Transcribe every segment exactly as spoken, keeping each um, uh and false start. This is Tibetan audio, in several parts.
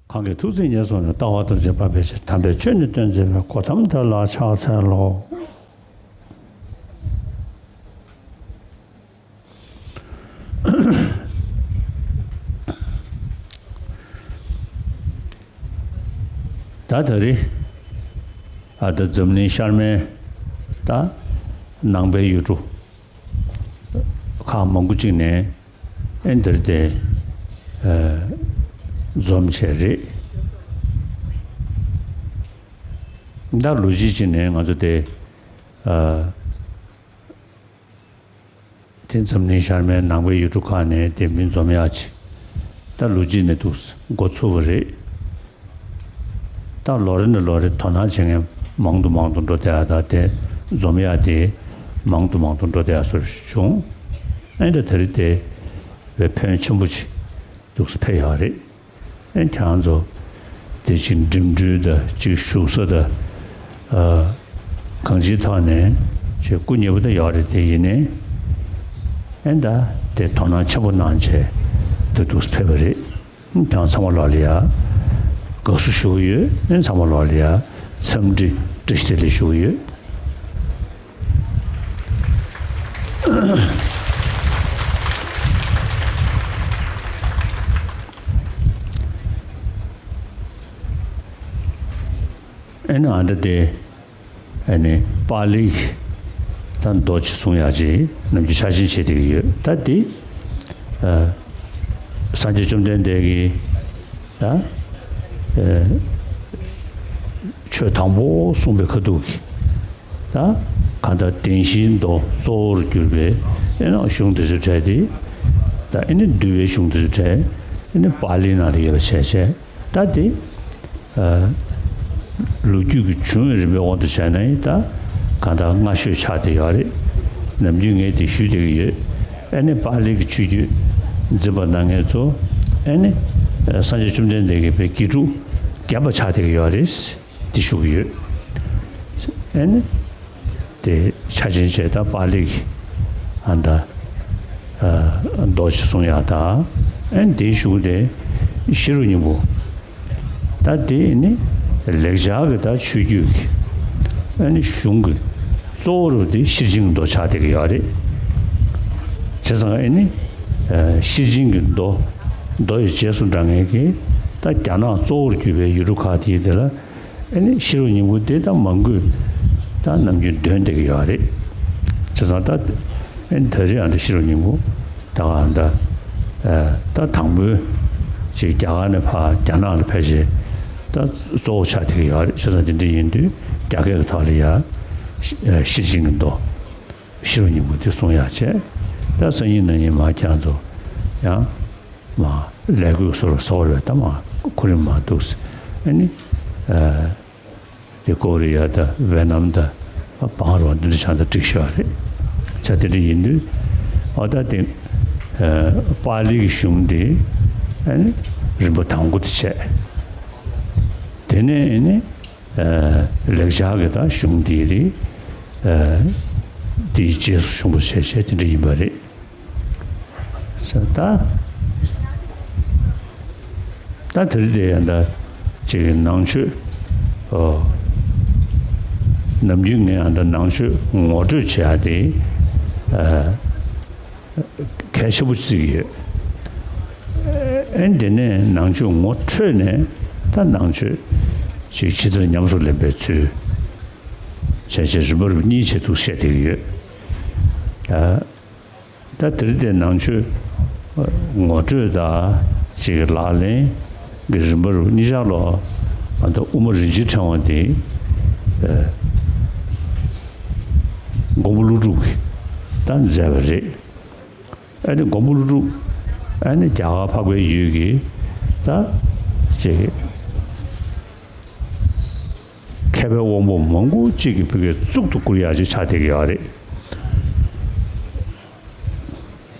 གང་གིས་ཐུགས་བརྩེ་ཉེར་བཟུང་ནས། ལྟ་བ་རྡོ་རྗེ་འབར་བའི་ཕྱིར། དམ་པའི་ཆོས་ནི་སྟོན་མཛད་པའི། གོ་ཏམ་དེ་ལ་ཕྱག་འཚལ་ལོ། ད་ད་རེས་ཨ་ད་འཛམ་གླིང་ཤར་མའི་ད་ནང་པའི་ཡུལ་གྲུ་ཁག་མང་པོ་ཅིག་ནས་ཨེ་འདིར་དེ་ཨ་འཛོམས་བྱས་རེད། ད་ལོ་རྒྱུས་ཅིག་ནས་ང་ཚོ་དེ་ཨ་དེ་འཛམ་གླིང་ཤར་མའི་ནང་པའི་ཡུལ་གྲུ་ཁག་ནས་དེ་མི་འཛོམས་ཡག་ཅིག་ད་ལོ་རྒྱུས་ནས་འདུག་འགོ་ཚུགས་པ་རེད། ད་ལོ་རེ་ནས་ལོ་རེ་དོ་སྣང་བྱེད་མཁན་མང་དུ་མང་དུ་འགྲོ་བསྡད་ཡག་ད་དེ་འཛོམས་ཡག་དེ་མང་དུ་མང་དུ་འགྲོ་བསྡད་ཡག་བཟོ་བྱུང་། ཨེ་ད་དེ་རིང་དེ་བས་ཕོན་ཆེན་པོ་ཅིག་འདུག་སེ་ཕེབས་ཡོད་རེད། ཨེ་ཁྱེད་རང་ཚོ་དེ་ཅིག་འགྲིམ་འགྲུལ་དང་ཅིག་བཞུགས་ས་དང་ཨ་གང་ཅིའི་ཐོག་ནས་ཅིག་སྐུ་ཉེ་པོ་ད་ཡོད་རེད། དེ་ཡིན་ནའི་ཨེ་ད་དེ་དོ་སྣང་ཆེན་པོ་གནང་བྱས་དེ་འདུག་སེ་ཕེབས་པ་རེད། ཨེ་ཁྱེད་རང་ཚང་མ་ལོག་ལ་ཡ་དགའ་བསུ་ཞུ་གི་ཡོད། ཨེ་ཚང་མ་ལོག་ལ་ཡ་འཚམས་འདྲི་བཀྲ་ཤིས་བདེ་ལེགས་ཞུ་གི་ཡོད། ཨེ་ནི་ཨ་འདྲ་དེ་ཨེ་ནི་པཱ་ལིའི་ད་མདོ་ཅིག་གསུང་ཡག་ཅིག་ནམ་རྒྱུན་འཆར་ཅན་བྱེད་བསྡད་ཀྱི་ཡོད། ད་དེ་ཨ་སངས་རྒྱས་བཅོམ་ལྡན་འདས་ཀྱིས་ད་ཨ་ཆོས་དང་པོ་གསུངས་པའི་ཁ་ཐུག་གི་ད་གང་ལྟར་བདེན་བཞིའི་མདོ་གཙོ་བོར་གྱུར་པའི་ཨེ་ནི་གཞུང་དེ་ཚོའི་གྲས་དེ་ད་ཨེ་ནི་འདུལ་བའི་གཞུང་དེ་ཚོའི་གྲས་ཨེ་ནི་པཱ་ལིའི་ནང་ལ་ཡོད་པ་བྱས་བྱས། ད་དེ་ཨ་ལོ་རྒྱུས་ཀྱི་བྱུང་བའི་རིམ་པའི་དབང་དུ་བྱས་ན་ཡིན་ད་གང་ལྟར་སྔ་ཤོས་ཆགས་བསྡད་ཡོད་རེད། ནམ་རྒྱུན་ངས་དེ་ཞུས་བསྡད་ཀྱི་ཡོད། ཨེ་ནི་པཱ་ལི་གི་ཆོས་བརྒྱུད་འཛིན་པ་གནང་མཁན་ཚོ་ཨེ་ནི་ཨ་སངས་རྒྱས་བཅོམ་ལྡན་འདས་ཀྱི་དཔེ་དགེ་ཕྲུག་རྒན་པ་ཆགས་བསྡད་ཀྱི་ཡོད་རེད། དེ་ཞུ་གི་ཡོད། ཨེ་ནི་དེ་ཆ་ཆེན་བྱས་ད་པཱ་ལི་གི་ཨ་ད་ཨ་མདོ་ཞིག་གསུང་ཡག་ད་ཨེ་ནི་དེའི་གཞུག་དེ་ཤེས་རབ་སྙིང་པོ་ད་དེ་ནི་ལེགས་སྦྱར་གྱི་ད་ཆོས་བརྒྱུད་ཀྱི་ཨེ་ནི་གཞུང་གི་གཙོ་བོ་རུ་དེ་ཤེར་ཕྱིན་གྱི་མདོ་ཆགས་བསྡད་ཀྱི་ཡོད་རེད། བྱས་ཙང་ཨེ་ནི་ཨ་ཤེར་ཕྱིན་གྱི་མདོ་མདོ་ཡི་རྗེས་སུ་འབྲང་མཁན་གྱི་ད་རྒྱ་ནག་གཙོ་བོར་གྱུར་པའི་ཡུལ་གྲུ་ཁག་དེའི་དེ་ལ་ཨེ་ནི་ཤེས་རབ་སྙིང་པོ་དེ་ད་མང་པོས་ད་ནམ་རྒྱུན་འདོན་བསྡད་ཀྱི་ཡོད་རེད། བྱས་ཙང་ད་ཨེ་ནི་ད་རེས་ཨ་འདྲ་ཤེས་རབ་སྙིང་པོ་ད་ག་ད་ཨ་ད་དང་པོའི་ཅིག་རྒྱ་གར་ནས་ཕར་རྒྱ་ནག་ལ་ཕེབས་རྗེས་ད་གཙོ་བོ་ཆགས་བསྡད་ཀྱི་ཡོད་རེད། བྱས་ཙང་དེ་འདྲ་ཡིན་དུས་རྒྱ་སྐད་ཀྱི་ཐོག་ལ་ཡ་ཤེར་ཕྱིན་གྱི་མདོ་ཤེས་རབ་སྙིང་པོ་དེ་གསུང་ཡག་བྱས། ད་སང་ཉིན་གནངས་ཉིན་མ་ཁྱེད་ཚོ་ཡང་མ་ལས་བགོས་སོར་སོར་བས་ད་མ་ཁོ་རིམ་མ་འདུག་ཨ་ནི་ཨ་དེ་ཀོ་རི་ཡ་དང་ཝེ་ནམ་དང་བང་རོ་འདི་འདྲ་ཆགས་ད་འགྲིག་ཤག་རེད། ཆ་དེ་འདྲ་ཡིན་དུས་ཨ་ད་དེ་ཨ་པཱ་ལི་གི་གཞུང་དེ་ཨ་ནི་རིམ་པ་དང་པོ་དེ་བྱས། དེ་ནས་ཨ་ནི་ཨ་ལེགས་སྦྱར་གྱི་ད་གཞུང་འདི་རེད། ཨ་འདིའི་རྗེས་སུ་བྱུང་བ་བྱས་བྱས་དེ་འདྲ་ཡིན་པ་རེད། ས་ད་ད་དེ་རིང་དེ་ཡང་ད་ཅིག་ནང་ཆོས་ཨོ་ནམ་རྒྱུན་ངས་ཡང་ད་ནང་ཆོས་ངོ་སྤྲོད་བྱེད་ཡག་དེ་ཨ། གལ་ཆེན་པོ་བརྩི་གི་ཡོད། ཨེ་དེ་ནས་ནང་ཆོས་ངོ་འཕྲོད་ནས་ད་ནང་ཆོས་ཅིག་ཕྱི་དར་ཉམས་སུ་ལེན་པའི་ཚུལ་བྱས་བྱས་རིམ་པ་རུ་གཉིས་བྱས་འདུག་བཤད་བསྡད་ཀྱི་ཡོད། ཨ་ད་དེ་རིང་དེ་ནང་ཆོས་ངོ་སྤྲོད་དང་ཅིག་ལག་ལེན་གྱི་རིམ་པ་རུ་གཉིས་ཆར་ལོ་ཨ་ད་དབུ་མ་རིན་ཆེན་ཕྲེང་བ་དེ་ཨ་མགོན་པོ་ཀླུ་སྒྲུབ་ཀྱིས་ད་མཛད་པ་རེད། ཨ་ནི་མགོན་པོ་ཀླུ་སྒྲུབ་ཨ་ནི་རྒྱ་གར་འཕགས་པའི་ཡུལ་གྱི་ད་ཅིག་མཁས་པའི་དབང་པོ་མང་པོ་ཅིག་གི་བུ་གའི་གཙུག་ཏུ་བཀུར་ཡག་ཅིག་ཆགས་བསྡད་ཀྱི་ཡོད་རེད།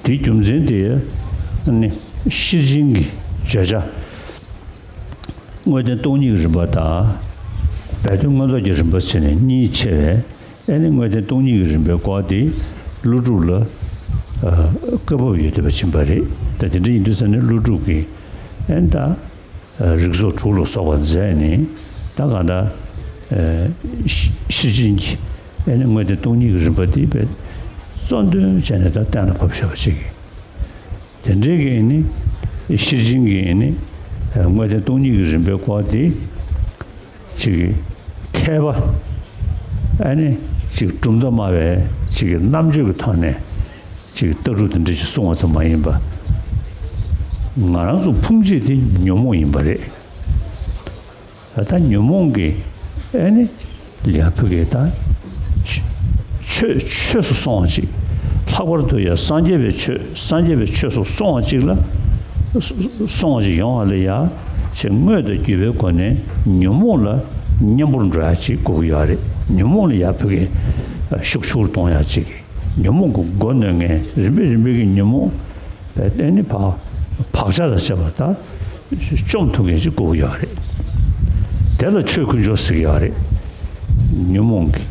དེའི་རྒྱུ་མཚན་དེ་ཨ་ནི་ཤེར་ཕྱིན་གྱི་བརྗོད་བྱ་དངོས་བསྟན་སྟོང་ཉིད་ཀྱི་རིམ་པ་དང་སྦས་དོན་མངོན་རྟོགས་ཀྱི་རིམ་པ་བྱས་ནས་གཉིས་ཕྱེ་བས། ཨེ་ནི་དངོས་བསྟན་སྟོང་ཉིད་ཀྱི་རིམ་པའི་སྐོར་དེ་ཀླུ་སྒྲུབ་ལ་ཨ་བཀའ་བབས་ཡོད་བསྡད་པ་ཕྱིན་པ་རེད། ད་དེ་འདྲ་ཡིན་དུས་ཙ་ནས་ཀླུ་སྒྲུབ་ཀྱིས་ཨེ་ནི་ད་ རིགས་ཚོགས་དྲུག་ལ་སོགས་པ་མཛད་ནས་ད་གང་ལྟར་ཤེར་ཕྱིན་གྱི་ཨེ་ནི་དངོས་བསྟན་སྟོང་ཉིད་ཀྱི་རིམ་པ་དེ་བས་གཙོ་འདོན་བྱས་ནས་ད་གཏན་ལ་ཕབ་བཞག་པ་ཅིག་དེ་འདྲའི་གི་ཨེ་ནི་ཤེར་ཕྱིན་གྱི་ཨེ་ནི་དངོས་བསྟན་སྟོང་ཉིད་ཀྱི་རིམ་པའི་སྐོར་དེ་ཅིག་མཁས་པ་ཨེ་ནི་ཅིག་གྲུབ་མཐའ་སྨྲ་བའི་ཅིག་རྣམ་དཔྱོད་ཀྱི་ཐོག་ནས་ཅིག་ལྟ་གྲུབ་དེ་འདྲ་ཅིག་གསུང་བ་ཙམ་མ་ཡིན་པ། ང་རང་ཚོ་ཕུང་བྱེད་དེ་ཉོན་མོངས་ཡིན་པ་རེད། ད་ཉོན་མོངས་ཀྱི་ཨེ་ནི་ལ་ཡ་ཕུ་གེ་ད་ཆོས་ཆོས་སུ་སོང་བ་ཅིག་ལྷག་པར་དུ་ཡང་སངས་རྒྱས་པའི་ཆོས་སངས་རྒྱས་པའི་ཆོས་སུ་སོང་བ་ཅིག་ལ་སོང་བ་ཅིག་ཡོང་བ་ལ་ཡ་ཅེ་དངོས་དང་བརྒྱུད་པའི་སྒོ་ནས་ཉོན་མོངས་ལ་མཉམ་པོར་འགྲོ་ཡ་ཅིག་དགོས་ཀྱི་ཡོད་རེད། ཉོན་མོངས་ལ་ཡ་ཕུ་གེ་ཤུགས་ཆུང་རུ་གཏོང་ཡ་ཅིག་ཉོན་མོངས་ཀྱི་སྒོ་གནོན་མཁན་རིམ་པས་རིམ་པས་ཀྱི་ཉོན་མོངས་པའི་ཨེ་ནི་བག་བག་ཆགས་དང་བཅས་པ་ད་བཅོམ་ཐུབ་མཁན་ཅིག་དགོས་ཀྱི་ཡོད་རེད། དེ་ལ་ཆོས་དཀོན་མཆོག་ཟེར་གྱི་ཡོད་རེད། ཉོན་མོངས་ཀྱི་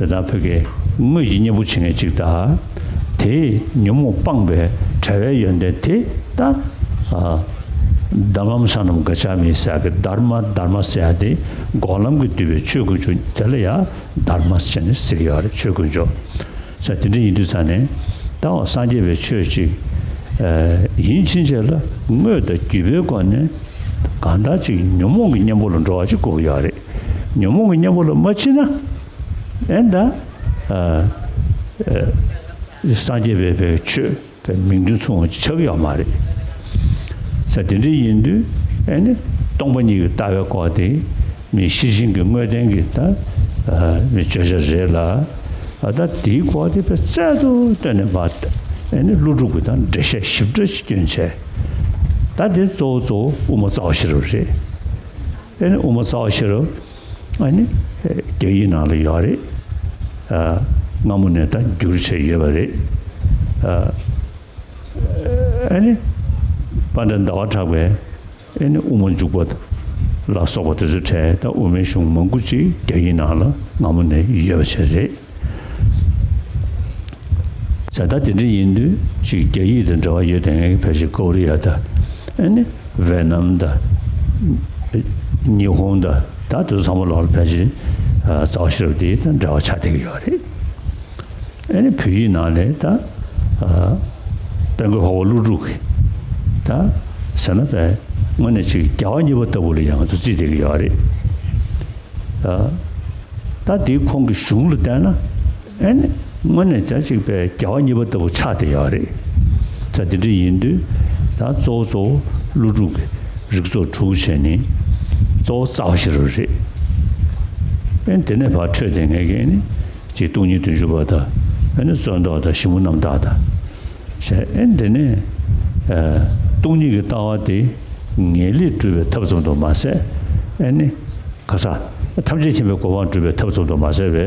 རེད་ད་ཕ་གི་དངོས་ཀྱི་གཉེན་པོ་བྱེད་མཁན་ཅིག་དང་། དེས་ཉོན་མོངས་སྤངས་པའི་བྲལ་བའི་ཡོན་ཏན་དེ་ད་དྷརྨ་སཱ་ནམ་ག་ཅཱ་མི་ཟེར་ཡ་གི་དྷརྨ་དྷརྨ་ཟེར་ཡ་དེ་འགོག་ལམ་གྱིས་བསྡུས་པའི་ཆོས་དཀོན་མཆོག་དེ་ལ་ཡང་དྷརྨ་ཟེར་ནས་ཟེར་གྱི་ཡོད་རེད། ཆོས་དཀོན་མཆོག་ས་དེ་འདྲ་ཡིན་དུས་ཙང་ནས་ད་འོ་སངས་རྒྱས་པའི་ཆོས་ཅིག་ཡིན་ཕྱིན་ཆད་ལ་དངོས་དང་བརྒྱུད་པའི་སྒོ་ནས་གང་ལྟར་ཅིག་ཉོན་མོངས་ཀྱི་གཉེན་པོ་ལ་འགྲོ་བ་ཅིག་དགོས་ཀྱི་ཡོད་རེད། ཉོན་མོངས་ཀྱི་གཉེན་པོ་ལ་མ་ཕྱིན་ན་ཨེ་ད་སངས་རྒྱས་པའི་པའི་ཆོས། པའི་མིང་དོན་མཚུངས་པ་ཅིག་ཆགས་ཀྱི་ཡོད་མ་རེད། ས་དེ་འདྲ་ཡིན་དུས་ཨེ་ནི་སྟོང་པ་ཉིད་ཀྱི་ལྟ་བའི་སྐོར་དེ་མི་ཤེར་ཕྱིན་གྱི་དངོས་བསྟན་གྱི་ད་མི་བརྗོད་བྱ་རེད་ལ། ཨ་ད་དེའི་སྐོར་དེ་དཔེ་རྩལ་དུ་བཏོན་ནས་མ་ཨེ་ནི་ཀླུ་སྒྲུབ་ཀྱི་ད་འགྲེལ་བཤད་ཞིབ་ཕྲ་ཅིག་བསྐྱོན་བྱས། ད་དེ་གཙོ་བོ་གཙོ་བོ་དབུ་མ་རྩ་བ་ཤེས་རབ་རེད། ཨེ་ནི་དབུ་མ་རྩ་བ་ཤེས་རབ། ཨ་ནི་རྒྱ་ཡིག་ནང་ལ་ཡོད་རེད། ཨ་སྔ་མོ་ནས་ད་བསྒྱུར་བྱས་ཡོད་པ་རེད། ཨ་ཨ་ནི་དཔལ་ལྡན་ཟླ་བ་གྲགས་པའི་ཨ་ནི་དབུ་མ་འཇུག་པ་ལ་སོགས་པ་དེ་ཚོའི་གྲས་ད་དབུ་མའི་གཞུང་མང་པོ་ཅིག་རྒྱ་ཡིག་ནང་ལ་སྔ་མོ་ནས་ཡོད་པ་བྱས་རེད། ས་ད་དེ་འདྲ་ཡིན་དུས་ཅིག་རྒྱ་ཡིག་དང་འབྲེལ་བ་ཡོད་དེ་ངས་ཕལ་ཆེར་ཀོ་རི་ཡ་ད་ཨ་ནི་ཝེ་ནམ་ད་ཉི་ཧོང་ད་ད་དེ་ཚོ་ཚང་མ་ལོག་ལ་ཕལ་ཆེར་རྩ་བ་ཤེས་རབ་དེ་ད་འབྲེལ་བ་ཆགས་བསྡད་ཀྱི་ཡོད་རེད། ཨ་ནི་བོད་ཡིག་ནང་ལས་ད་དཔལ་མགོན་འཕགས་པ་ཀླུ་སྒྲུབ་ཀྱི་ད་ཟེར་ན་པས་དངོས་གནས་ཅིག་རྒྱལ་བ་གཉིས་པ་ལྟ་བུ་ལ་ཡང་ང་ཚོ་བརྩིས་བསྡད་ཀྱི་ཡོད་རེད། ད་ད་དེའི་ཁོང་གི་གཞུང་ལ་བལྟས་ན་ཨེ་ནི་དངོས་གནས་ད་ཅིག་པའི་རྒྱལ་བ་གཉིས་པ་ལྟ་བུ་ཆགས་བསྡད་ཡོད་རེད། ད་དེ་འདྲ་ཡིན་དུས་ད་གཙོ་བོ་གཙོ་བོ་ཀླུ་སྒྲུབ་ཀྱི་རིགས་ཚོགས་དྲུག་བྱས་ནས་གཙོ་བོ་རྩ་བ་ཤེས་རབ་རེད། ཨེ་ནི་དེ་ནས་ཕར་འཕྲོས་ཏེ་ངས་ཀྱིས་ཨེ་ནི་ཅིག་སྟོང་ཉིད་བདུན་ཅུ་པ་དང་ཨེ་ནི་རྩོད་ཟློག་དང་ཞིབ་མོ་རྣམ་དག་དང་། ཞེས་ཨེ་འདི་ནི། ཨ་སྟོང་ཉིད་ཀྱི་ལྟ་བ་དེ་ངེས་ལེགས་སྒྲུབ་པའི་ཐབས་ཙམ་དུ་མ་ཟད། ཨེ་ནི། ག་ས། ཐམས་ཅད་མཁྱེན་པའི་གོ་འཕང་སྒྲུབ་པའི་ཐབས་ཙམ་དུ་མ་ཟད་པའི།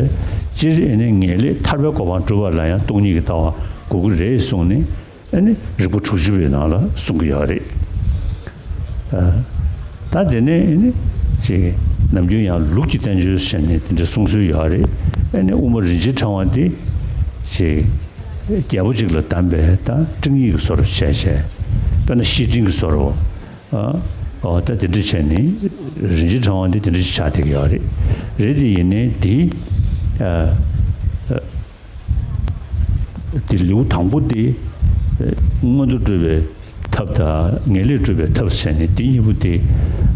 སྤྱིར་ཨེ་ནི་ངེས་ལེགས་ཐར་པའི་གོ་འཕང་སྒྲུབ་པ་ལ་ཡང་སྟོང་ཉིད་ཀྱི་ལྟ་བ་དགོས་ཀྱི་རེད་གསུངས་ནས། ཨེ་ནི་རིགས་པ་དྲུག་ཅུ་པའི་ནང་ལ་གསུང་གི་ཡོད་རེད། ཨ། ད་དེ་ནས་ཨེ་ནི། ཅིག་ནམ་རྒྱུན་ཡང་ལུགས་ཀྱི་བསྟན་བཅོས་བྱས་ནས་དེ་འདྲ་གསུང་སྲོལ་ཡོད་རེད། ཨེ་ནི་དབུ་མ་རིན་ཆེན་ཕྲེང་བ་འདི། ཅིག་རྒྱལ་པོ་གཅིག་ལ་གདམས་པའི་ད་སྤྲིང་ཡིག་གི་བཟོ་འདྲ་བྱས་བྱས། དཔེར་ན་བཤེས་སྤྲིང་གི་བཟོ་འདྲ། ཨ། ཨོ་ད་དེ་འདྲ་བྱས་ནས་རིན་ཆེན་ཕྲེང་བ་འདི་དེ་འདྲ་ཞིག་ཆགས་བསྡད་ཀྱི་ཡོད་རེད། རེད་དེ་ཡིན་ནའི་འདི། ཨ། ཨ། འདི་ལེའུ་དང་པོ་འདི། ཨ། མངོན་མཐོ་སྒྲུབ་པའི་ཐབས་དང་ངེས་ལེགས་སྒྲུབ་པའི་ཐབས་བྱས་ནས་འདི་གཉིས་པོ་འདི་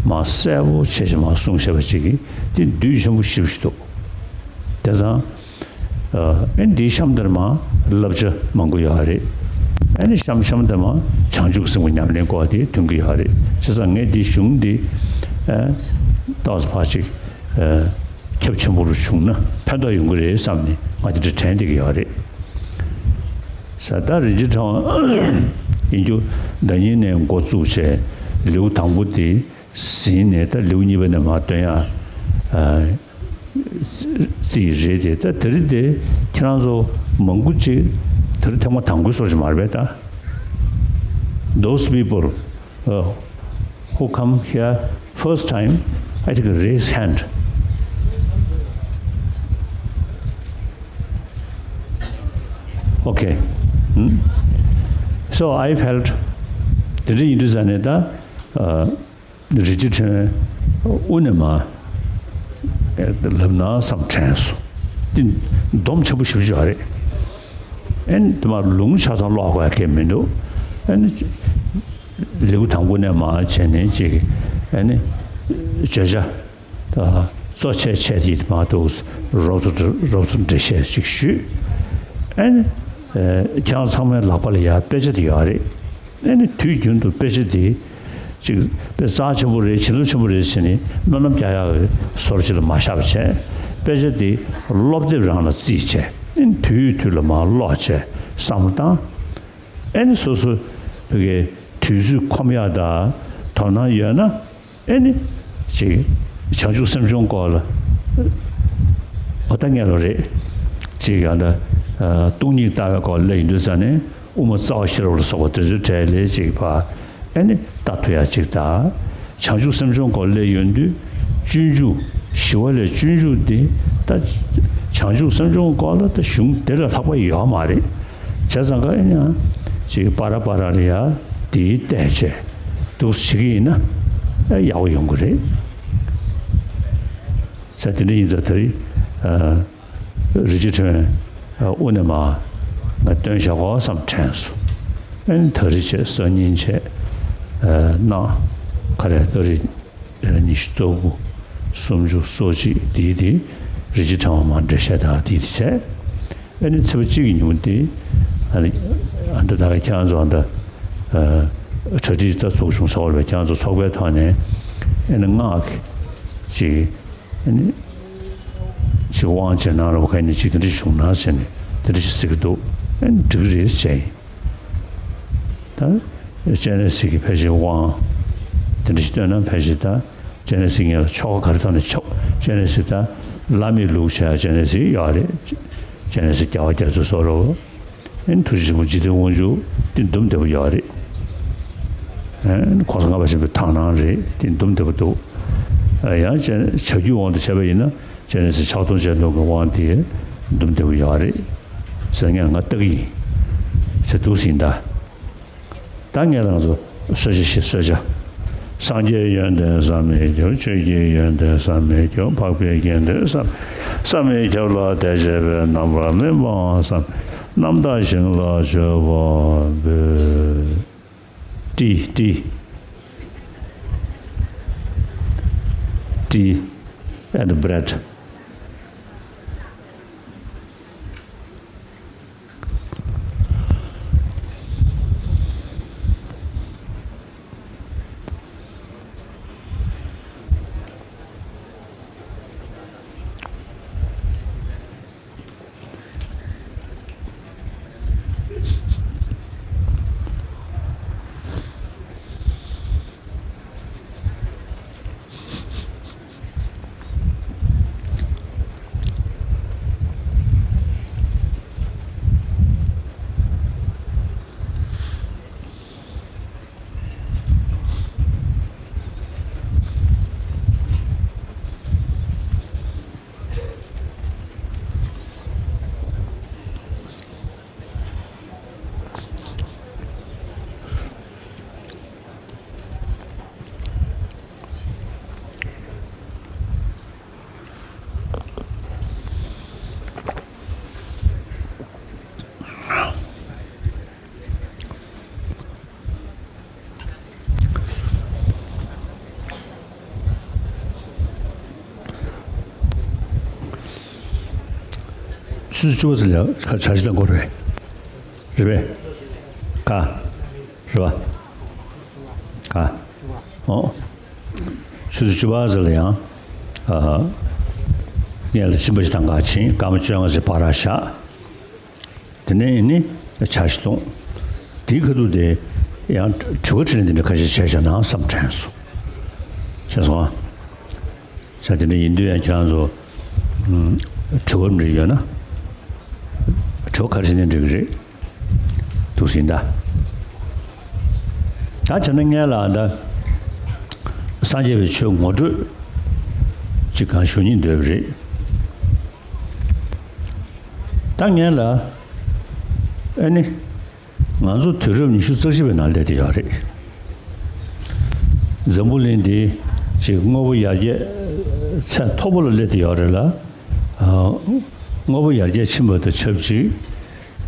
མར་གསལ་པོ་བྱས་ཤིག་མར་གསུངས་བཞག་པ་ཅིག་གིས་འདི་འདུས་ཆེན་པོ་ཞེ་པོ་ཞིག་འདུག་དེ་ཙང་། ཨ་ནི་འདིའི་གཤམ་དེར་མར་བསླབ་བྱ་མང་པོ་ཡོད་རེད། ཨ་ནི་གཤམ་གཤམ་དེར་མར་བྱང་ཆུབ་སེམས་ཀྱི་ཉམས་ལེན་སྐོར་དེ་ཐོན་གྱི་ཡོད་རེད། བྱས་ཙང་ངས་འདིའི་གཞུང་འདི། ཨ། ཏོག་ཙམ་ཕར་ཅིག་ཨ། ཁྱབ་ཆེན་པོ་རུ་བྱུང་ན་ཕན་ཐོགས་ཡོང་གི་རེད་བསམ་ནས་ང་དེ་འདྲ་དྲན་བསྡད་ཀྱི་ཡོད་རེད། ས་ད་རིན་ཆེན་ཕྲེང་བ་ཡིན་རྒྱུ་ཟླ་ཉིན་ནས་འགོ་བཙུགས་བྱས་ལེའུ་དང་པོ་དེ་ཟིན་ནས་ད་ལེའུ་གཉིས་པ་ནས་མར་བཏོན་ཡ། ཨ། རྩིས་རེད་དེ། ད་དེ་རིང་དེ་ཁྱེད་རང་ཚོ་མང་པོ་ཅིག་དེ་རིང་ཐེངས་མ་དང་པོའི་བཟོ་ཞིག་མ་རེད་པས་ད། Those people, uh, who come here first time, I think raise hand. Okay. Hmm? So I felt དེ་འདྲ་ཡིན་དུས་ཙང་ནས་ད། ཨ། རིན་ཆེན་ཕྲེང་བས་དབུ་ནས་མར་ལབ་ན་བསམ་དྲན་སོང་། འདི་སྡོམ་ཆེན་པོ་ཞེ་པོ་ཅིག་ཡོད་རེད། ཨེ་ནི་དེ་མར་ལུང་ཆ་ཚང་ཀློག་དགོས་ཡ་གང་ཡང་མི་འདུག་ཨེ་ནི་ལེའུ་དང་པོ་ནས་མར་བྱས་ནས་ཅིག་ཨེ་ནི་བརྗོད་བྱ་ད་གཙོ་ཆེ་ཆེ་དེ་མར་འདུག་རོབ་ཙམ་རོབ་ཙམ་འགྲེལ་བཤད་ཅིག་ཞུས། ཨེ་ནི་ཁྱེད་རང་ཚང་མའི་ལག་པ་ལ་ཡ་དཔེ་ཆ་དེ་ཡོད་རེད། ཨེ་ནི་དུས་རྒྱུན་དུ་དཔེ་ཆ་དེ་ཅིག་དཔེ་རྩ་ཆེན་པོ་རེད། བྱིན་རླབས་ཆེན་པོ་རེད་ཟེར་ནས་སྨོན་ལམ་རྒྱག་ཡག་གི་བཟོ་འདྲ་ཅིག་ལ་མ་བཞག་པ་བྱས། དཔེ་ཆ་དེ་སློབ་དེབ་རང་ལ་བརྩིས་བྱས། ཨེ་ནི་དུས་དུས་ལ་མར་ཀློག་བྱས་བསམ་བློ་བཏང་། ཨེ་ནི་སོ་སོ་བོད་སྐད་དུས་ཚོད་ཁོམ་ཡག་དང་དོ་སྣང་ཡོད་ན། ཨེ་ནི། ཅིག་བྱང་ཆུབ་སེམས་མཆོག་སྐོར་ལ། འོ་ད་ངས་ལོ་རེད། ཅིག་ཡང་ད། སྟོང་ཉིད་ལྟ་བའི་སྐོར་སླེབས་ཡོང་དུས་ཙ་ནས་དབུ་མ་རྩ་བ་ཤེས་རབ་ལ་སོགས་པ་དེ་ཚོའི་གྲས་ལས་ཅིག་ཕར། ཨེ་ནི་ལྟ་ཐུབ་ཡ་ཅིག་དང་། བྱང་ཆུབ་སེམས་མཆོག་སྐོར་སླེབས་ཡོང་དུས་སྤྱོད་འཇུག་ཞི་བ་ལྷའི་སྤྱོད་འཇུག་འདི་ད། བྱང་ཆུབ་སེམས་མཆོག་སྐོར་ལ་ད་གཞུང་དེ་ལས་ལྷག་པ་ཡོད་མ་རེད། བྱས་ཙང་ཀ་ཨེ་ནི་ཡང་ཅིག་པ་ར་པ་ར་ལ་ཡ་དེའི་བལྟས་བྱས་འདུག་བྱེད་ཀྱི་ཡིན་ན་ཨེ་ཡག་པོ་ཡོང་གི་རེད། ས་དེ་འདྲ་ཡིན་ཙང་ད་རེས་རིན་ཆེན་ཕྲེང་བས་དབུ་ནས་མར་ང་སྟོན་བཞག་གོ་བསམ་དྲན་སོང་། ཨེ་ནི་ད་རེས་བྱས་སང་ཉིན་བྱས་གནངས་ག་རེ་ཏ་རིག་ཉི་ཤུ་རྩ་དགུ། སུམ་ཅུ། སོ་གཅིག་དེའི་དེ་རིན་ཆེན་ཕྲེང་བ་མར་འགྲེལ་བཤད་དང་དེའི་དེ་བྱས། ཨེ་ནི་ཚེས་པ་གཅིག་གི་ཉིན་མོ་དེ་ཨ་ནི་ཨ་འདྲ་ད་ཁྱེད་རང་ཚོ་ཨ་འདྲ་གྲ་སྒྲིག་ད་ཚོགས་བྱུང་ཟེར་བ་ལས་ཁྱེད་རང་ཚོ་ཚོགས་པའི་ཐོག་ནས་ཨེ་ནི་སྔགས་ཀྱི་ཅིག་ཨེ་ནི་ཅིག་དབང་བྱེད་གནང་རོགས་ག་ནི་ཅིག་དེ་འདྲ་ཞིག་བྱུང་ན་ཟེར་ནས་དེ་འདྲ་ཞིག་ཟེར་གྱི་འདུག་ཨེ་ནི་འགྲིག་གི་རེད་ཟེར་བྱས་ཡིན། ད་སྤྱན་རས་གཟིགས་ཀྱི་ཕལ་ཆེར་དབང་དེ་འདྲ་ཞིག་སྟོན་ན་ཕལ་ཆེར་ད་སྤྱན་རས་གཟིགས་ངེད་ལ་ཆོ་ག་ག་རེ་ཐོག་ནས་ཆོག་སྤྱན་རས་གཟིགས་ད་བླ་མའི་ལུགས་བྱས་སྤྱན་རས་གཟིགས་ཡོད་རེད། སྤྱན་རས་གཟིགས་རྒྱལ་བ་རྒྱ་མཚོའི་བཟོ་འདྲ་བོ། ཨེ་ནི་ཐུགས་རྗེ་ཆེན་པོ་འཇིག་རྟེན་དབང་ཕྱུག་དེ་འདུམ་བདེ་པོ་ཡོད་རེད། ཨེ་ནི་གོང་ས་ལྔ་པ་ཆེན་པོའི་དག་སྣང་རེད། དེ་འདུམ་བདེ་པོ་འདུག་ཡང་སྤྱན་བྱ་རྒྱུད་དབང་དུ་བྱས་པ་ཡིན་ན་སྤྱན་རས་གཟིགས་ཕྱག་སྟོང་སྤྱན་སྟོང་གི་དབང་དེ་འདུམ་བདེ་པོ་ཡོད་རེད་ཟེར་ངས་ང་ལྟ་གི་ཡིན་ཟེར་འདུག་ཟིན་ད། ད་ངས་རང་ཚོ་གསོལ་ཇ་ཞིག་གསོལ་ཇ། སངས་རྒྱས་ཡོན་ཏན་བསམ་མི་ཁྱབ། ཆོས་ཀྱི་ཡོན་ཏན་བསམ་མི་ཁྱབ། འཕགས་པའི་དགེ་འདུན་བསམ། བསམ་མི་ཁྱབ་ལ་དད་བྱས་པའི། རྣམ་པར་སྨིན་པའང་བསམ། རྣམ་དག་ཞིང་ལ་མཆོད་པ་འབུལ། Tea, tea. Tea and bread. ཆུ་ཚོད་བཅུ་པ་ཙམ་ལ་བྱ་བྱེད་དང་འགོར་བས། རེད་པས། ག་རེད་པ། ག་ཨོ། ཆུ་ཚོད་བཅུ་པ་ཙམ་ལ་ཡང་། ཨ། ངས་ལ་གཅིན་པ་ཞིག་དང་ག་ཕྱིན་སྐར་མ་བཅོ་ལྔ་ཙམ་ཕར་ར་བཞག་དེ་ནས་ནི་ཇ་ཞིག་འཐུང་། དེའི་ཁ་ཐུག་དེ་ཡང་དྲི་བ་དྲིས་ལན་དེ་འདྲ་ཁ་ཤས་བྱས་བཞག་ན་བསམ་དྲན་སོང་། ཤེས་སོང་ཨ། ས་དེ་འདྲ་ཡིན་དུས་ཡང་ཁྱེད་རང་ཚོ་དྲི་བ་འདྲ་ཡོད་ན་དྲི་བ་ག་རེ་བྱས་ནས་འགྲིག་གི་རེད། འདུག་ཟིན་ད། ད་བྱས་ན་ངས་ལ་ད་སངས་རྒྱས་པའི་ཆོས་ངོ་སྤྲོད་ཅིག་གང་ཞུ་སྙིང་འདོད་པ་རེད། ད་ངས་ལ་ཨ་ནི། ང་ཚོ་དུས་རབས་ཉི་ཤུ་རྩ་གཅིག་པའི་ནང་སླེབས་བསྡད་ཡོད་རེད། འཛམ་བུ་གླིང་འདི་ཅིག་དངོས་པོ་ཡར་རྒྱས་ཚད་མཐོ་པོ་ལ་སླེབས་བསྡད་ཡོད་རེད་ལ། ཨ། དངོས་པོ་ཡར་རྒྱས་ཕྱིན་པ་དང་ཆབས་ཅིག་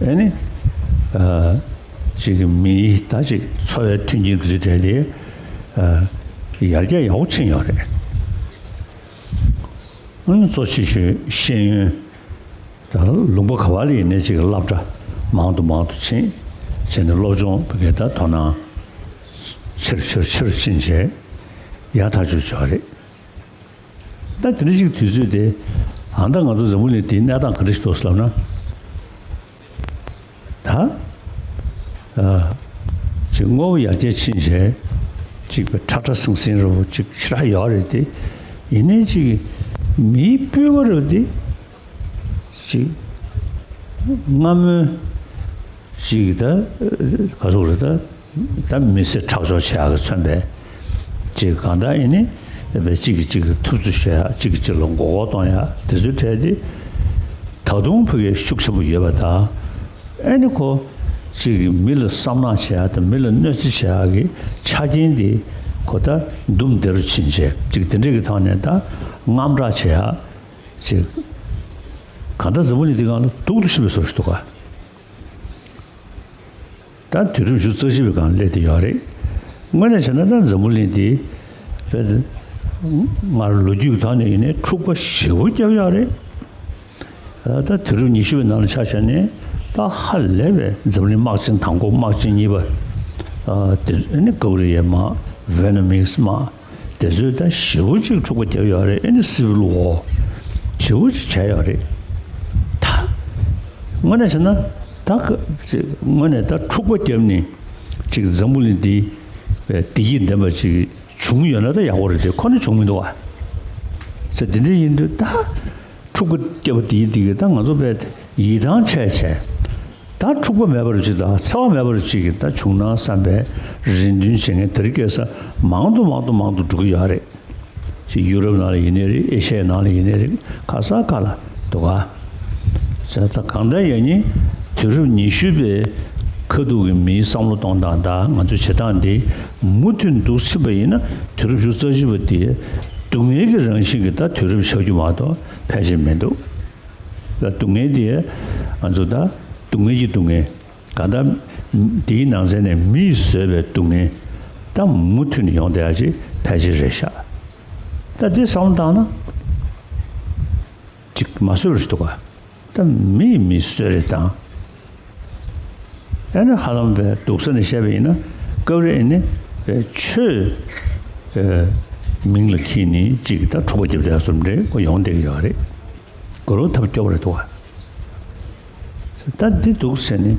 ཨེ་ནི། ཨ། ཅིག་མིའི་ད་ཅིག་འཚོ་བའི་མཐུན་རྐྱེན་དེ་ཚོའི་གྲས་དེ། ཨ། ཡར་རྒྱས་ཡག་པོ་ཕྱིན་ཡོད་རེད། ཨ་ནི་གཙོ་ཆེ་ཤོས་ཤེས་ཡོན། ད་ལུང་པ་ག་བ་ལ་ཡིན་ནའི་ཅིག་སློབ་གྲྭ་མང་དུ་མང་དུ་ཕྱིན། བྱས་ནས་སློབ་སྦྱོང་བོད་སྐད་ད་དོ་སྣང་ཆེ་རུ་ཆེ་རུ་ཆེ་རུ་ཕྱིན་བྱས་ཡག་ཐག་ཆོད་ཆོག་རེད། ད་དེ་འདྲ་ཅིག་དུས་ཚོད་དེ། ཨ། ད་ང་ཚོ་འཛམ་བུ་གླིང་འདིའི་གནས་སྟངས་ག་འདྲ་ཞིག་འདུག་ཟེར་ལབ་ན། ད། ཨ། ཅིག་དངོས་པོ་ཡར་རྒྱས་ཕྱིན་བྱས་ཅིག་པའི་ཁྲ་ཁྲ་ཟིང་ཟིང་རུ་ཅིག་ཞེ་དྲག་ཡོད་རེད་དེ། ཡིན་ནའི་ཅིག་མིའི་སྤུས་ཀ་རུ་དེ། ཅིག་སྔ་མོའི་ཅིག་ད་ག་ཟེར་རེད། ད་ད་མི་སེར་ཁྲག་སྦྱོར་བྱེད་ཡག་གི་མཚོན་པའི་ཅིག་གང་ལྟར་ཡིན་ནའི་དཔེ་གཅིག་གིས་གཅིག་གི་ཐུབ་ཚོད་བྱེད་ཡག་གཅིག་གིས་གཅིག་ལ་མགོ་སྐོར་གཏོང་ཡག་དེ་ཚོའི་གྲས་དེ་ད་དུང་ཕ་གིར་ཤུགས་ཆེན་པོ་ཡོད་པ་དང་། ཨེ་ནི་ཁོ་ཅིག་གིས་མི་ལ་བསམ་ནག་བྱེད་ཡག་དང་མི་ལ་གནོད་འཚེ་བྱེད་ཡག་གི་ཆ་རྐྱེན་དེ་ཁོ་ད་འདུམ་བདེ་རུ་ཕྱིན་བྱས་ཅིག་དེ་འདྲས་ཀྱི་ཐོག་ནས་ད་དངངས་སྐྲག་བྱེད་ཡག་ཅིག་གང་ལྟར་འཛམ་བུ་གླིང་འདི་སྒང་ལ་སྡུག་ཏུ་ཕྱིན་པའི་བཟོ་ཞིག་འདུག་ག་ད་དུས་རབས་ཉི་ཤུ་རྩ་གཅིག་པའི་སྒང་སླེབས་བསྡད་ཡོད་རེད། དངོས་གནས་བྱས་ན་ད་འཛམ་བུ་གླིང་འདི་བས་སྔར་ལོ་རྒྱུས་ཀྱི་ཐོག་ནས་ཡིན་ནའི་འཁྲུག་པ་ཞེ་པོ་བརྒྱབ་ཡོད་རེད། ད་དུས་རབས་ཉི་ཤུ་པའི་ནང་ལ་ཆ་བཞག་ནས་ད་ཧ་ལས་པའི་འཛམ་གླིང་དམག་ཆེན་དང་པོ་དམག་ཆེན་གཉིས་པ། ཨ། དེ་ནི་ཀོ་རི་ཡའི་དམག་ཝེ་ནམ་མིག་དམག་དེ་ཚོས་ད་ཞེ་པོ་ཅིག་འཁྲུག་པ་བརྒྱབ་ཡོད་རེད། ཨེ་ནི་སི་ཝིལ་ཝོར་ཞེ་པོ་ཅིག་བྱས་ཡོད་རེད། ད་དངོས་གནས་བྱས་ན་ད་ག་ཅིག་དངོས་གནས་ད་འཁྲུག་པ་བརྒྱབ་ནས་ཅིག་འཛམ་བུ་གླིང་འདི་བདེ་སྐྱིད་ལྡན་པ་ཅིག་བྱུང་ཡོད་ན་ད་ཡག་པོ་རེད་དེ། ཁོ་ན་བྱུང་མི་འདུག་བ། ཟེར་དེ་འདྲ་ཡིན་དུས་ད། འཁྲུག་པ་བརྒྱབ་པ་དེའི་དེ་གི་ད་ང་ཚོ་དཔེ་ཡིད་ཐང་ཆད་བྱས། ད་འཁྲུག་པ་མེད་པ་རུ་ཅིག་དང་འཚེ་བ་མེད་པ་རུ་ཅིག་གི་ད་བྱུང་ན་བསམ་པའི་རེ་འདུན་བྱེད་མཁན་དེ་རིགས་སྐྱེ་ས་མང་དུ་མང་དུ་མང་དུ་འགྲོ་གི་ཡོད་རེད། ཅིག་ཡུ་རོབ་ནང་ལ་ཡིན་ནའི་རེད། ཨེ་ཤ་ཡའི་ནང་ལ་ཡིན་ནའི་རེད། ག་ས་ག་ལ་འདུག་ག་ཟེར་ད་གང་ལྟར་ཡང་ནི་དུས་རབས་ཉི་ཤུ་པའི་ཁ་ཐུག་གི་མིའི་བསམ་བློ་གཏོང་སྟངས་དང་ང་ཚོའི་བྱེད་སྟངས་འདི་མུ་མཐུད་འདུག་ཕྱིན་པ་ཡིན་ན་དུས་རབས་ཉི་ཤུ་རྩ་གཅིག་པ་དེ་སྡུག་བསྔལ་གྱི་རང་བཞིན་གྱི་ད་དུས་རབས་ཆགས་རྒྱུ་མ་གཏོགས་ཕལ་ཆེར་མི་འདུག་ད་སྡུག་བསྔལ་དེ་ང་ཚོ་ད་སྡུག་བསྔལ་གྱི་སྡུག་བསྔལ། གང་ལྟར་དེའི་ནང་ཚན་ནས་མིས་བཟོས་པའི་སྡུག་བསྔལ་ད་མུ་མཐུད་ནས་ཡོང་བསྡད་ཡ་ཅིག་ཕལ་ཆེར་རེད་ཤག་ད་འདི་བསམ་བློ་བཏང་ན་ཅིག་མ་བཟོད་པ་ཞིག་འདུག་ག་ད་མིས་མི་གསོད་རེས་དང་། ཨ་ནི་ཧ་ལམ་པའི་སྡུག་ས་ནས་བཤད་པ་ཡིན་ན་སྐབས་རེ་ཨ་ནི་པའི་ཆོས་པའི་མིང་ལ་འཁྱེར་ནས་ཅིག་ད་འཁྲུག་པ་བརྒྱབ་བསྡད་ཡ་བཟོ་འདྲ་ཁོ་ཡོང་བསྡད་ཀྱི་ཡོད་རེད། དགོས་རུང་ཐབས་སྐྱོ་བོ་རེད་འདུག་ག་ད་འདི་འདུག་ཟེར་ནས་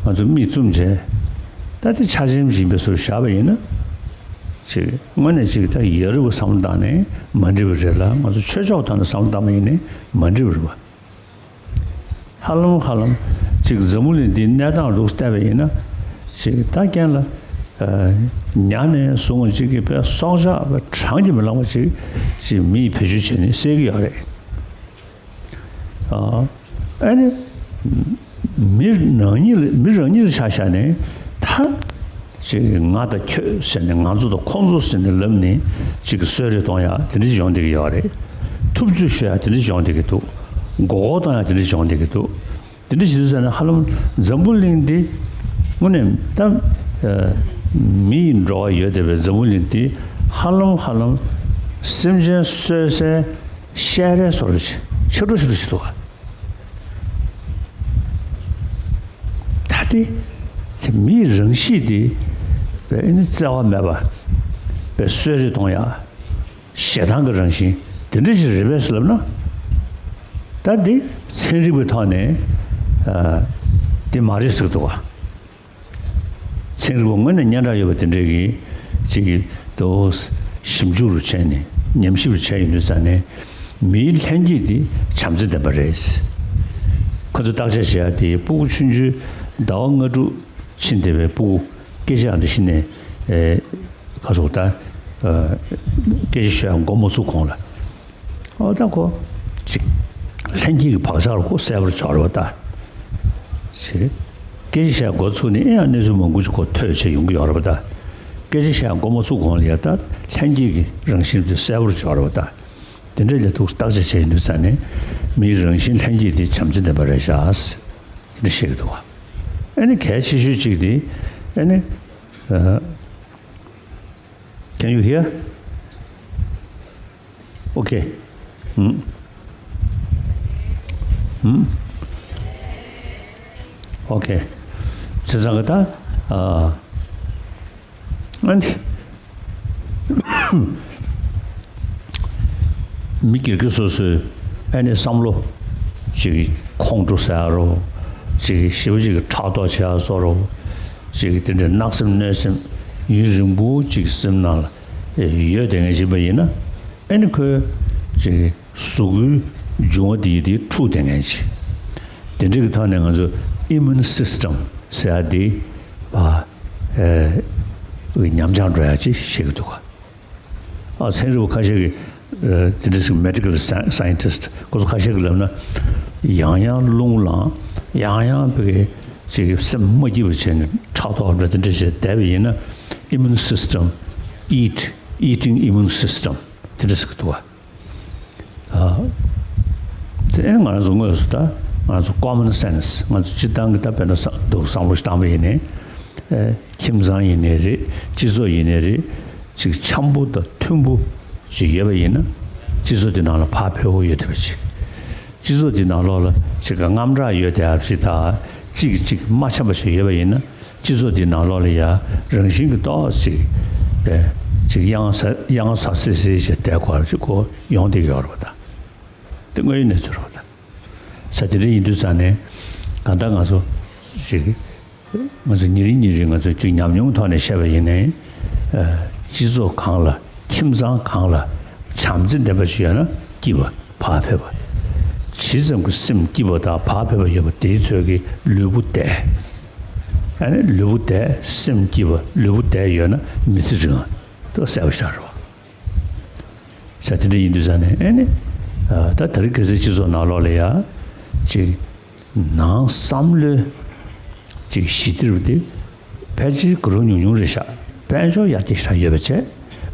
ང་ཚོ་མིག་བཙུམ་བྱས། ད་འདི་ཆ་ཆེན་ཡིན་པའི་བཟོ་བཞག་པ་ཡིན་ན། ཅིག་དངོས་གནས་ཅིག་ད་ཡ་རབས་བསམ་བློ་བཏང་ནས་མ་འགྲིག་པ་རེད་ལ། ང་ཚོ་ཆོས་ཕྱོགས་ཐོག་ནས་བསམ་བློ་བཏང་པ་ཡིན་ནའི་མ་འགྲིག་པ་རེད་པ། ཧ་ལམ་ཧ་ལམ་ཅིག་འཛམ་བུ་གླིང་འདིའི་གནས་སྟངས་ལུགས་བལྟས་པ་ཡིན་ན། ཅིག་ད་རྐྱེན་ལ་ཉ་ནས་བཟུང་ཅིག་གི་པའི་སྲོག་ཆགས་པའི་གྲངས་ཀྱིས་མི་ལང་བ་ཅིག་ཅིག་མིས་བེད་སྤྱོད་བྱས་ནས་བསད་ཀྱི་ཡོད་རེད། ཨ་ནི་མི་རང་ཉིད་ལ་མི་རང་ཉིད་ལ་ཆ་བཞག་ནས་ད་ཅིག་ང་དང་ཁྱོད་ཟེར་ནས་ང་ཚོ་དང་ཁོང་ཚོ་ཟེར་ནས་ལབ་ནས་ཅིག་གསོད་རེས་གཏོང་ཡག་དེ་འདྲ་ཡོང་བསྡད་ཀྱི་ཡོད་རེད། ཐུབ་ཚོད་ཤོད་ཡག་དེ་འདྲ་ཡོང་བསྡད་ཀྱི་འདུག་མགོ་སྐོར་གཏོང་ཡག་དེ་འདྲ་ཡོང་བསྡད་ཀྱི་འདུག་དེ་འདྲ་ཞིག་ཟེར་ན་ཧ་ལམ་འཛམ་བུ་གླིང་འདི་དངོས་གནས་ད་མིའི་འགྲོ་བ་ཡོད་བསྡད་པའི་འཛམ་བུ་གླིང་འདི་ཧ་ལམ་ཧ་ལམ་སེམས་ཅན་གསོད་སའི་བཤས་རའི་བཟོ་འདྲ་ཞིག་ཆགས་འགྲོ་ཆགས་འགྲོ་ཞིག་འདུག་ག་ད་དེ་དེ་མིའི་རང་གཤིས་དེ་བས་ཨ་ནི་བརྩེ་བ་མེད་པ་བས་གསོད་རེས་གཏོང་ཡག་ཞེ་སྡང་གི་རང་བཞིན་དེ་འདྲ་ཞིག་རེད་པས་ལབ་ན། ད་འདི་ཚན་རིག་པའི་ཐོག་ནས་ཨ་དེ་མ་རེད་ཟེར་གི་འདུག་ག་ཚན་རིག་པ་དངོས་གནས་སྙན་གྲགས་ཡོད་པ་དེ་འདྲས་ཀྱིས་ཅིག་གིས་དོ་ཞིབ་འཇུག་རུ་བྱས་ནས་ཉམས་ཞིབ་རུ་བྱས་ཡོང་དུས་ཙང་ནས་མིའི་ལྷན་སྐྱེས་དེ་བྱམས་བརྩེ་ལྡན་པ་རེད། ཁོ་ཚོས་བརྟག་དཔྱད་བྱེད་ཡ་དེ་སྤུ་གུ་ཆུང་ཆུང་ཟླ་བ་ལྔ་དྲུག་ཕྱིན་བསྡད་པའི་སྤུ་གུ་སྐད་ཆ་ཡང་དེ་བཞིན་ནས་ཨེ་ཁ་སོགས་ད་ཨ་སྐད་ཆ་ཤོད་ཡ་མགོ་མ་ཚུགས་གོང་ལ། ཨོ་ད་ཁོ་ཅིག་ལྷན་སྐྱེས་ཀྱི་བག་ཆགས་ལ་ཁོ་གསལ་པོར་འཇོག་རེད་པ་ད། ཅིག་སྐད་ཆ་བཤད་འགོ་ཚུགས་ནས་ཨེ་ཡང་གནས་ཚུལ་མང་པོ་ཅིག་ཁོ་ཐོས་བྱས་ཡོང་གི་ཡོད་རེད་པ་ད། སྐད་ཆ་བཤད་མགོ་མ་ཚུགས་གོང་ལ་ཡ་ད་ལྷན་སྐྱེས་ཀྱི་རང་བཞིན་དེ་གསལ་པོར་འབྱོར་བ་དང་། དེ་འདྲ་ལ་ཐུགས་བརྟག་དཔྱད་བྱས་ཡིན་དུས་ཙང་ནས་མིའི་རང་བཞིན་ལྷན་སྐྱེས་དེ་བྱམས་བརྩེ་ལྡན་པ་རེད་ཤག་འདི་བཤད་ཀྱི་འདུག་བ། ཨ་ནི་གལ་ཆེ་ཤོས་གཅིག་དེ་ཨ་ནི། Can you hear? Okay. ཨུམ། ཨུམ། Okay. བྱས་ཙང་གི་ད། ཨ། ཨ་ནི། མི་སྒེར་གྱི་སོ་སོའི་ཨ་ནི་བསམ་བློ་ཅིག་ཁོང་ཁྲོ་ཟ་རོ། ཅིག་ཞེ་པོ་ཅིག་ཕྲག་དོག་བྱེད་ཡ་བཟོ་རོ། ཅིག་དེ་འདྲའི་གནག་སེམས་གནོད་སེམས་ཡུན་རིང་པོ་ཅིག་སེམས་ནང་ལ་ཡོད་བསྡད་མཁན་ཅིག་ཡིན་པ་ཡིན་ན། ཨ་ནི་ཁོས་ཅིག་གཟུགས་པོའི་འབྱུང་བ་དེ་དེ་འཁྲུགས་བསྡད་མཁན་ཅིག་དེ་འདྲ་གི་ཐོག་ནས་ང་ཚོ་immune system ཟེར་ཡ་དེ་ཨ་ཉམས་ཆག་འགྲོ་ཡ་ཅིག་བཤད་ཀྱི་འདུག་ག་ཨ་ཚན་རིག་པ་ཁ་ཤས་ཀྱིས་ཨ་དེ་འདྲ་ཞིག་medical sci- scientist ཁོ་ཚོ་ཁ་ཤས་ཀྱིས་ལབ་ན། ཡང་ཡང་རླུང་ལངས། ཡང་ཡང་བི་གའི་ཅིག་སེམས་མ་སྐྱིད་པ་བྱས་ནས་ཕྲག་དོག་འདྲ་དེ་འདྲ་བྱས་བསྡད་པ་ཡིན་ན། immune system eat eating immune system དེ་འདྲ་ཟེར་གྱི་འདུག་བ། ཨ། དེ་ང་རང་ཚོ་དངོས་སུ་ད་ང་ཚོ་common sense ང་ཚོ་སྤྱིར་བཏང་གི་ད་དཔེར་ན་བསམ་འདུག་བསམ་བློ་ཞིག་བཏང་པ་ཡིན་ནའི། ཨེ། ཁྱིམ་ཚང་ཡིན་ནའི་རེད། སྤྱི་ཚོགས་ཡིན་ནའི་རེད། ཅིག་འཆམ་པོ་དང་མཐུན་པོ་ཅིག་ཡོད་པ་ཡིན་ན། སྤྱི་ཚོགས་དེ་ནང་ལ་བག་ཕེབས་པོ་ཡོད་བསྡད་པ་ཅིག་སྤྱི་ཚོགས་དེ་ནང་ལོགས་ལ་ཅིག་གི་དངངས་སྐྲག་ཡོད་བསྡད་པ་ཅིག་དང་། གཅིག་གིས་གཅིག་མ་འཆམ་པ་ཞིག་ཡོད་པ་ཡིན་ན། སྤྱི་ཚོགས་འདི་ནང་ལོགས་ལ་ཡ་རང་བཞིན་གྱི་ཏོག་ཙམ་ཅིག་གཡང་ས་གཡང་ས་སི་སི་ཞིག་བསྡད་དགོས་པ་ཅིག་གོ་ཡོང་བསྡད་ཡོད་རེད་པ། ད་དེ་དངོས་ཡོད་གནས་ཚུལ་རེད་པ། ད་ས་དེ་འདྲ་ཡིན་དུས་ཙང་ནས་གང་ལྟར་ང་ཚོ་ཅིག་ང་ཚོ་ཉིན་རེ་ཉིན་རེ་ང་ཚོ་ཅིག་ཉམས་མྱོང་ཐོག་ནས་བཤད་པ་ཡིན་ནའི། སྤྱི་ཚོགས་གང་ལ་ཁྱིམ་ཚང་གང་ལ་བྱམས་བརྩེ་ལྡན་པ་ཞིག་ཡོད་ན་སྐྱིད་པ། བག་ཕེབས་པ། ཇི་ཙམ་གྱི་སེམས་སྐྱིད་པ་དང་བག་ཕེབས་པ་ཡོད་པ་དེའི་ཚོད་ཀྱིས་ལུས་པོ་བདེ། ཨ་ནི་ལུས་པོ་བདེ་སེམས་སྐྱིད་པ་ལུས་པོ་བདེ་ཡོད་ན་མི་ཚེ་རིང་བ་ཏོག་གསལ་པོ་ཤར་རོ། ས་དེ་འདྲ་ཡིན་དུས་ཙང་ནས་ཨ་ནི། ད་དེ་རིང་ཁ་སང་སྤྱི་ཚོགས་ནང་ལོགས་ལ་ཡ་ཅིག་ནང་བསམ་བློའི་ཅིག་ཞི་བདེ་རུ་དེ། ཕལ་ཆེར་གུ་རུ་ཉུང་ཉུང་རེད་ཤག་དཔལ་འབྱོར་ཡར་རྒྱས་ཤག་ཡོད་པ་བྱས།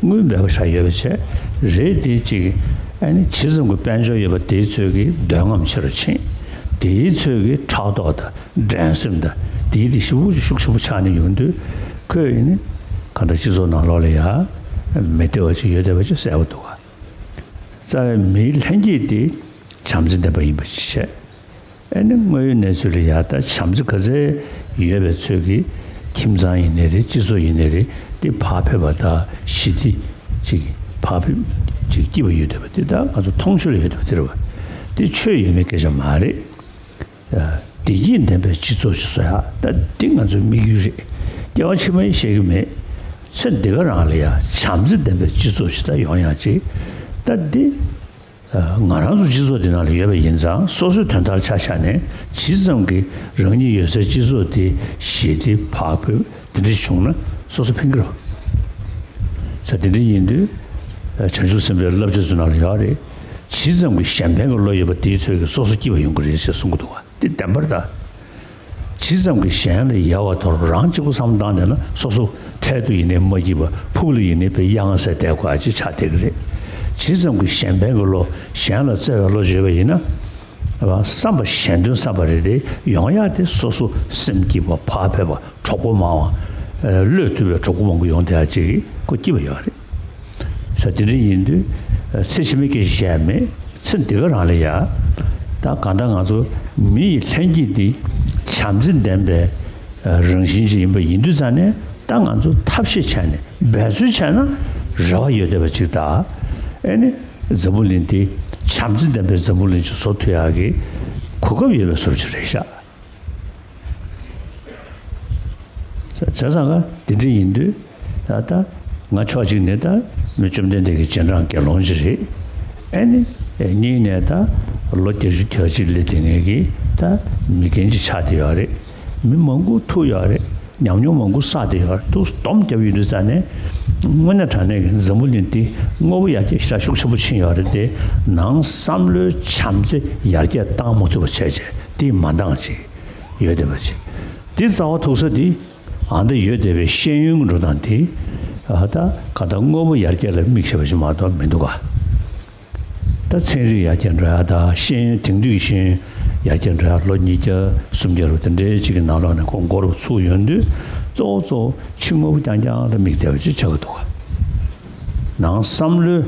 དངུལ་འབེལ་བ་ཤག་ཡོད་པ་བྱས། རེད་དེ་གཅིག་ཨ་ནི་ཇི་ཙམ་གྱི་དཔལ་འབྱོར་ཡོད་པ་དེའི་ཚོད་ཀྱིས་འདོད་རྔམ་ཆེ་རུ་ཕྱིན། དེའི་ཚོད་ཀྱིས་ཕྲག་དོག་དང་འགྲན་སེམས་དང་དེའི་དེ་ཞེ་པོ་ཅིག་ཤུགས་ཆེན་པོ་ཆགས་ནས་ཡོང་དུས། ཁོས་ཨ་ནི་གང་ལྟར་སྤྱི་ཚོགས་ནང་ལོགས་ལ་ཡ་མི་བདེ་བ་ཅིག་ཡོད་བསྡད་པ་ཅིག་གསལ་པོ་འདུག་ག་རྩ་བའི་མིའི་ལྷན་སྐྱེས་དེ་བྱམས་བརྩེ་ལྡན་པ་ཡིན་པ་ཞིག་བྱས། ཨ་ནི་དངོས་ཡོད་གནས་ཚུལ་ལ་ཡ་ད་བྱམས་བརྩེ་ག་ཚད་ཡོད་པའི་ཚོད་ཀྱིས་ཁྱིམ་ཚང་ཡིན་ནའི་རེད། སྤྱི་ཚོགས་ཡིན་ནའི་རེད། དེ་བག་ཕེབས་པ་དང་ཞི་བདེ་ཅིག་བག་ཕེབས་ཅིག་སྐྱིད་པ་ཡོད་བསྡད་པ་དེ་ད་ང་ཚོ་མཐོང་ཆོས་ལ་ཡོད་བསྡད་པ་དེ་རེད་པ། དེ་ཆོས་ཡོད་མེད་སྐད་ཆ་མ་རེད། བདེ་སྐྱིད་ལྡན་པའི་སྤྱི་ཚོགས་ཤིག་བཟོ་ཡག་ད་འདི་ང་ཚོའི་དམིགས་ཡུལ་རེད། སྐྱེ་བ་ཕྱི་མ་ཡིན་ཤེས་ཀྱི་མེད། ཚེ་འདི་ག་རང་ལ་ཡང་བྱམས་བརྩེ་ལྡན་པའི་སྤྱི་ཚོགས་ཤིག་ད་ཡོང་ཡག་ཅིག་ད་འདི་ང་རང་ཚོ་སྤྱི་ཚོགས་འདི་ནང་ལ་ཡོད་པ་ཡིན་ཙང་། སོ་སོའི་དོན་དག་ཆ་བཞག་ནས་ཇི་ཙམ་གྱིས་རང་ཉིད་ཡོད་སའི་སྤྱི་ཚོགས་དེ་ཞི་བདེ་བག་ཕེབས་དེ་འདྲ་བྱུང་ན་སོ་སོ་ཕན་གྱི་རེད། ས་དེ་འདྲ་ཡིན་དུས་བྱང་ཆུབ་སེམས་དཔའི་བསླབ་བྱ་ཚོའི་ནང་ལ་ཡོད་རེད། ཇི་ཙམ་གྱིས་གཞན་ཕན་གྱི་བློ་ཡོད་པ་དེའི་ཚོད་ཀྱིས་སོ་སོ་སྐྱིད་པ་ཡོང་གི་རེད་ཅེས་གསུང་གི་འདུག་བ། དེ་བདེན་པར་ད། ཇི་ཙམ་གྱིས་གཞན་ལ་ཡལ་བ་དང་རང་གཅིག་པུ་བསམ་བློ་བཏང་བསྡད་ན་སོ་སོ་འཕྲལ་དུ་ཡིན་ནའི་མ་སྐྱིད་པ། ཕུགས་ལ་ཡིན་ནའི་དཔེ་གཡང་ས་བསྡད་དགོས་ཡག་ཅིག་ཆགས་བསྡད་ཀྱི་རེད། ཇི་ཙམ་གྱིས་གཞན་ཕན་གྱི་བློ། གཞན་ལ་བརྩེ་བའི་བློ་བརྗོད་པ་ཡིན་ན། བསམ་པ་གཞན་དོན་བསམ་པ་རེ་རེ་ཡོང་ཡག་དེ་སོ་སོ་སེམས་སྐྱིད་པ་བག་ཕེབས་པ་གྲོགས་པོ་མང་བ། བློས་ཐུབ་པའི་གྲོགས་པོ་མང་པོ་ཡོང་བསྡད་ཡག་ཅིག་གིས་ཁོ་སྐྱིད་པ་ཡོད་རེད། ས་དེ་འདྲ་ཡིན་དུས་ཚེ་ཕྱི་མའི་སྐད་ཆ་བཤད་ཡག་མེད། ཚེ་འདི་ག་རང་ལ་ཡ། ད་གང་ལྟར་ང་ཚོ་མི་ཡི་ལྷན་སྐྱེས་འདི་བྱམས་བརྩེ་ལྡན་པའི་རང་བཞིན་ཅིག་ཡིན་པ་ཡིན་དུས་ཙང་ནས། ད་ང་ཚོ་ཐབས་ཤེས་བྱས་ནས་འབད་རྩོལ་བྱས་ན་རེ་བ་ཡོད་བསྡད་པ་ཅིག་ད། ཨེ་ནི་འཛམ་བུ་གླིང་འདི་བྱམས་བརྩེ་ལྡན་པའི་འཛམ་བུ་གླིང་ཅིག་བཟོ་ཐུབ་ཡག་གི་གོ་སྐབས་ཡོད་པའི་བཟོ་འདྲ་ཅིག་རེད་ཤག་བྱས་ཙང་ཀ་དེ་འདྲ་ཡིན་དུས། ད་ལྟ་ང་ཕྱོགས་གཅིག་ནས་ད་མི་བཅོམ་ལྡན་འདས་ཀྱི་རྗེས་འབྲང་དགེ་སློང་ཅིག་རེད། ཨེ་ནི་གཉིས་ནས་ད་ལོ་བརྒྱད་ཅུ་གྱ་གཅིག་སླེབས་བསྡད་མཁན་གྱི་ད་མི་རྒན་ཅིག་ཆགས་བསྡད་ཡོད་རེད། མི་མང་པོ་ཐུག་ཡོད་རེད། ཉམས་མྱོང་མང་པོ་བསགས་བསྡད་ཡོད་རེད། ཐུགས་སྡོམ་བརྒྱབ་ཡོད་དུས་ཙང་ནས། དངོས་གནས་དྲང་གནས་ཀྱི་འཛམ་བུ་གླིང་འདི་དངོས་པོ་ཡར་རྒྱས་ཞེ་དྲག་ཤུགས་ཆེན་པོ་ཕྱིན་ཡོད་རེད་དེ། ནང་བསམ་བློའི་བྱམས་བརྩེ་ཡར་རྒྱས་བཏང་མ་ཐུབ་པ་བྱས་བྱས་དེ་མ་འདང་ཅིག་ཡོད་བསྡད་པ་ཅིག་དེ་རྩ་བ་ཐུག་ས་དེ། ཨ་འདི་ཡོད་བསྡད་པའི་ཤེས་ཡོན་གྱི་འགྲོ་སྟངས་དེ། ཨ་ད་ག་ད་དངོས་པོ་ཡར་རྒྱས་ལ་དམིགས་བྱས་པ་ཞིག་མ་གཏོགས་མི་འདུག་ག་ད་ཚན་རིག་ཡར་རྒྱས་འགྲོ་ཡ་དང་ཤེས་ཡོན་དེང་དུས་ཀྱི་ཤེས་ཡོན་ཡར་རྒྱས་འགྲོ་ཡ་ལོ་ཉིས་བརྒྱ་སུམ་བརྒྱ་རུ་དེ་འདྲའི་ཅིག་གི་ནང་ལོགས་ནས་ཁོང་མགོ་རུ་ཚུགས་ཡོང་དུས། གཙོ་བོ་གཙོ་བོ་ཕྱི་དངོས་པོ་རྐྱང་རྐྱང་ལ་དམིགས་བསྡད་པ་ཅིག་ཆགས་ཀྱི་འདུག་ག་ནང་བསམ་བློའི་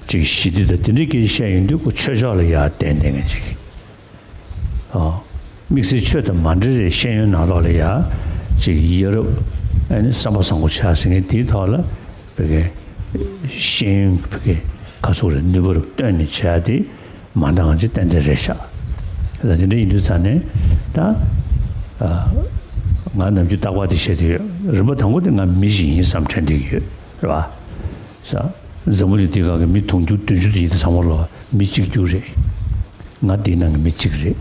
ཅིག་ཞི་བདེ་དང་དེ་འདྲའི་སྐད་ཆ་བཤད་ཡོང་དུས་ཁོ་ཆོས་ཕྱོགས་ལ་ཡར་བསྟན་བསྡད་མཁན་ཅིག་ཨ། དམིགས་བསལ་ཆོས་དང་མ་འབྲེལ་བའི་ཤེས་ཡོན་ནང་ལོགས་ལ་ཡ། ཅིག་ཡ་རབས་ཨ་ནི་བསམ་པ་བཟང་པོ་བྱ་ཟེར་མཁན་དེའི་ཐོག་ལ་བོད་སྐད་ཤེས་ཡོན་བོད་སྐད་ག་ཚོད་རེད་ནུས་པ་རུ་བཏོན་ནས་བྱ་དེ་མ་འདང་ཅིག་ཏན་ཏན་རེད་ཤག་ལ་དེ་འདྲ་ཡིན་དུས་ཙང་ནས་ད། ཨ། ང་ནམ་རྒྱུན་རྟག་པར་དེ་བཤད་དེ་ཡོད། རིམ་པ་དང་པོ་དེ་ང་མི་ཞིག་ཡིན་བསམ་དྲན་བསྡད་ཀྱི་ཡོད་རེད་བ། ས། འཛམ་བུ་གླིང་འདི་སྒང་གི་མི་དུང་ཕྱུར་བདུན་ཅུ་དེ་ཡིན་ད་ཚང་མ་ལོ་མི་གཅིག་གྱུར་རེད། ང་འདིའི་ནང་གི་མི་གཅིག་རེད།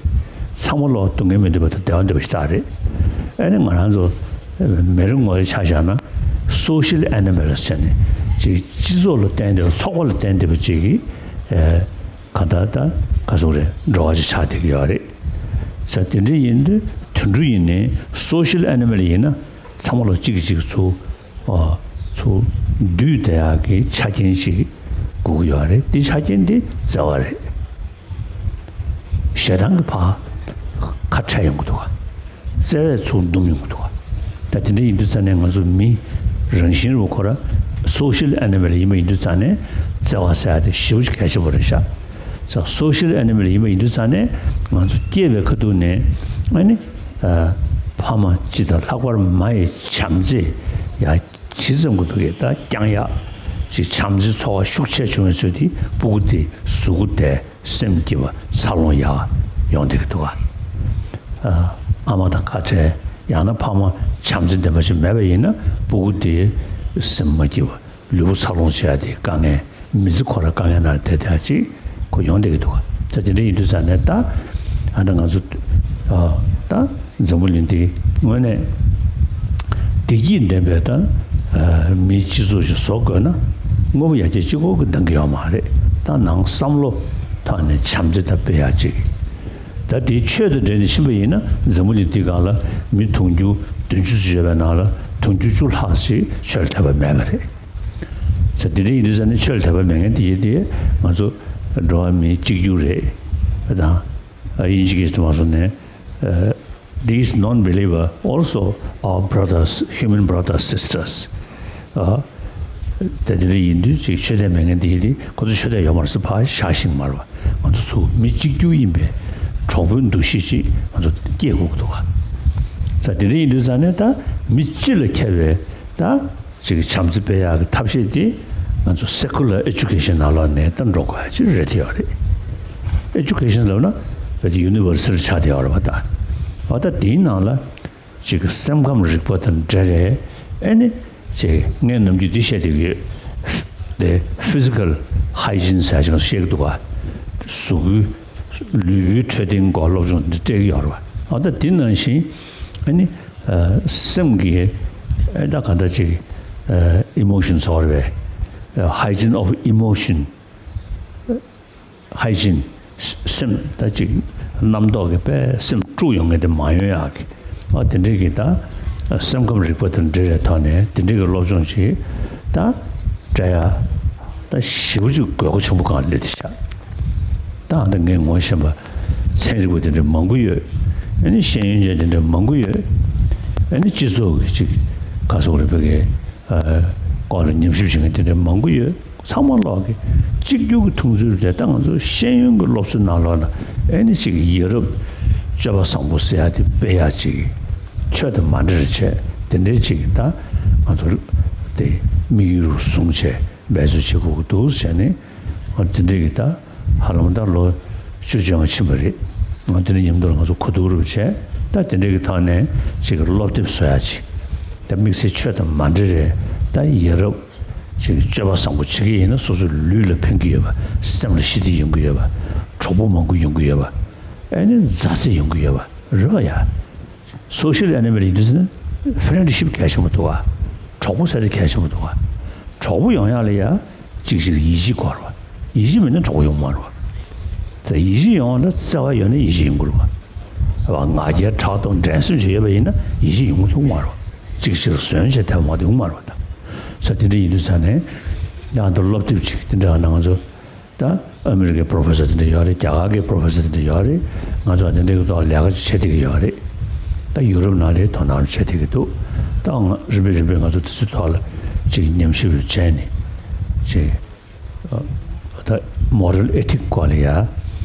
ཚང་མ་ལོ་སྡུག་བསྔལ་མི་འདོད་པ་དང་བདེ་བ་འདོད་པ་ཞིག་རྟག་རེད། ཨ་ནི་ང་རང་ཚོ་མི་རེ་ངོ་རེ་ཆ་བཞག་ན་social animals་བྱས་ནས་ཅིག་སྤྱི་ཚོགས་ལ་བརྟེན་བསྡད་པ་ཚོགས་པ་ལ་བརྟེན་བསྡད་པ་ཅིག་གི་ཨ། གང་ལྟར་ད་ག་ཚོད་རེད་འགྲོ་བ་ཅིག་ཆགས་བསྡད་ཀྱི་ཡོད་རེད། ས་དེ་འདྲ་ཡིན་དུས་དུད་འགྲོ་ཡིན་ནའི་social animal་ཡིན་ན་ཚང་མ་ལོ་གཅིག་གིས་གཅིག་ཚུར། ཨ། ཚུར་བསྡུས་བསྡད་ཡག་གི་ཆ་རྐྱེན་ཞིག་དགོས་ཀྱི་ཡོད་རེད། དེ་ཆ་རྐྱེན་དེ་བརྩེ་བ་རེད། ཞེ་སྡང་གི་ཕར་ཁ་ཕྲལ་ཡོང་གི་འདུག་ག་བརྩེ་བས་ཚུར་འདུམ་ཡོང་གི་འདུག་ག་ད་དེ་འདྲ་ཡིན་དུས་ཙང་ནས་ང་ཚོ་མི་རང་བཞིན་རུ་ཁོ་ར་social animal་ཡིན་པ་ཡིན་དུས་ཙང་ནས་བརྩེ་བ་ཟེར་ཡ་དེ་ཞེ་པོ་ཅིག་གལ་ཆེན་པོ་རེད་ཤག་ས་social animal་ཡིན་པ་ཡིན་དུས་ཙང་ནས་ང་ཚོ་སྐྱེས་པའི་ཁ་ཐུག་ནས་ཨ་ནི། ཨ། ཕ་མ་སྤྱི་དང་ལྷག་པར་མ་ཡི་བྱམས་བརྩེ་ཡ་ཇི་ཙམ་གྱི་ཐོག་གི་ད་བསྐྱང་ཡག་ཅིག་བྱམས་བརྩེ་ཚོར་བ་ཤུགས་ཆེ་བྱུང་བའི་ཚོད་དེ་སྤུ་གུ་དེ་གཟུགས་པོ་དེ་སེམས་སྐྱིད་པ་འཚར་ལོངས་ཡག་ཡོང་བསྡད་ཀྱི་འདུག་ག་ཨ། ཨ་མ་དང་ཁ་བྲལ་ཡང་ན་ཕ་མ་བྱམས་བརྩེ་ལྡན་པ་ཞིག་མེད་པ་ཡིན་ན་སྤུ་གུ་དེ་སེམས་མ་སྐྱིད་པ། ལུས་པོ་འཚར་ལོངས་བྱེད་ཡ་དེ་དཀའ་ངལ། མི་ཚེ་ཁོ་ར་དཀའ་ངལ་ནང་བསྡད་བསྡད་ཡ་ཅིག་ཁོ་ཡོང་བསྡད་ཀྱི་འདུག་ག་ད་དེ་འདྲ་ཡིན་དུས་ཙང་ནས་ད་ཨ་ད་ང་ཚོ་ཨ་ད་འཛམ་བུ་གླིང་འདི་དངོས་གནས་བདེ་སྐྱིད་ལྡན་པའི་ད་ཨ་མིའི་སྤྱི་ཚོགས་ཤིག་བཟོ་དགོས་ན་དངོས་པོ་ཡར་རྒྱས་གཅིག་པོ་གིས་འདང་གི་ཡོད་མ་རེད། ད་ནང་བསམ་བློ་ཐོག་ནས་བྱམས་བརྩེ་ད་སྤེལ་ཡ་ཅིག་ད་དེའི་ཆོས་དང་འབྲེལ་ནས་ཕྱིན་པ་ཡིན་ན་འཛམ་བུ་གླིང་འདི་སྒང་ལ་མི་དུང་ཕྱུར་བདུན་ཅུ་ཙམ་ཡོད་པའི་ནང་ལ་དུང་ཕྱུར་བཅུ་ལྷག་ཞིག་ཆོས་ལ་དད་པ་མེད་པ་རེད། ས་དེ་འདྲ་ཡིན་དུས་ཙང་ནས་ཆོས་ལ་དད་པ་མེད་མཁན་དེ་ཡིན་དེ་ང་ཚོ་འགྲོ་བ་མི་གཅིག་གྱུར་རེད། དང་དབྱིན་ཇི་སྐད་དུ་མ་སོང་ནས་ཨ། These non-believer also our brothers, human brothers, sisters. ཨ། དེ་འདྲ་ཡིན་དུས་ཅིག་ཆོས་དད་མེད་མཁན་དེ་ཡིན་དེ་ཁོ་ཚོ་ཆོས་དད་ཡོད་མ་རེད་ཟེར་ཕར་བཞག་ཤེས་ཀྱི་མ་རེད་པ། ང་ཚོ་ཚུར་མི་གཅིག་གྱུར་ཡིན་པའི་གྲོགས་པོའི་འདུ་ཤེས་ཅིག་ང་ཚོ་སྐྱེ་དགོས་ཀྱི་འདུག་ག་ས་དེ་འདྲ་ཡིན་དུས་ཙང་ནས་ད་མི་སྤྱི་ལ་ཁྱབ་པའི་ད། ཅིག་བྱམས་བརྩེ་སྤེལ་ཡག་གི་ཐབས་ཤེས་དེ་ང་ཚོ་secular education་ནང་ལོགས་ནས་ད་འགྲོ་དགོས་ཡ་ཅིག་རེད་དེ་ཡོད་རེད། Education་ལབ་ན་བོད་དེ་university་ཆགས་དེ་ཡོད་རེད་པ་ད། འོ་ད་དེའི་ནང་ལ་ཅིག་སེམས་ཁམས་རིག་པ་དང་འབྲེལ་རེད། ཨེ་ནི་ཅིག་ངས་ནམ་རྒྱུན་འདི་བཤད་བསྡད་ཀྱི་ཡོད། དེ་physical hygiene་ཟེར་ཡ་ཅིག་ང་ཚོ་བཤད་ཀྱི་འདུག་ག་གཟུགས་པོའི་ལུས་པོའི་འཕྲོད་བསྟེན་སྐོར་སློབ་སྦྱོང་འདི་སྤྲད་ཀྱི་ཡོད་རེད་པ། འོ་ད་དེ་ནང་བཞིན་ཨེ་ནི། ཨ། སེམས་ཀྱི་ཨེ་ད་ག་འདྲ་ཅིག་ཨ། emotion་ཟེར་བ་རེད་པས། ཨ། hygiene of emotion hygiene སེམས་ད་ཅིག་རྣམ་རྟོག་གི་དཔེ་སེམས་དཀྲུག་ཡོང་མཁན་དེ་མ་ཡོང་ཡག་གི་ཨ། དེ་འདྲའི་གི་ད་སེམས་ཁམས་རིག་པ་དང་འབྲེལ་བའི་ཐོག་ནས་དེ་འདྲའི་གི་སློབ་སྦྱོང་ཞིག་ད་སྤྲད་ཡ་ད་ཞེ་པོ་ཅིག་དགོས་མཁོ་ཆེན་པོ་གང་སླེབས་ཏེ་ཤག་ད་ཨ་ད་ངས་ངོ་ཤེས་པ་ཚན་རིག་པ་དེ་འདྲ་མང་པོ་ཡོད། ཨ་ནི་ཤེས་ཡོན་ཅན་དེ་འདྲ་མང་པོ་ཡོད། ཨ་ནི་སྤྱི་ཚོགས་ཀྱི་ཅིག་ག་སོགས་རེད་པའི་གི་ཨ་སྐོར་ལ་ཉམས་ཞིབ་བྱེད་མཁན་དེ་འདྲ་མང་པོ་ཡོད། ཚང་མ་ལོག་གི་གཅིག་གྱུར་གྱི་མཐོང་ཚུལ་དེ་ད་ང་ཚོ་ཤེས་ཡོན་གྱི་སློབ་གསོའི་ནང་ལོགས་ལ་ཨ་ནི་ཅིག་ཡ་རབས་སྤྱོད་པ་བཟང་པོ་ཟེར་ཡ་དེ་སྤེལ་ཡ་ཅིག་ཆོས་དང་མ་འབྲེལ་བྱས་དེ་འདྲའི་ཅིག་ད་ང་ཚོ་དེ་དམིགས་ཡུལ་རུ་བཟུང་བྱས། འབད་རྩོལ་བྱེད་དགོས་ཀྱི་འདུག་ཟེར་ནས། འོ་དེ་འདྲའི་གི་ད་ཧ་ལམ་ད་ལོ་བཅུ་བཅོ་ལྔ་ཕྱིན་པ་རེད། འོ་དེ་འདྲའི་མཉམ་དུ་ལ་ང་ཚོ་གོ་བསྡུར་རུབ་བྱས། ད་དེ་འདྲའི་གི་ཐོག་ནས་ཅིག་གི་སློབ་དེབ་བཟོ་ཡ་ཅིག་ད་དམིགས་བསལ་ཆོས་དང་མ་འབྲེལ་རེད། ད་ཡ་རབས་ཅིག་སྤྱོད་པ་བཟང་པོ་བྱེད་ཀྱི་ཡིན་ན་སོ་སོའི་ལུས་ལ་ཕན་གྱི་ཡོད་པ། སེམས་ལ་ཞི་བདེ་ཡོང་གི་ཡོད་པ། གྲོགས་པོ་མང་པོ་ཡོང་གི་ཡོད་པ། ཨེ་ནི་མཛའ་བརྩེ་ཡོང་གི་ཡོད་པ་རེད་པ་ཡ། Social animal་ཡིན་དུས་ཟེར་ན་friendship་གལ་ཆེན་པོ་འདུག་ག་གྲོགས་པོ་ཟེར་དེ་གལ་ཆེན་པོ་འདུག་ག་གྲོགས་པོ་ཡོང་ཡག་ལ་ཡ་གཅིག་གཅིག་ཡིད་ཆེས་དགོས་རེད་པ། ཡིད་ཆེས་མེད་ན་གྲོགས་པོ་ཡོང་མ་རེད་པ། ད་ཡིད་ཆེས་ཡོང་ན་བརྩེ་བ་ཡོད་ན་ཡིད་ཆེས་ཡོང་གི་རེད་པ། རེད་པ། ང་རྒྱལ་ཕྲག་དོག་འགྲན་སེམས་བྱེད་ཡོད་པ་ཡིན་ན་ཡིད་ཆེས་ཡོང་གི་ཐུབ་མ་རེད་པ། གཅིག་གཅིག་ལ་ཟོན་བྱས་ཐེབས་མ་དེ་ཡོང་མ་རེད་པ། ད་ས་དེ་འདྲ་ཡིན་དུས་ཙང་ནས་ཡང་ད་སློབ་དེབ་ཅིག་དེ་འདྲ་ནང་ཚོ། ད་ཨ་མི་རི་ཀའི་པོ་རོ་ཕེ་སར་དེ་འདྲ་ཡོད་རེད། རྒྱ་གར་གྱི་པོ་རོ་ཕེ་སར་དེ་འདྲ་ཡོད་རེད། ང་ཚོ་དེ་འདྲ་གི་ཐོག་ལས་ཀ་ཅིག་བྱེད་བསྡད་ཀྱི་ཡོད་རེད། ད་ཡུ་རོབ་ནང་ལ་དོ་སྣང་བྱེད་བསྡད་ཀྱི་འདུག་ད་ང་རིམ་པས་རིམ་པས་ང་ཚོ་དེ་ཚོའི་ཐོག་ལ་ཅིག་ཉམས་ཞིབ་བྱས་ནས་ཅིག་ད་མོ་རལ་ཨེ་ཐིག་སྐོར་ལ་ཡ་ཨ་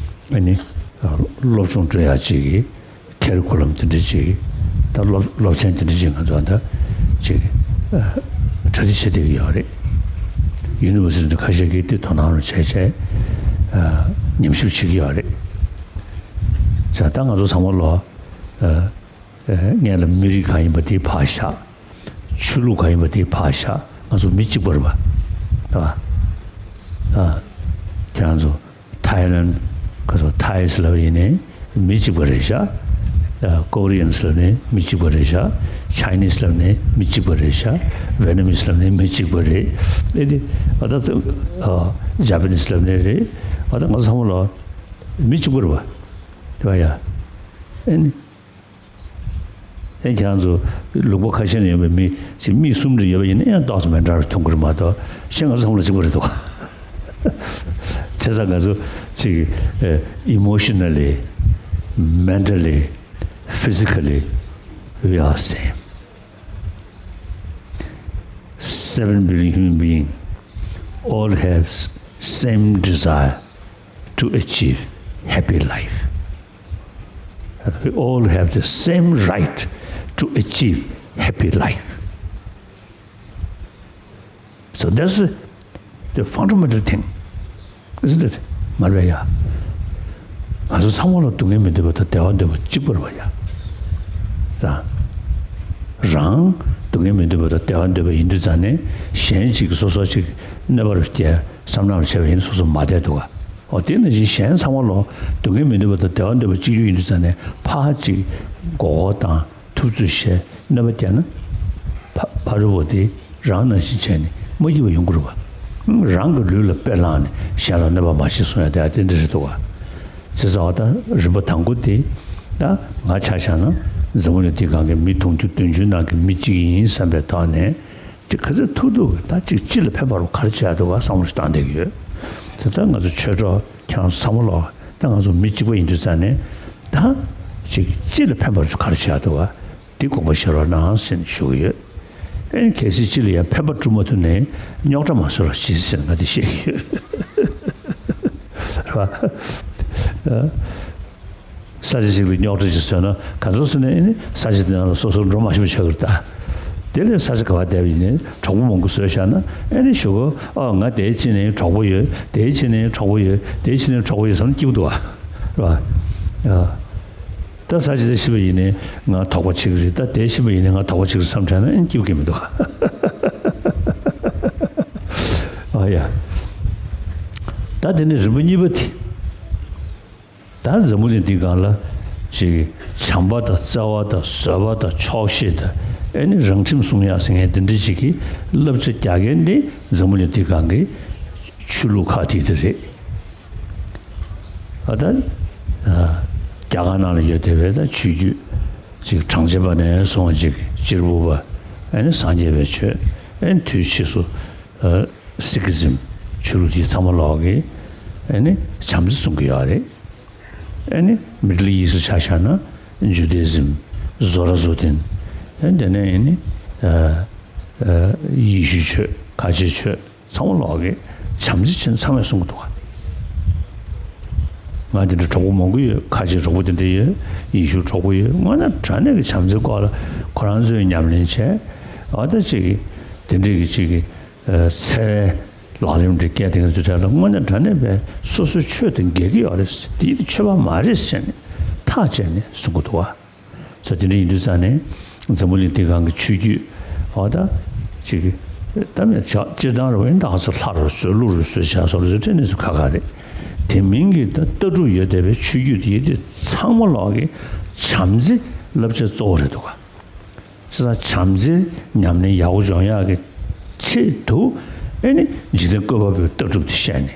ནི་སློབ་སྦྱོང་སྤྲོད་ཡག་ཅིག་གི་ཁེ་རི་ཁུ་ལམ་དེ་འདྲ་ཅིག་ད་སློབ་སློབ་ཚན་དེ་འདྲ་ཅིག་ང་ཚོ་ད་ཅིག་གྲ་སྒྲིག་བྱེད་བསྡད་ཀྱི་ཡོད་རེད། ཡུ་ནི་ཝར་སི་ཊི་ཁ་ཤས་ཀྱིས་དེ་དོ་སྣང་རུ་བྱས་བྱས་ཉམས་ཞིབ་བྱེད་ཀྱི་ཡོད་རེད། ས་ད་ང་ཚོ་ཚང་མ་ལོ་སྔོན་ལ་མི་རིགས་གང་ཡིན་པ་དེ་ཕར་བཞག་ཆོས་ལུགས་གང་ཡིན་པ་དེ་ཕར་བཞག་ང་ཚོ་མི་གཅིག་པ་རེད་པ། ཨ་ཁྱེད་རང་ཚོ་ཐའི་ལན་ག་ཚོ་ཐའི་སི་ལབ་ཡིན་ནའི་མི་གཅིག་པ་རེད་ཤག་ཀོ་རི་ཡན་སི་ལབ་ནའི་མི་གཅིག་པ་རེད་ཤག་ཆའི་ནི་སི་ལབ་ནའི་མི་གཅིག་པ་རེད་ཤག་ཝེ་ནམ་མི་སི་ལབ་ནའི་མི་གཅིག་པ་རེད། ཨེ་དེ་ཨ་ད་ཚོ་ཇ་པ་ནི་སི་ལབ་ནའི་རེད། ཨ་ད་ང་ཚོ་ཚང་མ་ལ་མི་གཅིག་པ་རེད་པ། དེ་བ་ཡ་ཨེ་ནི། ཨེ་ཁྱེད་རང་ཚོ་ལུང་པ་ཁ་ཤས་ནས་ཡོད་པའི་མི་ཅིག་མི་གསུམ་རེ་ཡོད་པ་ཡིན་ན་ཡང་ཏོག་ཙམ་མི་འདྲ་བ་མཐོང་གི་རེད་མ་གཏོགས་གཞན་ང་ཚོ་ཚང་མ་ལ་གཅིག་པ་རེད་འདུག་བྱས་ཙང་ང་ཚོ་ཅིག་ཨེ་emotionally, mentally, physically, we are same. Seven billion human beings all have s- same desire to achieve happy life. We all have the same right to achieve happy life. So that's the, the fundamental thing, isn't it? མ་རེད་ཡ། ང་ཚོ་ཚང་མ་ལ་སྡུག་བསྔལ་མི་འདོད་པ་དང་བདེ་བ་འདོད་པ་གཅིག་པ་རེད་པ་ཡ། ད་རང་སྡུག་བསྔལ་མི་འདོད་པ་དང་བདེ་བ་འདོད་པ་ཡིན་དུས་ཙང་ནས་གཞན་གཅིག་གིས་སོ་སོ་གཅིག་གནོད་པ་རུ་སྐྱེལ་བསམ་བློ་བྱས་པ་ཡིན་ན་སོ་སོ་མ་བདེ་འདུག་ག་འོ་དེ་ནང་བཞིན་གཞན་ཚང་མ་ལ་སྡུག་བསྔལ་མི་འདོད་པ་དང་བདེ་བ་འདོད་པ་གཅིག་གྱུར་ཡིན་དུས་ཙང་ནས་ཕར་གཅིག་མགོ་སྐོར་བཏང་ཐུབ་ཚོད་བྱས་གནོད་པ་བསྐྱལ་ན། ཕ་ཕ་རོལ་པོ་དེ་རང་ནང་བཞིན་བྱས་ནས་མ་སྐྱིད་པ་ཡོང་གི་རེད་པ། རང་གི་ལུས་ལ་དཔེ་བླངས་ནས་གཞན་ལ་གནོད་པ་མ་བྱེད་གསུང་ཡ་དེ་ཨ་དེ་འདྲ་རེད་འདུག་ག་བྱས་ཙང་ད་རིམ་པ་དང་པོ་དེ་ད་ང་ཆ་བཞག་ན་འཛམ་བུ་གླིང་འདིའི་སྒང་གི་མི་དུང་ཕྱུར་བདུན་ཅུ་ནང་གི་མི་གཅིག་ཡིན་བསམ་པའི་ཐོག་ནས། དེ་ག་ཚོད་ཐུབ་ཐུབ་ད་ཅིག་སྤྱི་ལ་ཕན་པ་རུ་ག་རེ་བྱེད་ཡ་འདུག་ག་བསམ་བློ་ཞིག་བཏང་བསྡད་ཀྱི་ཡོད། དེ་ལྟར་ང་ཚོ་ཆོས་གྲོགས་ཁྱེད་རང་ཚོ་ཚང་མ་ལོག་ད་ང་ཚོ་མི་གཅིག་པ་ཡིན་དུས་ཙང་ནས་ད་ཅིག་སྤྱི་ལ་ཕན་པ་རུ་ག་རེ་བྱེད་ཡ་འདུག་ག་དེ་དགོངས་པ་བཞེས་རོགས་གནང་ཟེར་ནས་ཞུ་གི་ཡོད། ཨེ་གལ་སྲིད་སྤྱི་ལ་ཡང་ཕན་པ་སྒྲུབ་མ་ཐུབ་ནའི་རྙོག་དྲ་མ་བཟོ་རོགས་གྱིས་ཟེར་ནས་ང་དེ་བཤད་ཀྱི་ཡོད། རེད་པ། ས་ཆ་ཞིག་ལ་རྙོག་དྲ་ཞིག་བཟོས་ན་ག་ཚོད་བཟོས་ནའི་ཨེ་ནི་ས་ཆ་དེ་ནང་ལ་སོ་སོ་འགྲོ་མ་ཤེས་པ་ཆགས་ཀྱི་རེད་ད། དེ་ལས་ས་ཆ་ག་པར་བསྡད་པ་ཡིན་ནའི་གྲོགས་པོ་མང་པོ་བཟོས་བཞག་ན་ཨེ་ནི་གཞུག་གུ་ཨ་ང་དེའི་ཕྱི་ནས་གྲོགས་པོ་ཡོད། དེའི་ཕྱི་ནས་གྲོགས་པོ་ཡོད། དེའི་ཕྱི་ནས་གྲོགས་པོ་ཡོད་བསམ་ན་སྐྱིད་པོ་འདུག་ག་རེད་པ། ཨ་ད་ས་ཆ་དེ་ཤི་བ་ཡིན་ནའི་ང་དོགས་པ་བྱེད་ཀྱི་རེད། ད་དེ་ཤི་བ་ཡིན་ནའི་ང་དོགས་པ་བྱེད་ཀྱི་རེད་བསམ་དྲན་ན་ཨེ་སྐྱིད་པོ་སྐྱེ་མི་འདུག་ག་ཨ་ཡ། ད་དེ་ནས་རིམ་པ་གཉིས་པ་དེ། ད་འཛམ་བུ་གླིང་འདིའི་སྒང་ལ་ཅིག་བྱམས་པ་དང་བརྩེ་བ་དང་བཟོད་པ་དང་ཆོག་ཤེས་དང་ཨེ་ནི་རང་ཁྲིམས་སྲུང་ཡག་ཟེར་མཁན་འདི་འདྲ་ཅིག་གི་བསླབ་བྱ་རྒྱག་མཁན་འདི་འཛམ་བུ་གླིང་འདིའི་སྒང་གི་ཆོས་ལུགས་ཁག་དེ་དེ་རེད། ཨ་ད་ཨ་རྒྱ་གར་ནང་ལ་ཡོད་བསྡད་པའི་ད་ཆོས་བརྒྱུད་ཅིག་གྲངས་ཅན་པ་ནས་བཟུང་བ་ཅིག་གཅེར་བུ་པ་ཨེ་ནི་སངས་རྒྱས་པའི་ཆོས་ཨེ་ནི་དུས་ཕྱིས་སུ་ཨ་སིག་ཨི་ཛིམ་ཆོས་ལུགས་དེ་ཚང་མ་ལོག་གི་ཨེ་ནི་བྱམས་བརྩེ་སྲུང་གི་ཡོད་རེད། ཨེ་ནི་མི་ཌལ་ཨིསཊ་ཆ་བཞག་ན་ཇུ་དི་ཨི་ཛིམ། ཛོ་ར་ཛོ་ཐིན། ཨེ་དེ་ནས་ཨེ་ནི་ཨ་ཨ་ཡེ་ཤུའི་ཆོས་ཁ་ཆེའི་ཆོས་ཚང་མ་ལོག་གི་བྱམས་བརྩེ་ཆེན་ཚང་མས་གསུང་གི་འདུག་ག་ང་དེ་འདྲ་གྲོགས་པོ་མང་པོ་ཡོད། ཁ་ཆེའི་གྲོགས་པོ་དེ་འདྲ་ཡོད། ཡེ་ཤུའི་གྲོགས་པོ་ཡོད། དངོས་གནས་དྲང་གནས་ཀྱི་བྱམས་བརྩེའི་སྐོར་ལ་ཁོ་རང་ཚོས་ཉམས་ལེན་བྱས། འོ་ད་ཅིག་གི་དེ་འདྲའི་གི་ཅིག་གི་ཨ་འཚེ་བའི་ལག་ལེན་འདི་སྐད་དེ་ཚོའི་གྲས་ལ་དངོས་གནས་དྲང་གནས་པའི་སོ་སོའི་ཆོས་དང་འགལ་གྱི་ཡོད་རེད། འདི་ཡིན་ཆོས་པ་མ་རེད་ཟེར་ནས་ཐག་བཅད་ནས་གསུང་གི་འདུག་བ། ས་དེ་འདྲ་ཡིན་དུས་ཙང་ནས་འཛམ་བུ་གླིང་འདི་སྒང་གི་ཆོས་བརྒྱུད་འོ་ད་ཅིག་གི་ད་མེད་ཆ་སྤྱིར་བཏང་རུ་ཡིན་ད་ག་ཚོད་ལྷ་རུ་བཟོས་ཀླུ་རུ་བཟོས་བྱས་སོགས་ལ་བཟོས་ཁྲིད་ནས་སུ་ཁ་ཁ་རེད། དེ་མིན་གྱི་ད་ལྟ་གྲུབ་ཡོད་བསྡད་པའི་ཆོས་བརྒྱུད་དེ་ཡིན་དེ་ཚང་མ་ལོག་གི་བྱམས་བརྩེ་བསླབ་བྱ་གཙོ་བོ་རེད་འདུག་ག་བྱས་ཙང་བྱམས་བརྩེ་ཉམས་ལེན་ཡག་པོ་སྦྱོང་ཡག་གི་ཆེད་དུ་ཨེ་ནི་འཇིག་རྟེན་བཀོད་པ་པོའི་ལྟ་གྲུབ་དེ་བཤད་ནས་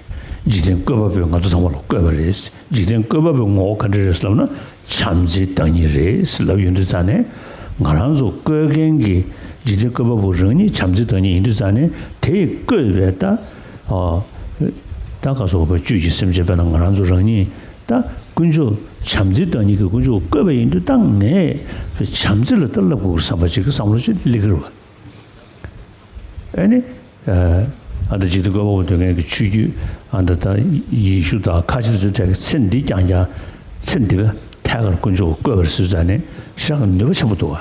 འཇིག་རྟེན་བཀོད་པ་པོས་ང་ཚོ་ཚང་མ་ལ་བཀོད་པ་རེད། འཇིག་རྟེན་བཀོད་པ་པོའི་ངོ་བོ་ག་འདྲ་རེད་ལབ་ན་བྱམས་བརྩེའི་བདག་ཉིད་རེད་ལབ་ཡོང་དུས་ཙང་ནས་ ང་རང་ཚོ་བཀོད་མཁན་གྱི་འཇིག་རྟེན་བཀོད་པ་པོ་རང་ཉིད་བྱམས་བརྩེའི་བདག་ཉིད་ཡིན་དུས་ཙང་ནས། དེས་བཀོད་པའི་ད་ཨ་ད་ག་སོགས་པ་བཅུད་ཀྱི་སེམས་ཅན། དཔེར་ན་ང་རང་ཚོ་རང་ཉིད་ད་དཀོན་མཆོག་བྱམས་བརྩེའི་བདག་ཉིད་ཀྱི་དཀོན་མཆོག་བཀོད་པ་ཡིན་དུས། ད་ངས་བྱམས་བརྩེ་ལ་ད་བསླབ་དགོས་བསམ་པ་ཅིག་གི་བསམ་བློ་ཅིག་སླེབས་ཀྱི་རེད་བ། ཨ་ནི། ཨ་ད་འཇིག་རྟེན་བཀོད་པ་པོ་འདོད་མཁན་གྱི་ཆོས་བརྒྱུད། ཨ་ད་ད་ཡེ་ཤུ་དང་ཁ་ཆེ་དེ་ཚོའི་གྲས་ཀྱི་ཚེ་འདི་རྐྱང་རྐྱང་། ཚེ་འདི་ག་ཐད་ཀར་དཀོན་མཆོག་བཀོད་པ་རེད་ཟེར་ཙང་ནས་ཞེ་དྲག་ནུས་པ་ཆེན་པོ་འདུག་བ།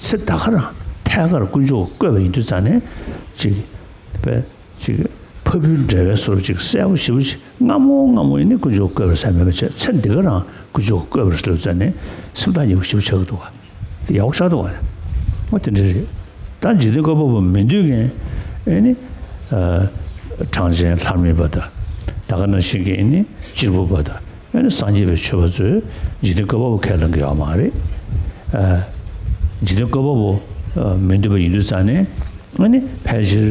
ཚེ་ད་ག་རང་ཐད་ཀར་དཀོན་མཆོག་བཀོད་པ་ཡིན་དུས་ཙང་ནས། ཅིག་པས་ཅིག་ཕ་བུའི་འབྲེལ་བའི་བཟོ་འདྲ་ཅིག་གསལ་པོ་ཞེ་པོ་ཅིག་སྔ་མོ་སྔ་མོ་ཡིན་ནའི་དཀོན་མཆོག་བཀོད་པ་རེད་ཟེར་མེད་པ་བྱས། ཚེ་འདི་ག་རང་དཀོན་མཆོག་བཀོད་པ་རེད་ཟེར་ཙང་ནས་སེམས་ཐག་ཉེ་པོ་ཞེ་པོ་ཆགས་ཀྱི་འདུག་བ། དེ་ཡག་པོ་ཆགས་འདུག་བ། འོ་དེ་འདྲ་རེད། ད་འཇིག་རྟེན་བཀོད་པ་པོ་མི་འདོད་མཁན་ཨེ་ནི་ཨ་གྲངས་ཅན་ལྷ་མིན་པ་དང་། ད་ག་ནང་བཞིན་གྱི་ཨེ་ནི་གཅེར་བུ་པ་དང་། ཨེ་ནི་སངས་རྒྱས་པའི་ཆོས་པ་ཚོས་འཇིག་རྟེན་བཀོད་པ་པོ་ཁས་ལེན་གྱི་ཡོད་མ་རེད། ཨ་འཇིག་རྟེན་བཀོད་པ་པོ་ཨ་མི་འདོད་པ་ཡིན་དུས་ཙང་ནས། ཨ་ནི་ཕལ་ཆེར་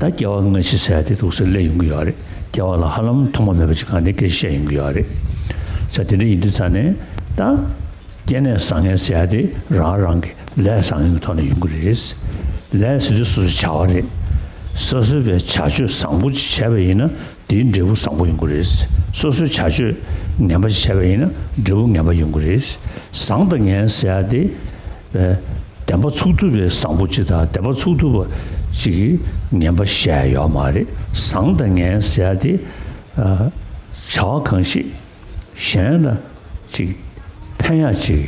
ད་སྐྱེ་བ་སྔ་ཕྱི་ཟེར་ཡ་དེ་འདུག་སེ་སླེབས་ཡོང་གི་ཡོད་རེད། སྐྱེ་བ་ལ་ཧ་ལམ་ཐོག་མ་མེད་པ་ཅིག་གང་ནས་སྐད་ཆ་བཤད་ཡོང་གི་ཡོད་རེད། ས་དེ་འདྲ་ཡིན་དུས་ཙང་ནས་ད། སྐྱེ་གནས་བཟང་ངན་ཟེར་ཡ་དེ་རང་རང་གི་ལས་བཟང་ངན་གྱི་ཐོག་ནས་ཡོང་གི་རེད། ལས་ཟེར་དུས་སོ་སོའི་བྱ་བ་རེད། སོ་སོའི་བའི་བྱ་སྤྱོད་བཟང་པོ་ཅིག་བྱས་པ་ཡིན་ན་དེའི་འབྲས་བུ་བཟང་པོ་ཡོང་གི་རེད། སོ་སོའི་བྱ་སྤྱོད་ངན་པ་ཅིག་བྱས་པ་ཡིན་ན་འབྲས་བུ་ངན་པ་ཡོང་གི་རེད། བཟང་དང་ངན་ཟེར་ཡ་དེ་བའི་བདེན་པ་ཚུགས་ཐུབ་པའི་བཟང་པོ་ཅིག་དང་། བདེན་པ་ཚུགས་ཐུབ་པ་ཅིག་གིས་ངན་པ་བཤད་ཡ་ཡོད་མ་རེད། བཟང་དང་ངན་ཟེར་ཡ་དེ་ཨ་བྱ་བ་གང་ཞིག་གཞན་ལ་ཅིག་ཕན་ཡག་ཅིག་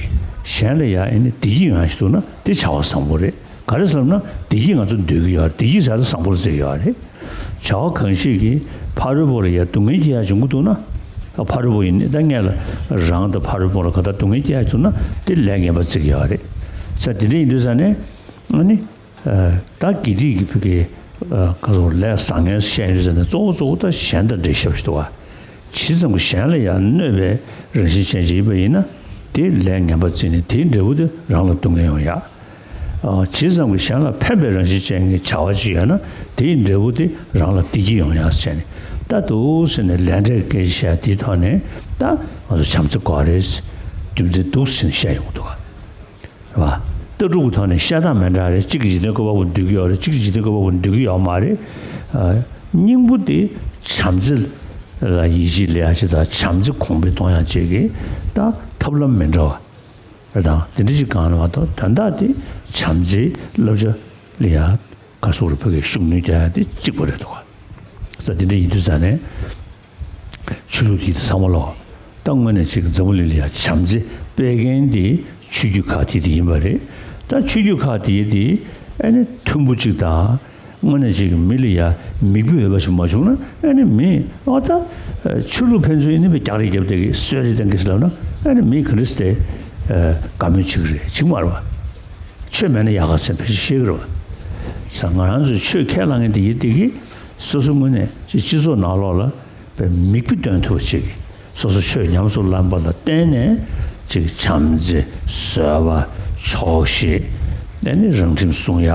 གཞན་ལ་ཡ་ཨེ་ནི་བདེ་སྐྱིད་ཡོང་ཡག་ཞིག་འདུག་ན་དེ་བྱ་བ་བཟང་པོ་རེད། ག་རེ་ཟེར་ལབ་ན་བདེ་སྐྱིད་ང་ཚོ་འདོད་ཀྱི་ཡོད་རེད། བདེ་སྐྱིད་ཟེར་ཡ་དེ་བཟང་པོ་ལ་བརྩི་གི་ཡོད་རེད། བྱ་བ་གང་ཞིག་གིས་ཕ་རོལ་པོ་ལ་ཡ་སྡུག་བསྔལ་སྐྱེ་ཡག་བྱུང་གི་འདུག་ན། ཨ་ཕ་རོལ་པོ་ཡིན་ནི་ད་ངས་ལ་རང་དང་ཕ་རོལ་པོ་ལ་ག་ད་སྡུག་བསྔལ་སྐྱེ་ཡག་བྱུང་ན་དེ་ལས་ངན་པ་བརྩི་གི་ཡོད་རེད། ས་དེ་འདྲ་ཡིན་དུས་ས་ནས་ཨ་ནི། ད་དགེ་སྡིག་གི་ཕ་གི་ག་ཚོད་ལས་བཟང་ངན་བཤད་ཡོད་ཟེར་ན་གཙོ་བོ་གཙོ་བོ་ད་གཞན་དང་འབྲེལ་ཞབས་ཞུ་འདུག་བ། ཇི་ཙམ་གྱིས་གཞན་ལ་ཡང་གནོད་པའི་རང་བཞིན་ཅན་ཅིག་ཡིན་པ་ཡིན་ན་དེ་ལས་ངན་པ་བརྩིས་ནས་དེའི་འབྲས་བུ་དེ་རང་ལ་སྡུག་བསྔལ་ཡོང་ཡག་ཇི་ཙམ་གྱིས་གཞན་ལ་ཕན་པའི་རང་བཞིན་ཅན་གྱི་བྱ་བ་ཅིག་ཡོད་ན་དེའི་འབྲས་བུ་དེ་རང་ལ་བདེ་སྐྱིད་ཡོང་ཡག་བྱས་ནས། ད་འདུག་ཟེར་ནས་ལས་འབྲས་སྐད་ཆ་བཤད་དེའི་ཐོག་ནས་ད་ང་ཚོ་བྱམས་བརྩེ་དགོས་རེད། རྒྱུ་མཚན་འདུག་ཟེར་ནས་བཤད་ཡོང་གི་འདུག་བ། རེད་བ། ལྟ་གྲུབ་ཀྱི་ཐོག་ནས་བཤད་སྟངས་མི་འདྲ་རེད། གཅིག་གིས་འཇིག་རྟེན་བཀོད་པ་པོ་འདོད་ཀྱི་ཡོད་རེད། གཅིག་གིས་འཇིག་རྟེན་བཀོད་པ་པོ་འདོད་ཀྱི་ཡོད་མ་རེད། ཨ། སྙིང་པོ་དེ་བྱམས་བརྩེ་ལ་ཡིད་ཆེས་སླེབས་ཡ་ཅིག་དང་། བྱམས་བརྩེ་གོང་འཕེལ་གཏོང་ཡ་ཅིག་གི་ད་ཐབས་ལམ་མི་འདྲ་བ་རེད། དང་དེ་འདྲ་ཅིག་གང་ལ་བ་དང་དོན་དག་དེ་བྱམས་བརྩེའི་བསླབ་བྱ་ལ་ཡ་ག་སོགས་རུ་ཕ་གིའི་ཤུགས་སྣོན་རྒྱག་ཡ་དེ་གཅིག་པ་རེད་འདུག་ག་ས་དེ་འདྲ་ཡིན་དུས་ཙང་ནས། ཆོས་ལུགས་དེ་ཚང་མ་ལོག་ད་དངོས་གནས་ཅིག་འཛམ་བུ་གླིང་ལ་ཡ་བྱམས་བརྩེ་སྤེལ་མཁན་དེ་ཆོས་བརྒྱུད་ཁག་དེ་དེ་ཡིན་པ་རེད། ད་ཆོས་བརྒྱུད་ཁག་དེ་དེ་ཨ་ནི་མཐུན་པོ་ཅིག་དང་། དངོས་གནས་ཅིག་མི་ལ་ཡ་མིག་དཔེ་འོས་པ་ཞིག་མ་བྱུང་ན། ཨ་ནི་མི་ཨོ་ད་ཆོས་ལུགས་ཕན་ཚུན་ཡིན་ནི་བའི་རྒྱག་རེས་རྒྱབ་བསྡད་ཀྱི་གསོད་རེས་བཏང་གི་ཟེར་ལབ་ན། ཨ་ནི་མི་ག་འདྲ་སེ་དེ་དགའ་མོས་བྱེད་ཀྱི་རེད། བྱེད་ཀྱི་མ་རེད་བ། ཆོས་མེད་ན་ཡག་ག་ཟེར་ཕལ་ཆེར་བཤད་ཀྱི་རེད་བ། ས་ང་རང་ཚོས་ཆོས་ཁས་བླངས་མཁན་དེ་ཡིན་དེ་གིས་སོ་སོ་དངོས་གནས་ཅིག་སྤྱི་ཚོགས་ནང་ལོགས་ལ་པའི་མིག་དཔེ་སྟོན་ཐུབ་པ་ཅིག་སོ་སོ་ཆོས་ཉམས་སུ་བླངས་པ་ལ་བརྟེན་ནས་ཅིག་བྱམས་བརྩེ། བཟོད་པ། ཆོག་ཤེས། ཨ་ནི་རང་ཁྲིམས་སྲུང་ཡ།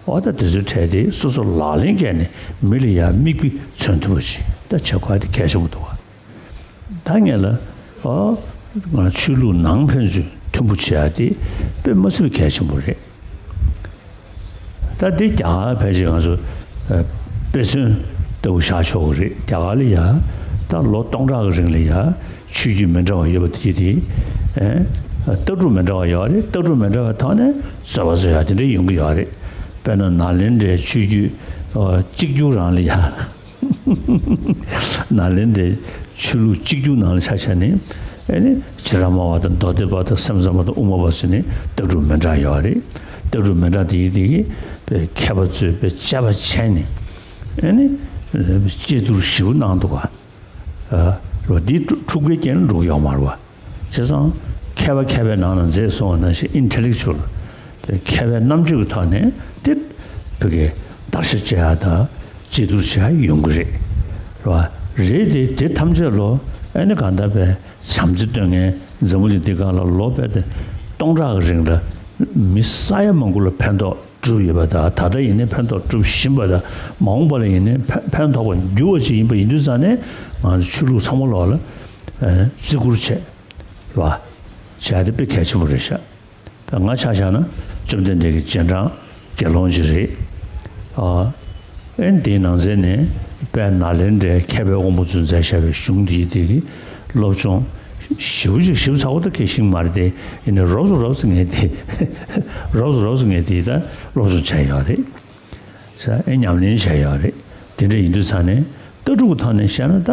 འོ་ད་དེ་ཚོའི་གྲས་དེ་སོ་སོ་ལག་ལེན་བཀལ་ནས་མི་ལ་ཡ་མིག་དཔེ་མཚོན་ཐུབ་པ་ཅིག་ད་བྱེད་དགོས་དེ་གལ་ཆེན་པོ་འདུག་བ། ད་ངས་ལ་ཨོ་ང་ཆོས་ལུགས་ནང་ཕན་ཚུན་མཐུན་པོ་བྱེད་ཡ་དེ་དཔེ་མ་སྲིད་པའི་གལ་ཆེན་པོ་རེད། ད་དེ་རྒྱ་གར་ཕལ་ཆེར་ང་ཚོ་ཨ་དཔེ་མཚོན་ལྟ་བུ་བཞག་ཆོག་གི་རེད། རྒྱ་གར་ལ་ཡ་ད་ལོ་སྟོང་ཕྲག་གི་རིང་ལ་ཡ་ཆོས་བརྒྱུད་མི་འདྲ་བ་ཡོད་པ་དེ་དེ་ཨེ་ལྟ་གྲུབ་མི་འདྲ་བ་ཡོད་རེད། ལྟ་གྲུབ་མི་འདྲ་བའི་ཐོག་ནས་བཟོད་པ་བཟོ་ཡ་དེ་འདྲ་ཡོང་གི་ཡོད་རེད། དཔེར་ན་ནཱ་ལེནྡྲའི་ཆོས་བརྒྱུད་ཨ་གཅིག་གྱུར་རང་ལ་ཡ། ནཱ་ལེནྡྲའི་ཆོས་ལུགས་གཅིག་གྱུར་ནང་ལ་ཆ་བཞག་ནས། ཨ་ནི་ཁྱེད་རང་མ་བ་དང་མདོ་སྡེ་པ་དང་སེམས་ཙམ་པ་དང་དབུ་མ་པ་ཟེར་ནས་ལྟ་གྲུབ་མི་འདྲ་ཡོད་རེད། ལྟ་གྲུབ་མི་འདྲ་དེ་ཡི་དེ་གི་པའི་མཁས་པ་ཚོས་པའི་དཔྱད་པ་བྱས་ནས། ཨ་ནི་དཔྱད་བསྡུར་ཞིབ་པོ་གནང་འདུག་ག་ཨ་རོ་འདི་འཁྲུག་པའི་རྐྱེན་འགྲོ་གི་ཡོད་མ་རེད་བ། བྱས་ཙང་མཁས་པ་མཁས་པའི་ནང་ན་མཛད་སོང་བ་ནང་བཞིན་ཨིན་ཊེ་ལེག་ཅུ་ཨལ་མཁས་པའི་རྣམ་དཔྱོད་ཀྱི་ཐོག་ནས་དེ་བོད་ཀྱི་བརྡར་ཤ་བཅད་ཡ་དང་དཔྱད་བསྡུར་བྱེད་ཡ་ཡོང་གི་རེད། རེད་བ། རེད་དེ་དེ་ཐམས་ཅད་ལོ་ཨ་ནི་གང་ལྟར་བས་བྱམས་བརྩེ་སྟོན་མཁན་འཛམ་བུ་གླིང་འདི་སྒང་ལ་ལོ་དཔེ་དེ་སྟོང་ཕྲག་གི་རིང་ལ་མི་ས་ཡ་མང་པོ་ལ་ཕན་ཐོགས་གྲུབ་ཡོད་པ་དང་། ད་ལྟ་ཡིན་ནའི་ཕན་ཐོགས་སྒྲུབ་བཞིན་པ་དང་། མ་འོངས་པ་ལ་ཡིན་ནའི་ཕན་ཕན་ཐོགས་པར་འགྱུར་བ་ཅིག་ཡིན་པ་ཡིན་དུས་ཙང་ནས་ང་ཚོ་ཆོས་ལུགས་ཚང་མ་ལོག་ལ་བརྩི་བཀུར་བྱས་རེད་བ། བྱས་ཏེ་དཔེ་གལ་ཆེན་པོ་རེད་ཤག་ད་ང་ཆ་བཞག་ན་ བཅོམ་ལྡན་འདས་ཀྱི་རྗེས་འབྲང་དགེ་སློང་ཅིག་རེད། ཨ། ཨེ་འདིའི་ནང་ཚན་ནས་དཔལ་ནཱ་ལེནྡྲའི་མཁས་པའི་དབང་པོ་ཚོས་མཛད་བཞག་པའི་གཞུང་འདིའི་དེ་གི་སློབ་སྦྱོང་ཞིབ་ཅིག་ཞིབ་ཚགས་པོ་ད་གལ་ཤིང་མ་རེད་དེ། ཡིན་ནའི་རོབ་ཙམ་རོབ་ཙམ་ངས་དེ་རོབ་ཙམ་རོབ་ཙམ་ངས་དེ་ད་སློབ་སྦྱོང་བྱས་ཡོད་རེད། ས་ཨེ་ཉམས་ལེན་བྱས་ཡོད་རེད། དེ་འདྲ་ཡིན་དུས་ཙང་ནས་ལྟ་གྲུབ་ཀྱི་ཐོག་ནས་བཤད་ན་ད་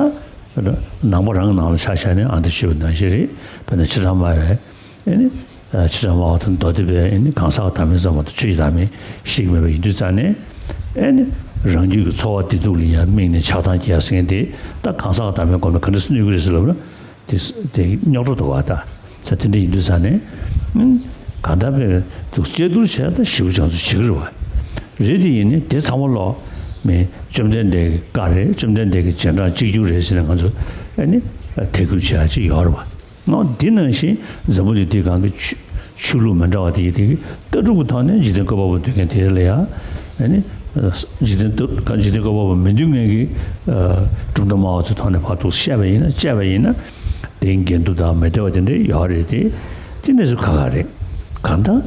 ནང་པ་རང་གི་ནང་ལ་ཆ་བཞག་ནས་ཨ་འདི་ཞུས་པ་ནང་བཞིན་རེད། དཔེར་ན་ཕྱི་བྲག་སྨྲ་བའི་ཨེ་ནི་ཕྱི་བྲག་སྨྲ་བ་དང་མདོ་སྡེ་པའི་ཨེ་ནི་གང་ཟག་བདག་མེད་ཙམ་པ་དང་ཆོས་ཀྱི་བདག་མེད་ཤེས་ཀྱི་མེད་པ་ཡིན་དུས་ཙང་ནས་ཨེ་ནི་རང་རྒྱུད་ཀྱི་འཚོ་བ་བདེ་སྡུག་ལ་ཡང་དམིགས་ནས་ཆགས་སྡང་སྐྱེ་ཡ་ཟེར་མཁན་དེ་ད་གང་ཟག་བདག་མེད་སྒོམ་ནས་ག་འདྲ་སེ་གནོད་ཀྱི་རེད་ཟེར་ལབ་ན། དེ་དེ་རྙོག་དྲ་འདུག་བ་ད། ས་དེ་འདྲ་ཡིན་དུས་ཙང་ནས། ཨང་། གང་ལྟར་པའི་འདུག་དཔྱད་བསྡུར་བྱས་ད་ཞིབ་ཅང་ཚོ་བྱེད་ཀྱི་རེད་བ། རེད་དེ་ཡིན་ནི་དེ་ཚང་མ་ལོག་མི་བཅོམ་ལྡན་འདས་ཀྱི་བཀའ་རེད། བཅོམ་ལྡན་འདས་ཀྱི་རྗེས་འབྲང་གཅིག་གྱུར་རེད་ཟེར་ནས་ང་ཚོ་ཨ་ནི་དད་གུས་བྱེད་ཡ་ཅིག་ཡོད་རེད་བ། ཨོ་འདི་ནང་བཞིན་འཛམ་བུ་གླིང་འདིའི་སྒང་གི་ཆོས་ཆོས་ལུགས་མི་འདྲ་བ་དེ་ཡི་དེ་གི་ལྟ་གྲུབ་ཀྱི་ཐོག་ནས་འཇིག་རྟེན་བཀོད་པ་པོ་འདོད་མཁན་དེ་ལ་ཡང་ཨ་ནི། འཇིག་རྟེན་ལྟ་འཇིག་རྟེན་བཀོད་པ་པོ་མི་འདོད་མཁན་གྱི་གྲུབ་མཐའ་སྨྲ་བ་ཚོའི་ཐོག་ནས་ཕར་ཚུར་བཤད་པ་ཡིན་ན་དཔྱད་པ་ཡིན་ན། དེའི་འགལ་འདུ་དང་མི་བདེ་བ་དེ་འདྲ་ཡོད་རེད་དེ། དེ་འདྲ་ཚོ་ཁག་ཁག་རེད། གང་ལྟར།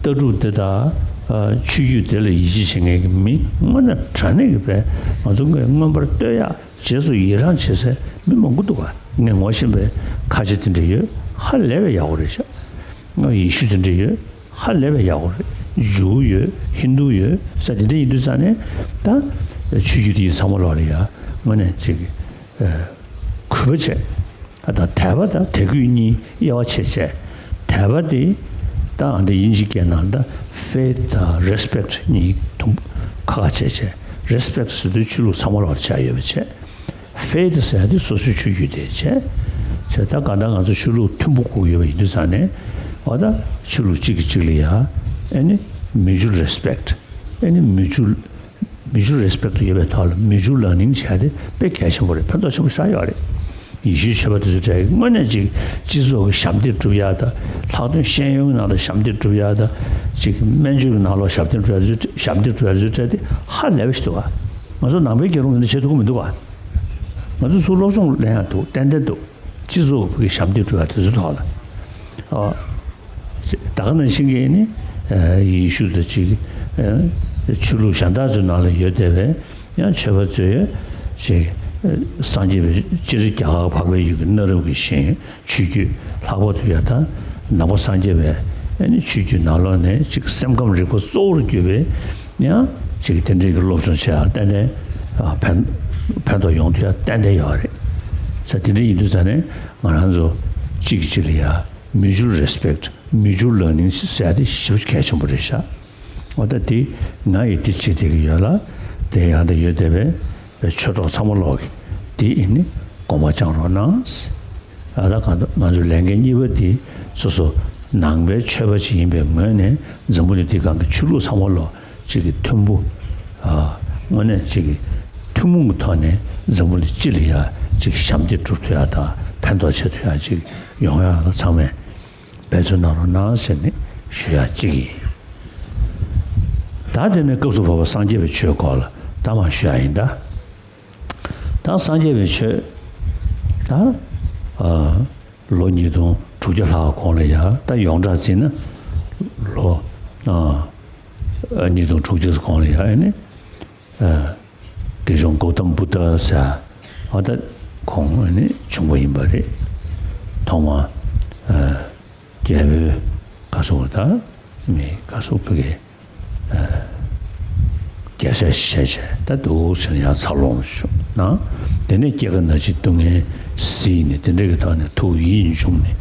ལྟ་གྲུབ་འདི་དང་ཆོས་བརྒྱུད་དེ་ལ་ཡིད་ཆེས་བྱེད་མཁན་གྱི་མི་དངོས་གནས་དྲང་གནས་ཀྱི་དཔེ་ང་ཚོ་ངས་མངོན་པར་བསྟོད་ཡག་རྗེས་སུ་ཡི་རང་བྱེད་སའི་མི་མང་པོ་འདུག་ག་ངས་ངོ་ཤེས་པའི་ཁ་ཆེ་དེ་འདྲ་ཡོད། ཧ་ལས་པའི་ཡག་པོ་རེད་ཤག་ཡེ་ཤུ་དེ་འདྲ་ཡོད། ཧ་ལས་པའི་ཡག་པོ་རེད། ཇུའུ་ཡོད། ཧིན་དུ་ཡོད་ས་དེ་འདྲ་ཡིན་དུས་ཙང་ནས་ད་ཆོས་བརྒྱུད་དེ་ཚང་མ་ལོག་ལ་ཡ་དངོས་གནས་ཅིག་གུས་པ་བྱས། ད་དད་པ་དང་དད་གུས་གཉིས་དབྱེ་བ་ཕྱེ་བྱས། དད་པ་དེ་ད་ཨ་འདི་དབྱིན་ཇིའི་སྐད་ནང་ད་faith་དང་respect་གཉིས་དུ་ཁ་ཁ་བྱས་བྱས། Respect་ཟེར་དུས་ཆོས་ལུགས་ཚང་མ་ལོག་ལ་ཆགས་ཡོད་པ་བྱས། Faith་ཟེར་ཡ་དེ་སོ་སོའི་ཆོས་བརྒྱུད་དེ་བྱས། བྱས་ད་གང་ལྟར་ང་ཚོ་ཆོས་ལུགས་མཐུན་པོ་དགོས་ཡོད་པ་ཡིན་དུས་ཙང་ནས་འོ་ད་ཆོས་ལུགས་གཅིག་གིས་གཅིག་ལ་ཡ་ཨེ་ནི་mutual respect་ཨེ་ནི་mutual mutual respect་ཡོད་པའི་ཐོག་ལ་mutual learning་བྱས་ཏེ་དཔེ་གལ་ཆེན་པོ་རེད། ཕན་ཐོགས་ཆེན་པོ་ཞེ་དྲག་ཡོད་རེད། ཡེ་ཤུའི་ཆོས་པ་དེ་ཚོ་གྲས་དངོས་གནས་ཅིག་སྤྱི་ཚོགས་ཀྱི་ཞབས་འདེགས་སྒྲུབ་ཡ་ད་ལྷག་དོན་ཤེས་ཡོན་གྱི་ནང་ལ་ཞབས་འདེགས་སྒྲུབ་ཡ་ད་ཅིག་སྨན་བཅོས་ཀྱི་ནང་ལ་ཞབས་འདེགས་སྒྲུབ་ཡ་ད་ཞབས་འདེགས་སྒྲུབ་ཡ་དེ་ཚོ་གྲས་དེ་ཧ་ལས་པ་ཞིག་འདུག་ག་ང་ཚོ་ནང་པའི་རྒྱལ་ལུང་འདི་བྱེད་ཐུབ་ཀྱི་མི་འདུག་ག་ང་ཚོ་ཚུར་སློབ་སྦྱོང་ལེན་ཡག་འདུག་ཏན་ཏན་འདུག་སྤྱི་ཚོགས་ཀྱི་ཞབས་འདེགས་སྒྲུབ་ཡག་དེ་ཚོའི་ཐོག་ལ། ཨ། ད་ག་ནང་བཞིན་གྱི་ནི། ཡེ་ཤུ་དང་གཅིག་ཆོས་ལུགས་གཞན་དག་ཚོའི་ནང་ལ་ཡོད་བསྡད་པའི་ཡང་ཆོས་པ་ཚོས་ཅིག་སངས་རྒྱས་པའི་སྤྱིར་རྒྱ་གར་འཕགས་པའི་ཡུལ་གྱི་གནའ་རབས་ཀྱི་ཞིང་ཆོས་བརྒྱུད་ལྷག་པར་དུ་ཡང་ད་ནང་པ་སངས་རྒྱས་པའི་ཨ་ནི་ཆོས་བརྒྱུད་ནང་ལོགས་ནས་ཅིག་སེམས་ཁམས་རིག་པ་གཙོ་བོར་གྱུར་པའི། ཡང་ཅིག་དེ་འདྲའི་གི་སློབ་སྦྱོང་བྱེད་ཡག་ཏན་ཏན་ཨ་ཕན་ཕན་ཐོགས་ཡོང་ཐུབ་ཡག་ཏན་ཏན་ཡོད་རེད། ས་དེ་འདྲ་ཡིན་དུས་ཙང་ནས་ང་རང་ཚོ་གཅིག་གིས་གཅིག་ལ་ཡ་mutual respect mutual learning་ཟེར་ཡག་དེ་ཞེ་པོ་ཅིག་གལ་ཆེན་པོ་རེད་ཤག་འོ་ད་དེ་ང་ཡིས་དེ་བྱེད་བསྡད་ཀྱི་ཡོད་ལ། དེ་ཡང་དེ་ཡོད་བསྡད་པའི་ཆོས་གྲོགས་ཚང་མ་ལོག་གིས་དེ་ཡིན་ནི་དགོངས་པ་བཅངས་རོགས་གནང་། ཨ་ད་གང་ལྟར་ང་ཚོའི་ལས་འགན་གཉིས་པ་དེ་སོ་སོ་ནང་པའི་ཆོས་པ་ཅིག་ཡིན་པའི་ངོས་ནས་འཛམ་བུ་གླིང་འདིའི་སྒང་གི་ཆོས་ལུགས་ཚང་མ་ལོག་གཅིག་གི་མཐུན་པོ། ཨ། དངོས་གནས་གཅིག་གི་ཐུན་མོང་གི་ཐོག་ནས་འཛམ་བུ་གླིང་སྤྱི་ལ་ཡ་གཅིག་ཞབས་འདེགས་སྒྲུབ་ཐུབ་ཡ་དང་ཕན་ཐོགས་བྱེད་ཐུབ་ཡ་གཅིག་ཡོང་ཡ་ལ་ཚང་མས་འབད་བརྩོན་གནང་རོགས་གནང་ཟེར་ནས་ཞུ་ཡ་གཅིག་ཡིན། ད་དེ་ནས་སྐབས་སུ་བབ་པ་སངས་རྒྱས་པའི་ཆོས་སྐོར་ལ་ད་མར་ཞུ་ཡ་ཡིན་ད། ད་སངས་རྒྱས་པའི་ཆོས་ད་ཨ། ལོ་ཉིས་སྟོང་དྲུག་བརྒྱ་ལྷག་གོང་ལ་ཡ་ད་ཡོངས་གྲགས་བརྩིས་ན་ལོ་ཨ་ཉིས་སྟོང་དྲུག་བརྒྱ་གོང་ལ་ཡ་ཨ་ནི་ཨ་དགེ་སློང་གོ་ཏམ་བུདྡྷ་ཟེར་ཨ་ད་ཁོང་ཨ་ནི་བྱུང་བ་ཡིན་པ་རེད། ཐོག་མ་ཨ་རྒྱལ་པོའི་ག་སོགས་ད་མི་ག་སོགས་ཕ་གི་རྒྱལ་སྲས་ཞེས་བྱས་ད་འདུག་ཟེར་ནས་ཡང་འཚར་ལོངས་བྱུང་ན། དེ་ནས་སྐྱེ་རྒ་ན་འཆི་སྡུག་བསྔལ་སིལ་ནས་དེ་འདྲ་གི་ཐོག་ནས་ཐུགས་ཡིད་འབྱུང་ནས་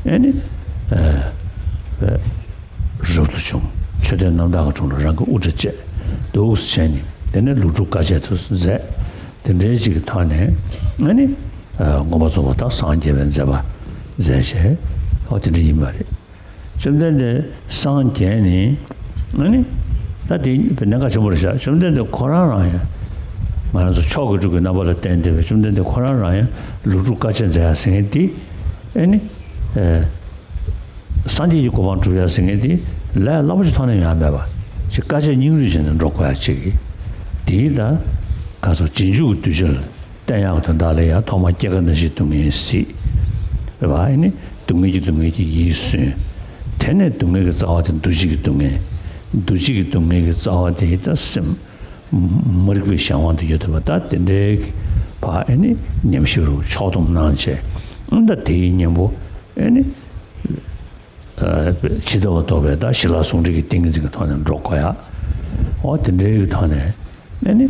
ཨེ་ནི་རབ་ཏུ་བྱུང་། མཆོད་རྟེན་རྣམ་དག་གི་དྲུང་ལ་རང་གི་དབུ་སྐྲ་བཅད་འདུག་ཟེར་བྱས་ནས་དེ་ནས་ལོ་དྲུག་དཀའ་སྤྱད་དུ་མཛད། དེ་འདྲའི་ཅིག་གི་ཐོག་ནས་ཨེ་ནི་མངོན་པར་རྫོགས་པར་ད་སངས་རྒྱས་པའི་མཛད་པ་མཛད་བྱས་ཨོ་དེ་འདྲ་ཡིན་པ་རེད། བཅོམ་ལྡན་འདས་སངས་རྒྱས་ནས་ཨ་ནི་ད་དེ་གནད་འགག་ཆེན་པོ་རེད་ཤག་བཅོམ་ལྡན་འདས་ཁོ་རང་རང་ཡང་ང་རང་ཚོ་མཆོག་གི་སྤྲུལ་སྐུའི་རྣམ་པ་ལ་བརྟེན་བསྡད་པའི་བཅོམ་ལྡན་འདས་ཁོ་རང་རང་ཡང་ལོ་དྲུག་དཀའ་སྤྱད་མཛད་ཡ་ཟེར་མཁན་དེ་ཨ་ནི་སངས་རྒྱས་ཀྱི་གོ་འཕང་སྒྲུབ་ཡ་ཟེར་མཁན་དེ་ལས་སླ་པོ་ཞིག་ཐོག་ནས་ཡོང་ཡ་མེད་པ་ཅིག་དཀའ་སྤྱད་སྙིང་རུས་བྱས་ནས་འགྲོ་དགོས་ཡ་ཅིག་གིས་དེའི་ད་ག་ཚོད་རྗེས་འཇུག་གི་གདུལ་བྱ་ལ། བསྟན་ཡག་གི་དོན་དག་ལ་ཡང་ཐོག་མར་སྐྱེ་རྒ་ན་འཆིའི་སྡུག་བསྔལ་སིལ། རེད་བ། ཨེ་ནི་སྡུག་བསྔལ་གྱི་སྡུག་བསྔལ་གྱིས་ཡིད་སུན། དེ་ནས་སྡུག་བསྔལ་གྱི་རྩ་བ་དེ་འདུ་བྱེད་ཀྱི་སྡུག་བསྔལ། འདུ་བྱེད་ཀྱི་སྡུག་བསྔལ་གྱི་རྩ་བ་དེ་ད་སེམས་མ་རིག་པའི་གཞན་དབང་དུ་ཡོད་བསྡད་པ། ད་དེ་འདྲའི་ཕར་ཨེ་ནི་ཉམས་ཞིབ་རུ་ཕྱོགས་བསྡོམས་གནང་བྱས། ཨ་ད་དེའི་གཉེན་པོ་ཨེ་ནི་ཇི་ལྟ་བ་རྟོགས་པའི་ད་ཞི་ལྷག་ཟུང་འབྲེལ་གྱི་ཏིང་ངེ་འཛིན་གྱི་ཐོག་ནས་འགྲོ་དགོས་ཡ། འོ་དེ་འདྲའི་གི་ཐོག་ནས་ཨེ་ནི།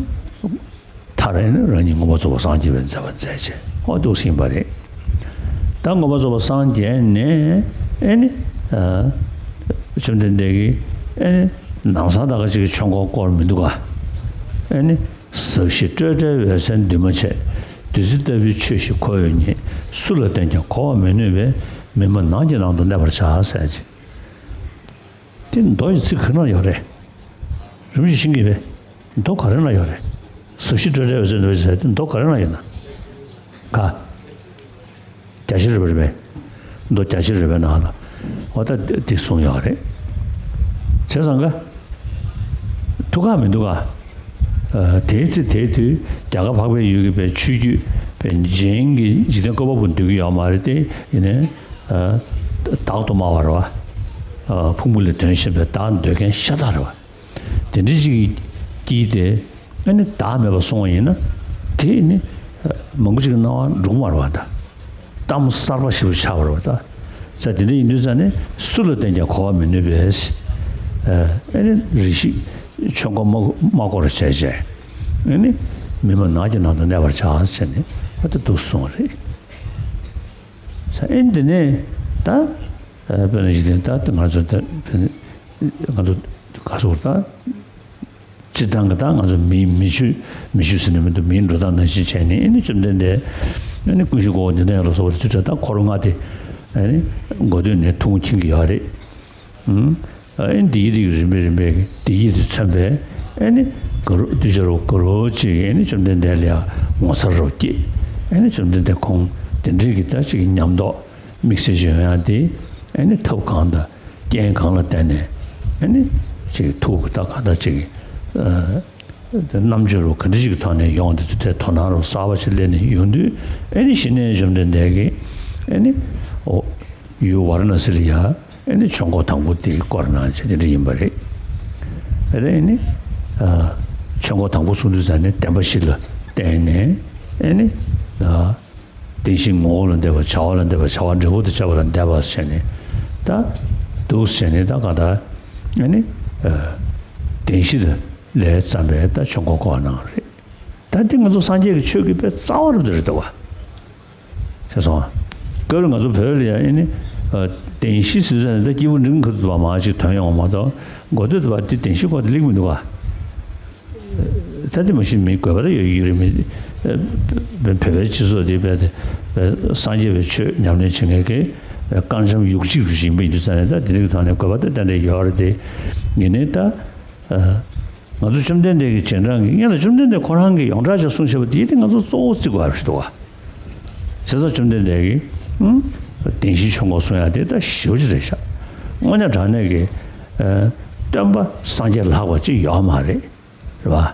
མཐར་ཨེ་ནི་རང་ཉིད་མངོན་པར་རྫོགས་པར་སངས་རྒྱས་པའི་མཛད་པ་མཛད་བྱས། འོ་འདུག་ཟིན་པ་རེད། ད་མངོན་པར་རྫོགས་པར་སངས་རྒྱས་ནས་ཨེ་ནི། བཅོམ་ལྡན་འདས་ཀྱིས་ཨེ་ནི། ནམ་སང་ད་ག་ཅིག་གི་ཆོས་འཁོར་བསྐོར་མི་འདུག་ག་ཨེ་ནི། ཟབ་ཞི་སྤྲོས་བྲལ་འོད་གསལ་འདུས་མ་བྱས། བདུད་རྩི་ལྟ་བུའི་ཆོས་ཤིག་ཁོ་བོས་རྙེད། སུ་ལ་བསྟན་ཀྱང་གོ་བར་མི་ནུས་པས། མི་སྨྲ་ནགས་ཀྱི་ནང་དུ་གནས་པར་བྱ་ཟེར་གྱི། དེ་མདོ་ཡི་ཚིག་ག་རེ་ན་ཡོད་རེད། རིམ་བཞིན་ཤེས་ཀྱི་རེད། མདོ་ག་རེ་ན་ཡོད་རེད། ཟབ་ཞི་སྤྲོས་བྲལ་འོད་གསལ་འདུས་མ་བྱས་ཟེར་དེ་མདོ་ག་རེ་ན་ཡོད་ན། ག་རྒྱ་ཆེར་རོལ་པའི་རིམ་པའི། མདོ་རྒྱ་ཆེར་རོལ་པའི་ནང་ལ། འོ་ད་དེ་གསུངས་ཡོད་རེད། བྱས་ཙང་ག་ཐུགས་ཁག་མི་འདུག་ག་ཨ། དེའི་ཚེ་དེའི་དུས་རྒྱ་གར་འཕགས་པའི་ཡུལ་གྱི་པའི་ཆོས་བརྒྱུད་པའི་རྗེན་གྱི་འཇིག་རྟེན་བཀོད་པ་པོ་འདོད་ཀྱི་ཡོད་མ་རེད་དེ། ཡིན་ནའི་ཨ། བདག་ཏུ་སྨྲ་བ་རེད་བ། ཨ། ཕུང་པོ་ལས་དོན་གཞན་པའི་བདག་འདོད་མཁན་ཤ་སྟག་རེད་བ། དེ་འདྲ་ཅིག་གིས་དེ་ཨ་ནི་བདག་མེད་པར་སོང་བ་ཡིན་ན། དེ་ནི་མང་པོ་ཅིག་གི་སྣང་བ་འགྲོ་གི་མ་རེད་བ། ད་གཏམ་གསར་པ་ཞིག་ཏུ་ཆགས་པ་རེད་བ། ད་ས་དེ་འདྲ་ཡིན་དུས་ཙང་ནས་སུ་ལ་བསྟན་ཀྱང་གོ་བར་མི་ནུས་པས། ཨ་ནི་རེ་ཞིག་ཆོས་འཁོར་མ་མ་བསྐོར་བྱས་བྱས། ཨ་ནི་མི་སྨྲ་ནགས་ཀྱི་ནང་དུ་གནས་པར་བྱ་ཟེར་ནས་ཨ་ད་འདུག་གསུངས་པ་རེད། ས་ཨེ་འདི་ནས་ད་དཔེར་ན་གཞི་རྟེན་ད་ང་ཚོ་ད་དཔེར་ན་ང་ཚོ་ག་སོགས་ད། སྤྱིར་བཏང་གི་ད་ང་ཚོ་མིའི་མི་ཆོས་མི་ཆོས་ཟེར་ནས་མི་འདུག་མིའི་འགྲོ་སྟངས་ནང་བཞིན་བྱས་ནས་ཨེ་ནི་བཅོམ་ལྡན་འདས་ཨེ་ནི་ཀུན་ཤེས་ཀོའུ་ཌི་ནྱ་ལ་སོགས་པ་དེ་ཚོས་ད་འཁོར་ལྔ་དེ་ཨེ་ནི་འགོ་སྟོད་ནས་ཐུང་ངུ་མཁྱེན་གྱི་ཡོད་རེད། ཨུམ། ཨེ་ནི་དེའི་རིགས་རིམ་པས་རིམ་པས་དེའི་ཡིད་དུ་མཚོན་པས་ཨེ་ནི་ག་རུ་གདུལ་བྱ་རུ་ག་རུ་ཅིག་ཨེ་ནི་བཅོམ་ལྡན་འདས་ལ་ཡང་ངོ་མཚར་རུ་སྐྱེས། ཨེ་ནི་བཅོམ་ལྡན་འདས་ཁོང་དེ་འདྲའི་གི་ད་ཅིག་ཉམས་རྟོགས་དམིགས་བསལ་ཞིག་ཡོང་ཡ་དེ་ཨེ་ནི་ཐབས་གང་དང་། རྐྱེན་གང་ལ་བརྟེན་ནས་ཨ་ནི་ཅིག་ཐུགས་ཀྱི་ད་གང་ལྟར་ཅིག་ཨ་རྣམ་དཔྱོད་རུ་ག་འདྲ་ཞིག་གི་ཐོག་ནས་ཡོང་དུས་དེ་དོ་སྣང་རུ་གསར་པ་ཞིག་སླེབས་ནས་ཡོང་དུས། ཨ་ནི་གཞི་ནས་བཅོམ་ལྡན་འདས་ཀྱིས་ཨ་ནི་ཨོ་ཡུལ་ཝཱ་ར་ཎ་སི་ལ་ཡ་ཨ་ནི་ཆོས་འཁོར་དང་པོ་དེ་བསྐོར་གནང་བྱས་དེ་འདྲ་ཡིན་པ་རེད། ཨ་རེ་ཨ་ནི་ཨ་ཆོས་འཁོར་དང་པོ་གསུང་དུས་ཙ་ནས་བདེན་པ་བཞི་ལ་བརྟེན་ནས་ཨ་ནི་ཨ། བདེན་བཞིའི་ངོ་བོ་ལ་འདས་པ། བྱ་བ་ལ་འདས་པ། བྱ་བ་འབྲས་བུ་དང་བཅས་པ་ལ་འདས་པ་ཟེར་ནས་ད་འདུག་ཟེར་ནས་ད་ག་ད་ཨ་ནི་བདེན་བཞི་ལས་བརྩམས་པའི་ད་ཆོས་འཁོར་བསྐོར་གནང་བ་རེད། ད་འདི་ང་ཚོ་སངས་རྒྱས་ཀྱི་ཆོས་ཀྱི་དཔེ་རྩ་བ་རུ་འདི་རེད་འདུག་བ། ཤེས་སོང་ཨ། སྐབས་རེ་ང་ཚོ་བོད་ལ་ཡང་ཨ་ནི་བདེན་བཞི་ཟེར་ས་ནས་ད་སྐྱེས་བུ་འབྲིང་ཁུ་དུ་བ་མ་ཅིག་ཐོན་ཡོང་བ་མ་གཏོགས། འགོ་སྟོད་དུ་བ་འདི་བདེན་བཞི་སྐོར་དེ་ལེགས་མི་འདུག་བ། ད་དེ་མ་གཞི་མི་དགོས་པ་ད་ཡོད་ཡོད་རེད་མི། བོད་པའི་སྤྱི་ཚོགས་དེ་བས་ཏེ་སངས་རྒྱས་པའི་ཆོས་ཉམས་ལེན་བྱེད་མཁན་གྱི་དཀར་འཆམ་ཡུག་གཅིག་ཡིན་པ་ཡིན་དུས་ཙང་ནས། ད་དེ་རིགས་ཐོག་ནས་དགོས་པ་ད་ཏན་ཏན་ཡོད་རེད་དེ། ཡིན་ནའི་ད་ང་ཚོ་བཅོམ་ལྡན་འདས་ཀྱི་རྗེས་འབྲང་གི་སྔོན་ལ་བཅོམ་ལྡན་འདས་ཁོ་རང་གིས་ཡོངས་གྲགས་ཆ་གསུངས་བཞག་པ་དེ་དེ་ང་ཚོ་གཙོ་བོ་བརྩི་དགོས་པ་རེད་འདུག་བ། བྱས་ཙང་བཅོམ་ལྡན་འདས་ཀྱིས་བདེན་བཞིའི་ཆོས་འཁོར་གསུང་ཡག་དེ་ད་ཞེ་པོ་ཅིག་རེད་ཤག་དངོས་གནས་དྲང་གནས་ཀྱི་སྟོན་པ་སངས་རྒྱས་ལྷག་པ་ཅིག་ཡོད་མ་རེད། རེད་བ།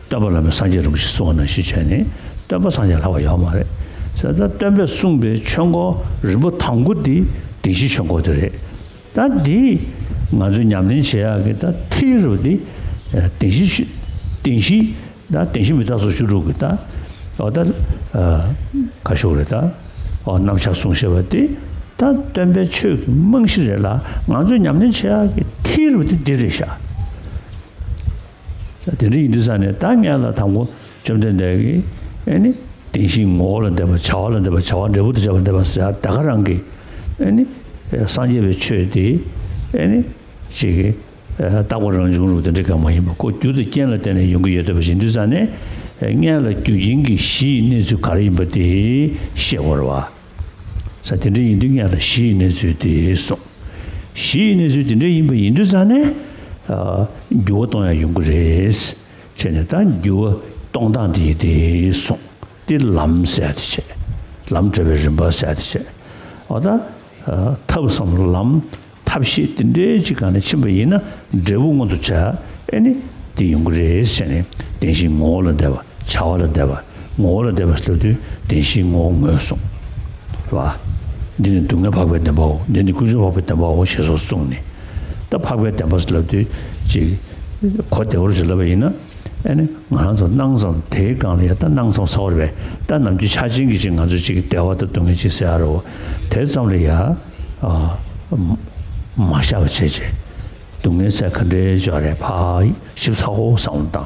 སྟོན་པ་བླ་མེད་སངས་རྒྱས་རིན་པོ་ཆེ་གསུངས་པ་ནང་བཞིན་བྱས་ནས་སྟོན་པ་སངས་རྒྱས་ལྷག་པ་ཡོད་མ་རེད། ཟེར་ད་སྟོན་པས་གསུངས་པའི་ཆོས་འཁོར་རིམ་པ་དང་པོ་འདི་བདེན་བཞིའི་ཆོས་འཁོར་དེ་རེད། ད་འདི་ང་ཚོས་ཉམས་ལེན་བྱེད་ཡག་གི་ད་མཐིལ་རུ་འདི་བདེན་བཞི་བདེན་བཞི་ད་བདེན་བཞི་མི་རྟག་སོགས་བཅུ་དྲུག་གི་ད་འོ་ད་ག་ཞུ་རེད། ད་འོ་རྣམ་གཞག་གསུང་བཤད་པ་འདི་ད་སྟོན་པའི་ཆོས་ཀྱི་རྨང་གཞི་རེད་ལ། ང་ཚོས་ཉམས་ལེན་བྱེད་ཡག་གི་མཐིལ་རུ་འདི་འདི་རེད་ཤག་དེ་འདྲ་ཡིན་དུས་ཙང་ནས་ད་སྔོན་ལ་དང་པོ་བཅོམ་ལྡན་འདས་ཀྱིས་ཨེ་ནི་བདེན་བཞིའི་ངོ་བོ་ལ་འདས་པ། བྱ་བ་ལ་འདས་པ། བྱ་བ་འབྲས་བུ་དང་བཅས་པ་ལ་འདས་པ་ཟེར་ཡག་ད་ག་རང་གི་ཨེ་ནི་སངས་རྒྱས་པའི་ཆོས་དེ་ཨེ་ནི་ཅིག་གི་རྟག་པ་རང་བྱུང་རུ་དེ་འདྲ་གང་མ་ཡིན་པ། ཁོ་རྒྱུ་དང་རྐྱེན་ལ་བརྟེན་ནས་ཡོང་གི་ཡོད་བསྡད་པ་ཡིན་དུས་ཙང་ནས། སྔོན་ལ་རྒྱུ་རྐྱེན་གྱི་གཞི་ཡི་གནས་ཚུལ་ག་རེ་ཡིན་པ་དེ་ཤེས་དགོས་རེད་བ། ས་དེ་འདྲ་ཡིན་དུས་སྔོན་ལ་གཞི་ཡི་གནས་ཚུལ་དེ་གསུངས། གཞི་ཡི་གནས་ཚུལ་དེ་འདྲ་ཡིན་པ་ཡིན་དུས་ཙང་ནས། ཨ། འགྱུར་བ་གཏོང་ཡག་ཡོང་གི་རེད། བྱས་ནས་ད་འགྱུར་བ་གཏོང་སྟངས་དེ་དེ་གསུངས། དེ་ལམ་ཟེར་ཡག་དེ་བྱས། ལམ་བགྲོད་པའི་རིམ་པ་ཟེར་ཡག་དེ་བྱས། འོ་ད་ཨ་ཐབས་སམ་ལམ། ཐབས་ཤེས་དེ་འདྲའི་ཅིག་སྒང་ནས་ཕྱིན་པ་ཡིན་ན་འབྲས་བུ་མངོན་དུ་བྱ་ཨེ་ནི་དེ་ཡོང་གི་རེད་ཟེར་ནས། བདེན་བཞིའི་ངོ་བོ་ལ་འདས་པ། བྱ་བ་ལ་འདས་པ། ངོ་བོ་ལ་འདས་པ་ཟེར་དུས་བདེན་བཞིའི་ངོ་བོ་ངོས་བཟུང་། རེད་བ། འདི་ནི་སྡུག་བསྔལ་འཕགས་པའི་བདེན་པའོ། འདི་ནི་ཀུན་འབྱུང་འཕགས་པའི་བདེན་པའོ་ཞེས་སོགས་གསུངས་ནས། ད་འཕགས་པའི་བདེན་པ་ལབ་དུས་ཅིག་གོ་བདེ་བོར་ཅིག་ལབ་པ་ཡིན་ན། ཨེ་ནི་ང་རང་ཚོ་སྣང་ཙམ་དེའི་སྒང་ལ་ཡ་ད་སྣང་ཙམ་ཟེར་བ་རེད་པས། ད་ནམ་རྒྱུན་ཆ་ཅན་གྱི་ཅིག་ང་ཚོ་ཅིག་བདེ་བ་དང་སྡུག་བསྔལ་ཅིག་ཟེར་ཡ་རེད་བ། དེ་ཙམ་ལ་ཡ་ཨ་མ་བཞག་པ་བྱས་བྱས། སྡུག་བསྔལ་ཟེར་ག་འདྲའི་ཅིག་རེད། ཕར་ཞིབ་ཚགས་པོ་བསམ་བློ་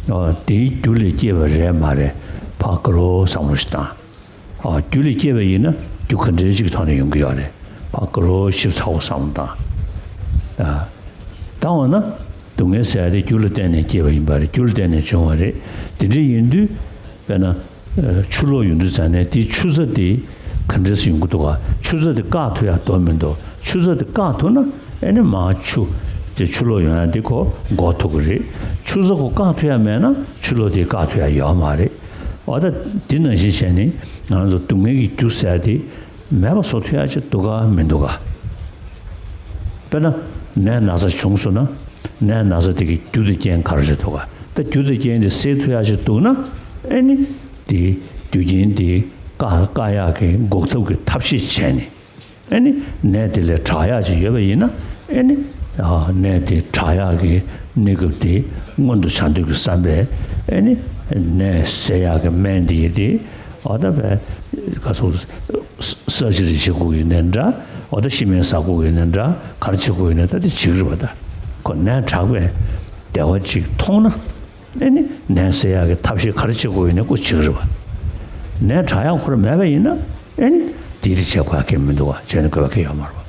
བཏང་། ཨ་དེའི་རྒྱུ་ལས་སྐྱེས་པ་རེད་མ་རེད། ཕར་དགའ་རབ་བསམ་བློ་ཞིག་བཏང་། ཨ་རྒྱུ་ལས་སྐྱེས་པ་ཡིན་ན་རྒྱུ་ག་འདྲའི་ཅིག་གི་ཐོག་ནས་ཡོང་གི་ཡོད་རེད། ཕར་དགའ་རབ་ཞིབ་ཚགས་པོ་བསམ་བློ་བཏང་། ཨ་ད་འོ་ན་སྡུག་བསྔལ་ཟེར་ཡ་དེ་རྒྱུ་ལ་བརྟེན་ནས་སྐྱེས་པ་ཡིན་པ་རེད། རྒྱུ་ལ་བརྟེན་ནས་བྱུང་བ་རེད། དེ་འདྲ་ཡིན་དུས་དཔེར་ན་ཨ་ཆུ་ལོག་ཡོང་དུས་ཙང་ནས་དེའི་ཆུ་རྩ་དེ་ག་འདྲས་སེ་ཡོང་གི་འདུག་ག་ཆུ་རྩ་དེ་བཀག་ཐུབ་ཡ་འདུག་མི་འདུག་ཆུ་རྩ་དེ་བཀག་ཐུབ་ན་ཨེ་ནི་མར་ཆུ་དེ་ཆུ་ལོག་ཡོང་ཡ་དེ་ཁོ་འགོག་ཐུབ་ཀྱི་རེད། ཆུ་རྩ་ཁོ་བཀག་ཐུབ་ཡ་མེད་ན་ཆུ་ལོག་དེ་བཀག་ཐུབ་ཡ་ཡོད་མ་རེད། འོ་ད་དེ་ནང་བཞིན་བྱས་ནས་ང་རང་ཚོ་སྡུག་བསྔལ་གྱི་རྒྱུ་ཟེར་ཡ་དེ་མེད་པ་བཟོ་ཐུབ་ཡ་ཅིག་འདུག་ག་མི་འདུག་ག་དཔེར་ན་ནད་ན་ཚ་བྱུང་སོང་ན་ནད་ན་ཚ་དེ་གི་རྒྱུ་དང་རྐྱེན་ག་རེ་རེད་འདུག་ག་ད་རྒྱུ་དང་རྐྱེན་དེ་སེལ་ཐུབ་ཡ་ཅིག་འདུག་ན་ཨེ་ནི་དེ་རྒྱུ་རྐྱེན་དེ་བཀག་བཀག་ཡག་གི་འགོག་ཐབས་ཀྱི་ཐབས་ཤེས་བྱས་ནས། ཨེ་ནི་ནད་དེ་ལས་དྲག་ཡག་ཅིག་ཡོད་པ་ཡིན་ན་ཨེ་ནི་ཨ་ནད་དེ་དྲག་ཡག་གི་གནས་སྐབས་དེ་སྔོན་དུ་བྱང་དུས་ཀྱི་བསམ་པས་ཨེ་ནི་ནད་སེལ་ཡག་གི་སྨན་དེ་ཡིན་ཏེ། འོ་ད་བས་ག་སོ་གསར་བརྗེ་རེ་བྱེད་དགོས་ཡོད་ནའི་འདྲ། འོ་ད་ཤི་སྨན་ཟ་དགོས་ཡོད་ནའི་འདྲ། ག་རེ་བྱེད་དགོས་ཡོད་ནའི་ད་དེ་བྱེད་ཀྱི་རེད་པ། ད་ཁོ་ནད་དྲག་པའི་བདེ་བ་ཅིག་མཐོང་ན། ཨེ་ནི་ནད་སེལ་ཡག་གི་ཐབས་ཤེས་ག་རེ་བྱེད་དགོས་ཡོད་ནའི་ཁོ་བྱེད་ཀྱི་རེད་པ། ནད་དྲག་ཡག་ཁོ་རང་མེད་པ་ཡིན་ན་ཨེ་ནི་དེ་དེ་བྱེད་དགོས་ཡག་གི་མི་འདུག་བ། བྱས་ནས་དགོས་པ་གི་ཡོད་མ་རེད་པ།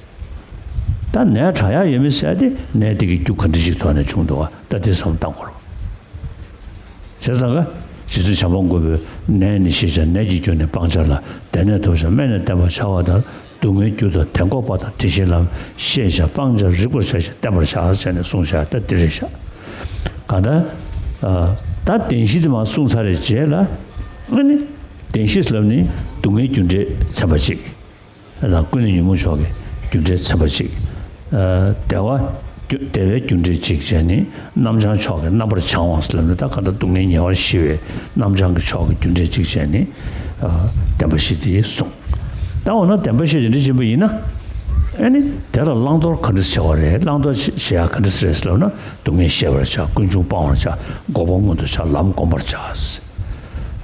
ད་ནད་དྲག་ཡག་ཡོད་མེད་ཟེར་ཡ་དེ་ནད་དེ་གི་རྒྱུ་ག་འདྲ་ཞིག་ཐོག་ནས་བྱུང་འདུག་བ། ད་དེ་བསམ་བློ་བཏང་དགོས་རེད། བྱས་ཙང་ཀ་རྗེ་བཙུན་བྱམས་པ་མགོན་པོས་ནད་ནི་ཞི་བྱ་ནད་ཀྱིས་གྱུར་ནས་སྤང་བྱ་ལ། བདེ་ནས་ཐོབ་བྱ་སྨན་ནི་བསྟེན་པར་བྱ་བ་ལྟར། སྡུག་བསྔལ་རྒྱུ་དང་དེ་འགོག་པ་དང་དེ་བཞིའི་ལམ། ཤེས་བྱ་སྤང་བྱ་རིག་པར་བྱ་ཞིང་བསྟེན་པར་བྱ་ཟེར་ནས་གསུངས་བཞག་ད་འདི་རེད་བཞག་གང་ལྟར་ཨ་ད་བདེན་བཞི་དེ་མར་གསུངས་ཚར་བའི་རྗེས་ལ་ཨ་ནི་བདེན་བཞི་ལབ་ནི་སྡུག་བསྔལ་རྒྱུ་འབྲས་ཚན་པ་གཅིག་དང་ཀུན་ནས་ཉོན་མོངས་ཕྱོགས་ཀྱི་རྒྱུ་འབྲས་ཚན་པ་གཅིག་ཨ་བདེ་བ་རྒྱུ་བདེ་བའི་རྒྱུ་འབྲས་གཅིག་བྱས་ནི་རྣམ་བྱང་ཕྱོགས་ཀྱི་རྣམ་པར་བྱང་བ་ཟེར་ལབ་ནི་ད་ག་ད་སྡུག་བསྔལ་ཉེ་བར་ཞི་བའི་རྣམ་བྱང་གི་ཕྱོགས་ཀྱི་རྒྱུ་འབྲས་གཅིག་བྱས་ནི་ཨ་བདེན་པ་བཞི་དེ་གསུངས། ད་འོ་ན་བདེན་པ་བཞི་དེ་འདྲ་ཡིན་པ་ཡིན་ན་ཨ་ནི་དེ་ལ་བླང་དོར་ག་འདྲ་བྱེད་པ་རེད། བླང་དོར་བྱེད་ཡ་ག་འདྲ་རེད་ཟེར་ལབ་ན་སྡུག་བསྔལ་ཤེས་པར་བྱ། ཀུན་འབྱུང་སྤང་བར་བྱ། འགོག་པ་མངོན་དུ་བྱ། ལམ་བསྒོམ་པར་བྱ།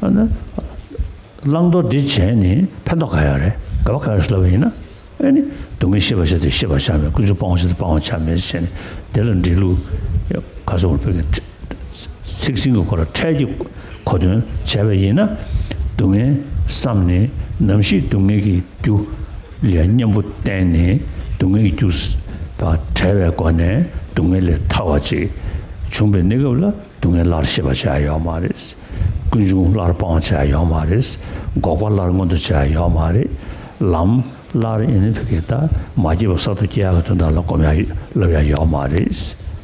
ཨ་ནི། བླང་དོར་འདི་བྱས་ནས་ཕན་ཐོགས་ག་ཡོད་རེད། དགེ་བ་ག་ཡོད་རེད་ལབ་པ་ཡིན་ན། ཨེ་ནི། སྡུག་བསྔལ་ཤེས་པར་བྱ་སྟེ་ཤེས་པར་བྱ་མེད། ཀུན་འབྱུང་སྤང་བར་བྱ་སྟེ་སྤང་བར་བྱ་མེད་ཟེར་ནས་དེ་ལ་འགྲེལ་ལུགས་ག་སོང་བོད་ཀྱི་ཚིག་ཟིན་གྱི་སྐོར་ལ་ཕྲད་ཀྱི་གོ་དོན་བྱས་པ་ཡིན་ན། སྡུག་བསྔལ་བསམ་ནས་ནམ་ཞིག་སྡུག་བསྔལ་གྱི་རྒྱུ་ལ་གཉེན་པོ་བསྟེན་ནས་སྡུག་བསྔལ་གྱི་རྒྱུ་དང་བྲལ་བའི་སྒོ་ནས་སྡུག་བསྔལ་ལས་ཐར་བ་ཅིག་བྱུང་བའི་གནས་སྐབས་ལ། སྡུག་བསྔལ་སླར་ཤེས་པར་བྱ་ཡ་ཡོད་མ་རེད། ཀུན་འབྱུང་སླར་སྤང་བྱ་ཡ་ཡོད་མ་རེད། འགོག་པ་སླར་མངོན་དུ་བྱ་ཡ་ཡོད་མ་རེད། ལམ་སླར་ཡིན་ནི་ཕ་གི་ད་མ་སྐྱེས་པ་གསར་དུ་སྐྱེ་ཡག་གི་དོན་དག་ལ་སྒོམ་ཡ་སློབ་ཡ་ཡོད་མ་རེད།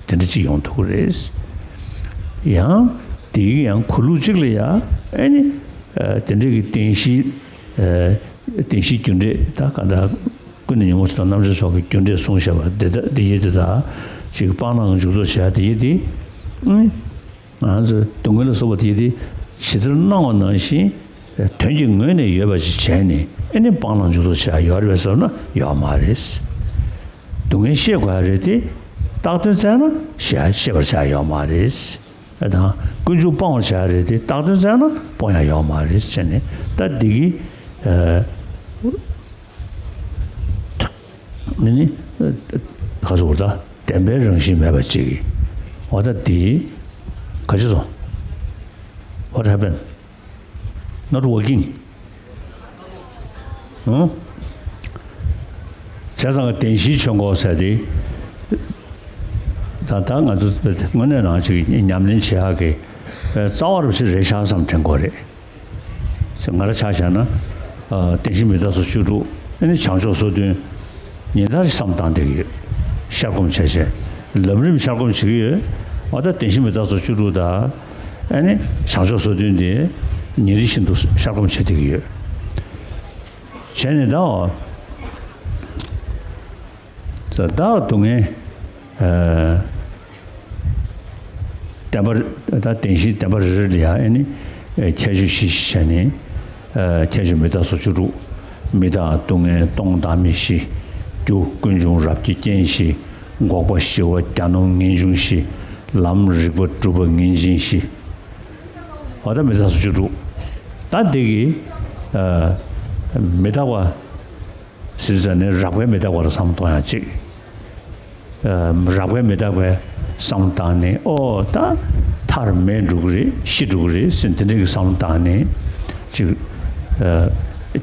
དེ་འདྲ་ཅིག་ཡོང་ཐུབ་ཀྱི་རེད། ཡང་དེ་གི་ཡང་གོ་ལུགས་གཅིག་ལ་ཡ་ཨེ་ནི་དེ་འདྲ་གི་བདེན་བཞི་བདེན་བཞིའི་རྒྱུ་འབྲས་ད་ག་ད། ཀུན་ནས་ཉོན་མོངས་ཕྱོགས་དང་རྣམ་བྱང་ཕྱོགས་ཀྱི་རྒྱུ་འབྲས་གསུངས་བཞག་པ་དེ་དག་དེ་ཡི་དེ་དག་ཅིག་སྤང་བླང་གི་འཇུག་ལྡོག་བྱེད་ཡ་དེ་ཡི་དེ། ང་ཚོས་སྡུག་བསྔལ་ལ་སོགས་པ་དེ་ཡི་དེ་ཇི་ལྟར་སྣང་བ་ནང་བཞིན་དོན་གྱི་ངོས་ནས་ཡོད་པ་ཞིག་བྱས་ནས་ཨེ་ནི་སྤང་བླང་འཇུག་ལྡོག་བྱེད་ཡ་ཡོད་རེད་པས་ཟེར་ན་ཡོད་མ་རེད། སྡུག་བསྔལ་ཤེས་དགོས་ཡ་རེད་དེ། བཏགས་དོན་བཙལ་ན་ཤེས་ཤེས་པར་བྱ་ཡ་ཡོད་མ་རེད། དང་ཀུན་འབྱུང་སྤང་བར་བྱ་ཡ་རེད་དེ། བཏགས་དོན་བཙལ་ན་སྤོང་ཡ་ཡོད་མ་རེད་ཟེར་ནས་ད་འདི་གི་ཨ་ནི་ག་ཟེར་བ་ད་བདེན་པའི་རང་བཞིན་མེད་པ་ཅིག་གི་འོ་ད་འདི་ག་ཅི་སོང་། What happened? Not working. ཨང་། བྱས་ཙང་གི་བདེན་བཞིའི་ཆོས་འགོག་ཟེར་དེ། ད་ལྟ་ང་ཚོ་དངོས་གནས་རང་ཅིག་ཉམས་ལེན་བྱེད་ཡག་གི་རྩ་བ་རུ་ཞིག་རེད་ཤག་བསམ་དྲན་དགོས་རེད། ང་རང་ཆ་བཞག་ན། ཨ་བདེན་བཞི་མི་རྟག་སོགས་བཅུ་དྲུག་ཨ་ནི་བྱང་ཕྱོགས་སོ་བདུན། ཉིན་ལྟར་བསམ་བཏང་བསྡད་ཀྱི་ཡོད། ཤར་སྒོམ་བྱས་བྱས། ལམ་རིམ་ཤར་སྒོམ་བྱེད་ཀྱི་ཡོད། འོ་ད་བདེན་བཞི་མི་རྟག་སོགས་བཅུ་དྲུག་དང་། ཨ་ནི་བྱང་ཕྱོགས་སོ་བདུན་དེ་ཉིན་རེ་བཞིན་དུ་ཤར་སྒོམ་བྱེད་བསྡད་ཀྱི་ཡོད། བྱས་ནས་ད་འོ། ད་སྡུག་བསྔལ། ཨ་བདེན་པ་ད་བདེན་བཞི་བདེན་པ་རེ་རེ་ལ་ཡང་ཨ་ནི་ཨ་ཁྱད་ཆོས་བཞི་བཞི་བྱས་ནས་ཨ་ཁྱད་ཆོས་མི་རྟག་སོགས་བཅུ་དྲུག་མི་རྟག་སྡུག་བསྔལ་སྟོང་བདག་མེད་ཞི། རྒྱུ་ཀུན་འབྱུང་རབ་ཀྱི་རྐྱེན་ཞི། འགོག་པ་ཞི་བ་གྱ་ནོམ་ངེས་འབྱུང་ཞི། ལམ་རིག་པ་གྲུབ་པ་ངེས་འབྱིན་ཞི། འོ་ད་མི་རྟག་སོ་བཅུ་དྲུག་ད་འདི་གི་མི་རྟག་པ་ཟེར་ཙང་ནས་རགས་པའི་མི་རྟག་པ་ལ་བསམ་བློ་གཏོང་ཡ་གཅིག་རགས་པའི་མི་རྟག་པའི་བསམ་བློ་བཏང་ནས་ཨོ་ད་མཐར་མེད་འགྲོ་གི་རེད་ཤི་འགྲོ་གི་རེད་ཟེར་དེ་འདྲའི་གི་བསམ་བློ་བཏང་ནས་ཅིག་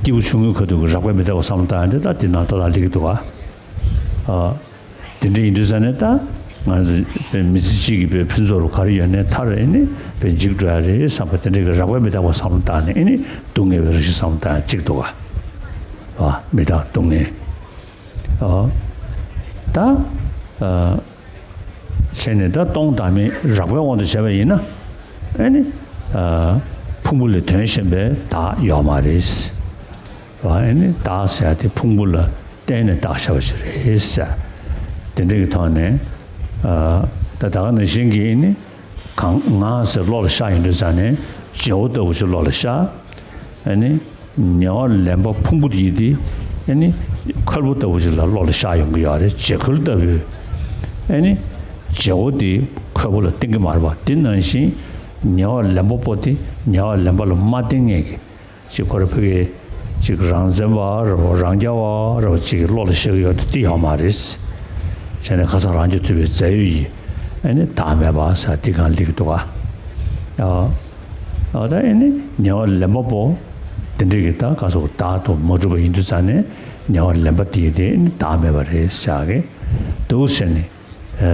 སྐྱེས་བུ་ཆུང་ངུའི་ཁ་ཐུག་གི་རགས་པའི་མི་རྟག་པ་བསམ་བློ་བཏང་ཡ་དེ་ད་དེ་ནང་ཏག་ཏག་སླེབས་ཀྱི་འདུག་ག་དེ་འདྲ་ཡིན་དུས་ཙང་ནས་ད་ང་ཚོ་མི་ཚེ་གཅིག་གི་བའི་ཕུན་ཚོགས་རུ་ག་རེ་ཡོད་ནའི་མཐར་ཨེ་ནི་བའི་འཇིག་འགྲོ་ཡ་རེད་བསམ་པ་དེ་འདྲའི་གི་རགས་པའི་མི་རྟག་པ་བསམ་བློ་བཏང་ནས་ཨེ་ནི་སྡུག་བསྔལ་བའི་རང་བཞིན་བསམ་བློ་བཏང་ཡ་གཅིག་འདུག་ག་མི་རྟག་སྡུག་བསྔལ། ཨོ། ད། ཨ། བྱས་ནས་ད་སྟོང་བདག་མེད་རགས་པའི་དབང་དུ་བྱས་པ་ཡིན་ན། ཨེ་ནི། ཨ། ཕུང་པོ་ལས་དོན་གཞན་པའི་བདག་ཡོད་མ་རེད། ཨེ་ནི་བདག་ཟེར་ཡ་དེ་ཕུང་པོ་ལ་བརྟེན་ནས་བདག་བྱ་བ་ཞིག་རེད་ཟེར། དེ་འདྲ་གི་ཐོག་ནས། ཨ། ད་ད་ག་ནང་བཞིན་གྱི་ཨེ་ནི། གང་ང་ཟེར་བློ་ལ་ཤར་ཡོང་དུས་ཙང་ནས་བརྗེ་བོ་ལྟ་བུ་ཞིག་བློ་ལ་ཤར། ཨ་ནི་ཉེ་བར་ལེན་པ་ཕུང་པོ་དེ་ཡིན་ཏེ་ཨ་ནི་ཁོལ་པོ་ལྟ་བུ་ཞིག་ལ་བློ་ལ་ཤར་ཡོང་གི་ཡོད་རེད། བརྗེ་ཁོལ་ལྟ་བུའི་ཨ་ནི་བརྗེ་བོ་དེ་ཁོལ་པོ་ལ་བརྟེན་གྱི་མ་རེད་པ། དེ་ནང་བཞིན་ཉེ་བར་ལེན་པ་པོ་དེ་ཉེ་བར་ལེན་པ་ལ་མ་བརྟེན་ངེས་ཀྱི་ཅིག་ཁོ་ར་ཕ་གི་ཅིག་རང་བཙན་པ་ར་བ་རང་རྐྱ་བ་ར་བ་ཅིག་བློ་ལ་ཤར་གྱི་ཡོད་དེ་དེ་ཡོད་མ་རེད། བྱས་ནས་ཁ་སང་རང་རྒྱུད་ཐུབ་པའི་རྫས་ཡོད་ཡིན་ཨ་ནི་བདག་མེད་པ་ཟེར་དེ་གང་ལེགས་འདུག་ག་ཨ། ཨ་ད་ཨེ་ནི་ཉེ་བར་ལེན་པ་པོ་དེ་འདྲས་ཀྱི་ད་ག་སོགས་བདག་ཏུ་མ་གྲུབ་པ་ཡིན་དུས་ཙང་ནས་ཉེ་བར་ལེན་པ་དེ་དེ་ཨེ་ནི་བདག་མེད་པ་རེད་ཟེར་གི་འདུག་ཟེར་ནས་ཨ་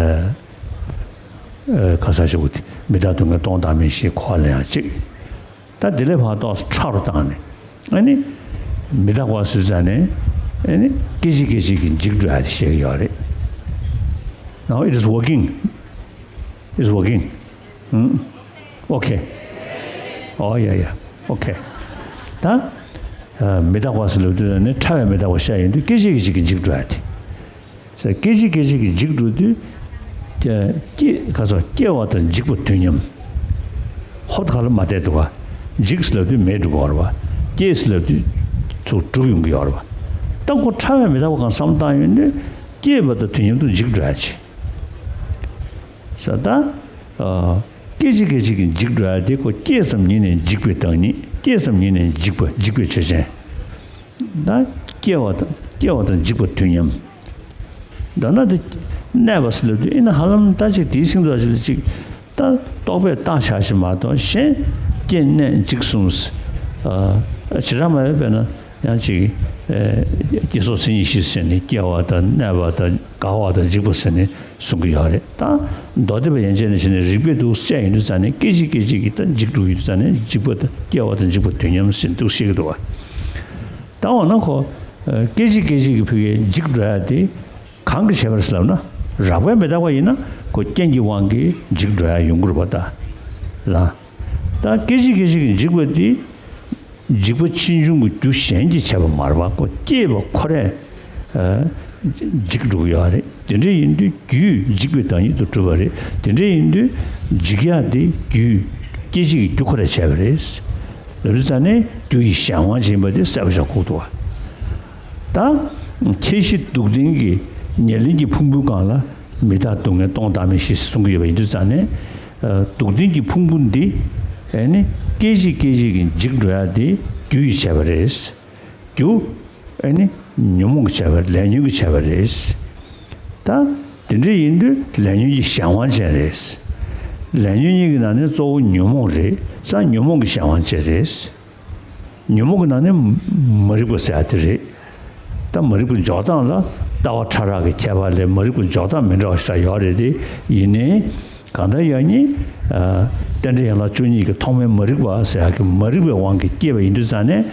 ཨ་ག་ས་ཞུ་གི་མི་རྟག་སྡུག་བསྔལ་སྟོང་བདག་མེད་ཞེས་གོ་བ་ལེན་ཡང་གཅིག་ད་དེ་ལས་ཕར་ཏོག་ཙམ་ཕྲ་རུ་བཏང་ནས་ཨེ་ནི་མི་རྟག་པ་ཟེར་ཙང་ནས་ཨེ་ནི་སྐད་ཅིག་སྐད་ཅིག་གིས་འཇིག་འགྲོ་ཡ་དེ་བཤད་ཀྱི་ཡོད་རེད། Now it is working. It's working. ཨང་། Okay. Oh yeah, yeah. Okay. ད་ཨ་མི་རྟག་པ་ཟེར་ལབ་དུས་ནི་ཕྲ་བའི་མི་རྟག་པ་བཤད་ཡོང་དུས་སྐད་ཅིག་གི་ཅིག་གིས་འཇིག་འགྲོ་ཡ་དེ། ཟེར་སྐད་ཅིག་སྐད་ཅིག་གིས་འཇིག་འགྲོ་དུས། སྐྱེ་སྐྱེ་ག་ཚོད་སྐྱེ་བ་དང་འཇིག་པ་དུས་མཉམ། ཧོབ་ཁ་ལ་མ་བསྡད་འདུག་ག་འཇིག་ཟེར་ལབ་དུས་མེད་འགྲོ་གི་ཡོད་རེད་པ། སྐྱེ་ཟེར་ལབ་དུས་ཚུར་གྲུབ་ཡོང་གི་ཡོད་རེད་པ། ད་ཁོ་ཕྲ་བའི་མི་རྟག་པ་གང་བསམ་བཏང་ཡོང་དུས་སྐྱེ་བ་དང་དུས་མཉམ་དུ་འཇིག་འགྲོ་ཡ་ཆེ། ས་ད། ཨ། སྐད་ཅིག་སྐད་ཅིག་གིས་འཇིག་འགྲོ་ཡ་དེ་ཁོ་སྐྱེས་ཙམ་ཉིད་ནས་འཇིག་པའི་བདག་ཉིད། སྐྱེས་ཙམ་ཉིད་ནས་འཇིག་པ་འཇིག་པའི་ཆོས་ཅན། ད་སྐྱེ་བ་དང་སྐྱེ་བ་དང་འཇིག་པ་དུས་མཉམ། མདོར་ན་དེ་གནས་པ་ཟེར་ལབ་དུས་ཨེ་ན་ཧ་ལམ་ད་ཅིག་དེའི་སེང་ཟླ་ཅིག་ལ་ཅིག་ད་རྟོག་པས་བཏང་བཞག་ཞིག་མ་གཏོགས་གཞན་སྐྱེ་གནས་འཇིག་གསུམ། ཨ། བྱེ་བྲག་སྨྲ་བས་དཔེར་ན། ཡང་ཅིག་ཨེ། སྐྱེ་སོགས་མཚན་ཉིད་བཞི་ཟེར་ནས་སྐྱེ་བ་དང་གནས་པ་དང་འགག་པ་དང་འཇིག་པ་ཟེར་ནས་གསུང་གི་ཡོད་རེད། ད་མདོ་སྡེ་པ་ཡན་ཆད་ནས་བྱས་ནས་རིགས་པས་འདུག་དཔྱད་ཡོང་དུས་ཙང་ནས་སྐད་ཅིག་སྐད་ཅིག་གིས་ད་འཇིག་འགྲོ་ཡོང་དུས་ཙང་ནས་འཇིག་པ་དང་སྐྱེ་བ་དང་འཇིག་པ་དུས་མཉམ་ཟེར་འདུག་བཤད་ཀྱི་འདུག་བ། ད་འོ་ན་ཁོ་ཨེ། སྐད་ཅིག་སྐད་ཅིག་གིས་ཕ་གིའི་འཇིག་འགྲོ་ཡ་དེ་གང་གིས་བྱས་པ་རེད་ལབ་ན་རགས་པའི་མི་རྟག་པ་ཡིན་ན་ཁོ་རྐྱེན་གྱི་དབང་གིས་འཇིག་འགྲོ་ཡ་ཡོང་གི་རེད་པ་ད། ལ། ད་སྐད་ཅིག་སྐད་ཅིག་གིས་འཇིག་པ་དེ། འཇིག་པ་ཕྱིས་འབྱུང་གི་རྒྱུ་གཞན་གྱིས་བྱས་པ་མ་རེད་པ། ཁོ་སྐྱེས་པ་ཁོ་རས་ཨ། འཇིག་འགྲོ་གི་ཡོད་རེད། དེ་འདྲ་ཡིན་དུས་རྒྱུས་འཇིག་པའི་བདག་ཉིད་དུ་གྲུབ་པ་རེད། དེ་འདྲ་ཡིན་དུས་འཇིག་ཡག་དེ་རྒྱུས་སྐད་ཅིག་གི་རྒྱུ་ཁོ་རས་བྱས་པ་རེད། ལབ་དུས་ཙང་ནས་རྒྱུ་ཡི་གཞན་དབང་ཅན་ཡིན་པ་དེ་གསལ་པོ་ཆགས་ཁུག་འདུག་བ། ད་ཁྱད་གཞི་སྡུག་བདེན་གྱི་ཉེར་ལེན་གྱི་ཕུང་པོའི་སྒང་ལ། མི་རྟག་སྡུག་བསྔལ་སྟོང་བདག་མེད་ཞེས་གསུང་གི་ཡོད་པ་ཡིན་དུས་ཙང་ནས། ཨ། སྡུག་བདེན་གྱི་ཕུང་པོ་འདི། ཨེ་ནི། སྐད་ཅིག་སྐད་ཅིག་གིས་འཇིག་འགྲོ་ཡ་དེ་རྒྱུ་ཡིས་བྱས་པ་རེད། རྒྱུ། ཨེ་ནི། ཉོན་མོངས་ཀྱིས་བྱས་པ་ལས་ཉོན་གྱིས་བྱས་པ་རེད། ད། དེ་འདྲ་ཡིན་དུས་ལས་ཉོན་གྱི་གཞན་དབང་ཅན་རེད། ལས་ཉོན་གཉིས་ཀྱི་ནང་ནས་གཙོ་བོ་ཉོན་མོངས་རེད། ཙང་ཉོན་མོངས་ཀྱི་གཞན་དབང་ཅན་རེད། ཉོན་མོངས་ཀྱི་ནང་ནས་མ་རིག་པ་ཟེར་ཡ་དེ་རེད། ད་མ་རིག་པའི་འཇོག་སྟངས་ལ་ལྟ་བ་ཕྲ་རགས་ཀྱི་ཁྱད་པར་ལས་མ་རིག་པའི་འཇོག་སྟངས་མི་འདྲ་བ་ཞིག་ཡོད་རེད་དེ། ཡིན་ནའི་གང་ལྟར་ཡང་ནི། ཨ། རྟེན་འབྲེལ་ཡན་ལག་བཅུ་གཉིས་ཀྱི་ཐོག་མའི་མ་རིག་པ་ཟེར་ཡ་གི་མ་རིག་པའི་དབང་གིས་སྐྱེས་པ་ཡིན་དུས་ཙང་ནས།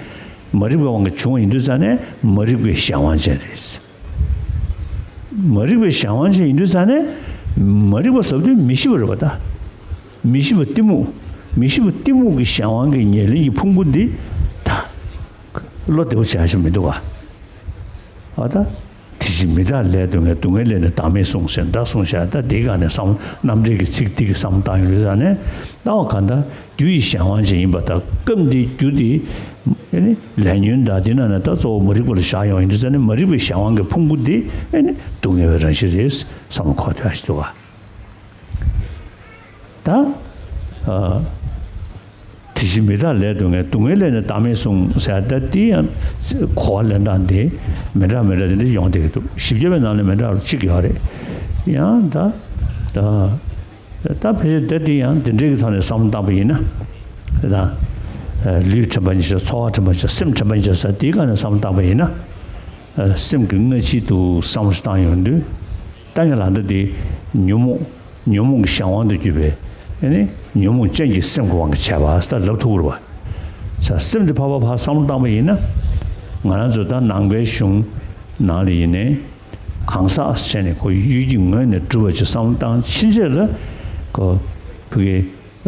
མ་རིག་པའི་དབང་གིས་བྱུང་བ་ཡིན་དུས་ཙང་ནས་མ་རིག་པའི་གཞན་དབང་ཅན་རེད། མ་རིག་པའི་གཞན་དབང་ཅན་ཡིན་དུས་ཙང་ནས་མ་རིག་པ་ཟེར་དུས་མི་ཤེས་པ་རེད་པ་ད། མི་ཤེས་པ་གཏི་མུག་མི་ཤེས་པ་གཏི་མུག་གི་གཞན་དབང་གི་ཉེར་ལེན་གྱི་ཕུང་པོ་འདི་ད་བློ་བདེ་པོ་བྱ་ཞིག་མི་འདུག་ག་ཨ་ད། དེ་བཞིན་མི་རྟག་ལས་སྡུག་བསྔལ། སྡུག་བསྔལ་ལས་ནི་བདག་མེད་གསུངས་ཟེར་ད་གསུངས་བཞག་ད་དེའི་སྒང་ནས་བསམ་རྣམ་འགྲེལ་གྱི་ཚིག་འདི་གི་བསམ་བཏང་ཡོད་ཙང་ནས་ལྟ་བ་གང་ལྟར་རྒྱུ་ཡི་གཞན་དབང་ཅན་ཡིན་པ་དང་སྐབས་འདིའི་རྒྱུ་དེ། ཨེ་ནི་ལས་ཉོན་དང་དེ་ནང་ནས་ད་གཙོ་བོ་མ་རིག་པ་ལ་བཞག་ཡོང་ཡིན་དུས་ཙང་ནི་མ་རིག་པའི་གཞན་དབང་གི་ཕུང་པོ་འདི་ཨེ་ནི་སྡུག་བསྔལ་བའི་རང་བཞིན་རེད་བསམ་བློ་འཁོར་ཐུབ་ཡ་ཞིག་འདུག་ག། ད། ཨ། དེ་བཞིན་མི་རྟག་ལས་སྡུག་བསྔལ། སྡུག་བསྔལ་ལས་ནི་བདག་མེད་གསུངས་ཟེར། ད་དེ་ཡང་གོ་བ་ལེན་སྟངས་དེ་མི་འདྲ་མི་འདྲ་དེ་འདྲ་ཡོང་བསྡད་ཀྱི་འདུག། བཞི་བརྒྱ་པའི་ནང་ནས་མི་འདྲ་བ་གཅིག་ཡོད་རེད། ཡང་ད་ད་ད་ཕལ་ཆེར་ད་དེ་ཡང་དེ་འདྲའི་གི་ཐོག་ནས་བསམ་བློ་བཏང་པ་ཡིན་ན། ད་ལུས་དྲན་པ་ཉིད་ཤར། ཚོར་བ་དྲན་པ་ཉིད་ཤར། སེམས་དྲན་པ་ཉིད་ཤར་ཟེར། དེའི་སྒང་ནས་བསམ་བློ་བཏང་པ་ཡིན་ན། སེམས་ཀྱི་སྔ་ཕྱི་དུ་བསམ་བློ་བཏང་ཡོང་དུས། ད་ངས་ལབ་ད་དེ་ཉོན་མོངས། ཉོན་མོངས་ཀྱི་གཞན་དབང་དུ་གྱུར་པའི་ཨེ་ནི་ཉོན་མོངས་ཅན་གྱི་སེམས་ཀྱི་དབང་གིས་བྱས་པ་ཟེར་ལབ་ཐུབ་ཀྱི་རེད་བ། ས་སེམས་དེ་ཕར་ཕར་ཕར་བསམ་བློ་བཏང་པ་ཡིན་ན། ང་རང་ཚོ་ད་ནང་པའི་གཞུང་ནང་ལ་ཡིན་ནའི་གང་ཟག་བྱས་ནས་ཁོ་ཡུལ་གྱི་ངོས་ནས་གྲུབ་པ་ཅིག་བསམ་བློ་བཏང་ཕྱིན་ཆད་ལ་ཁོ་ཕ་གི་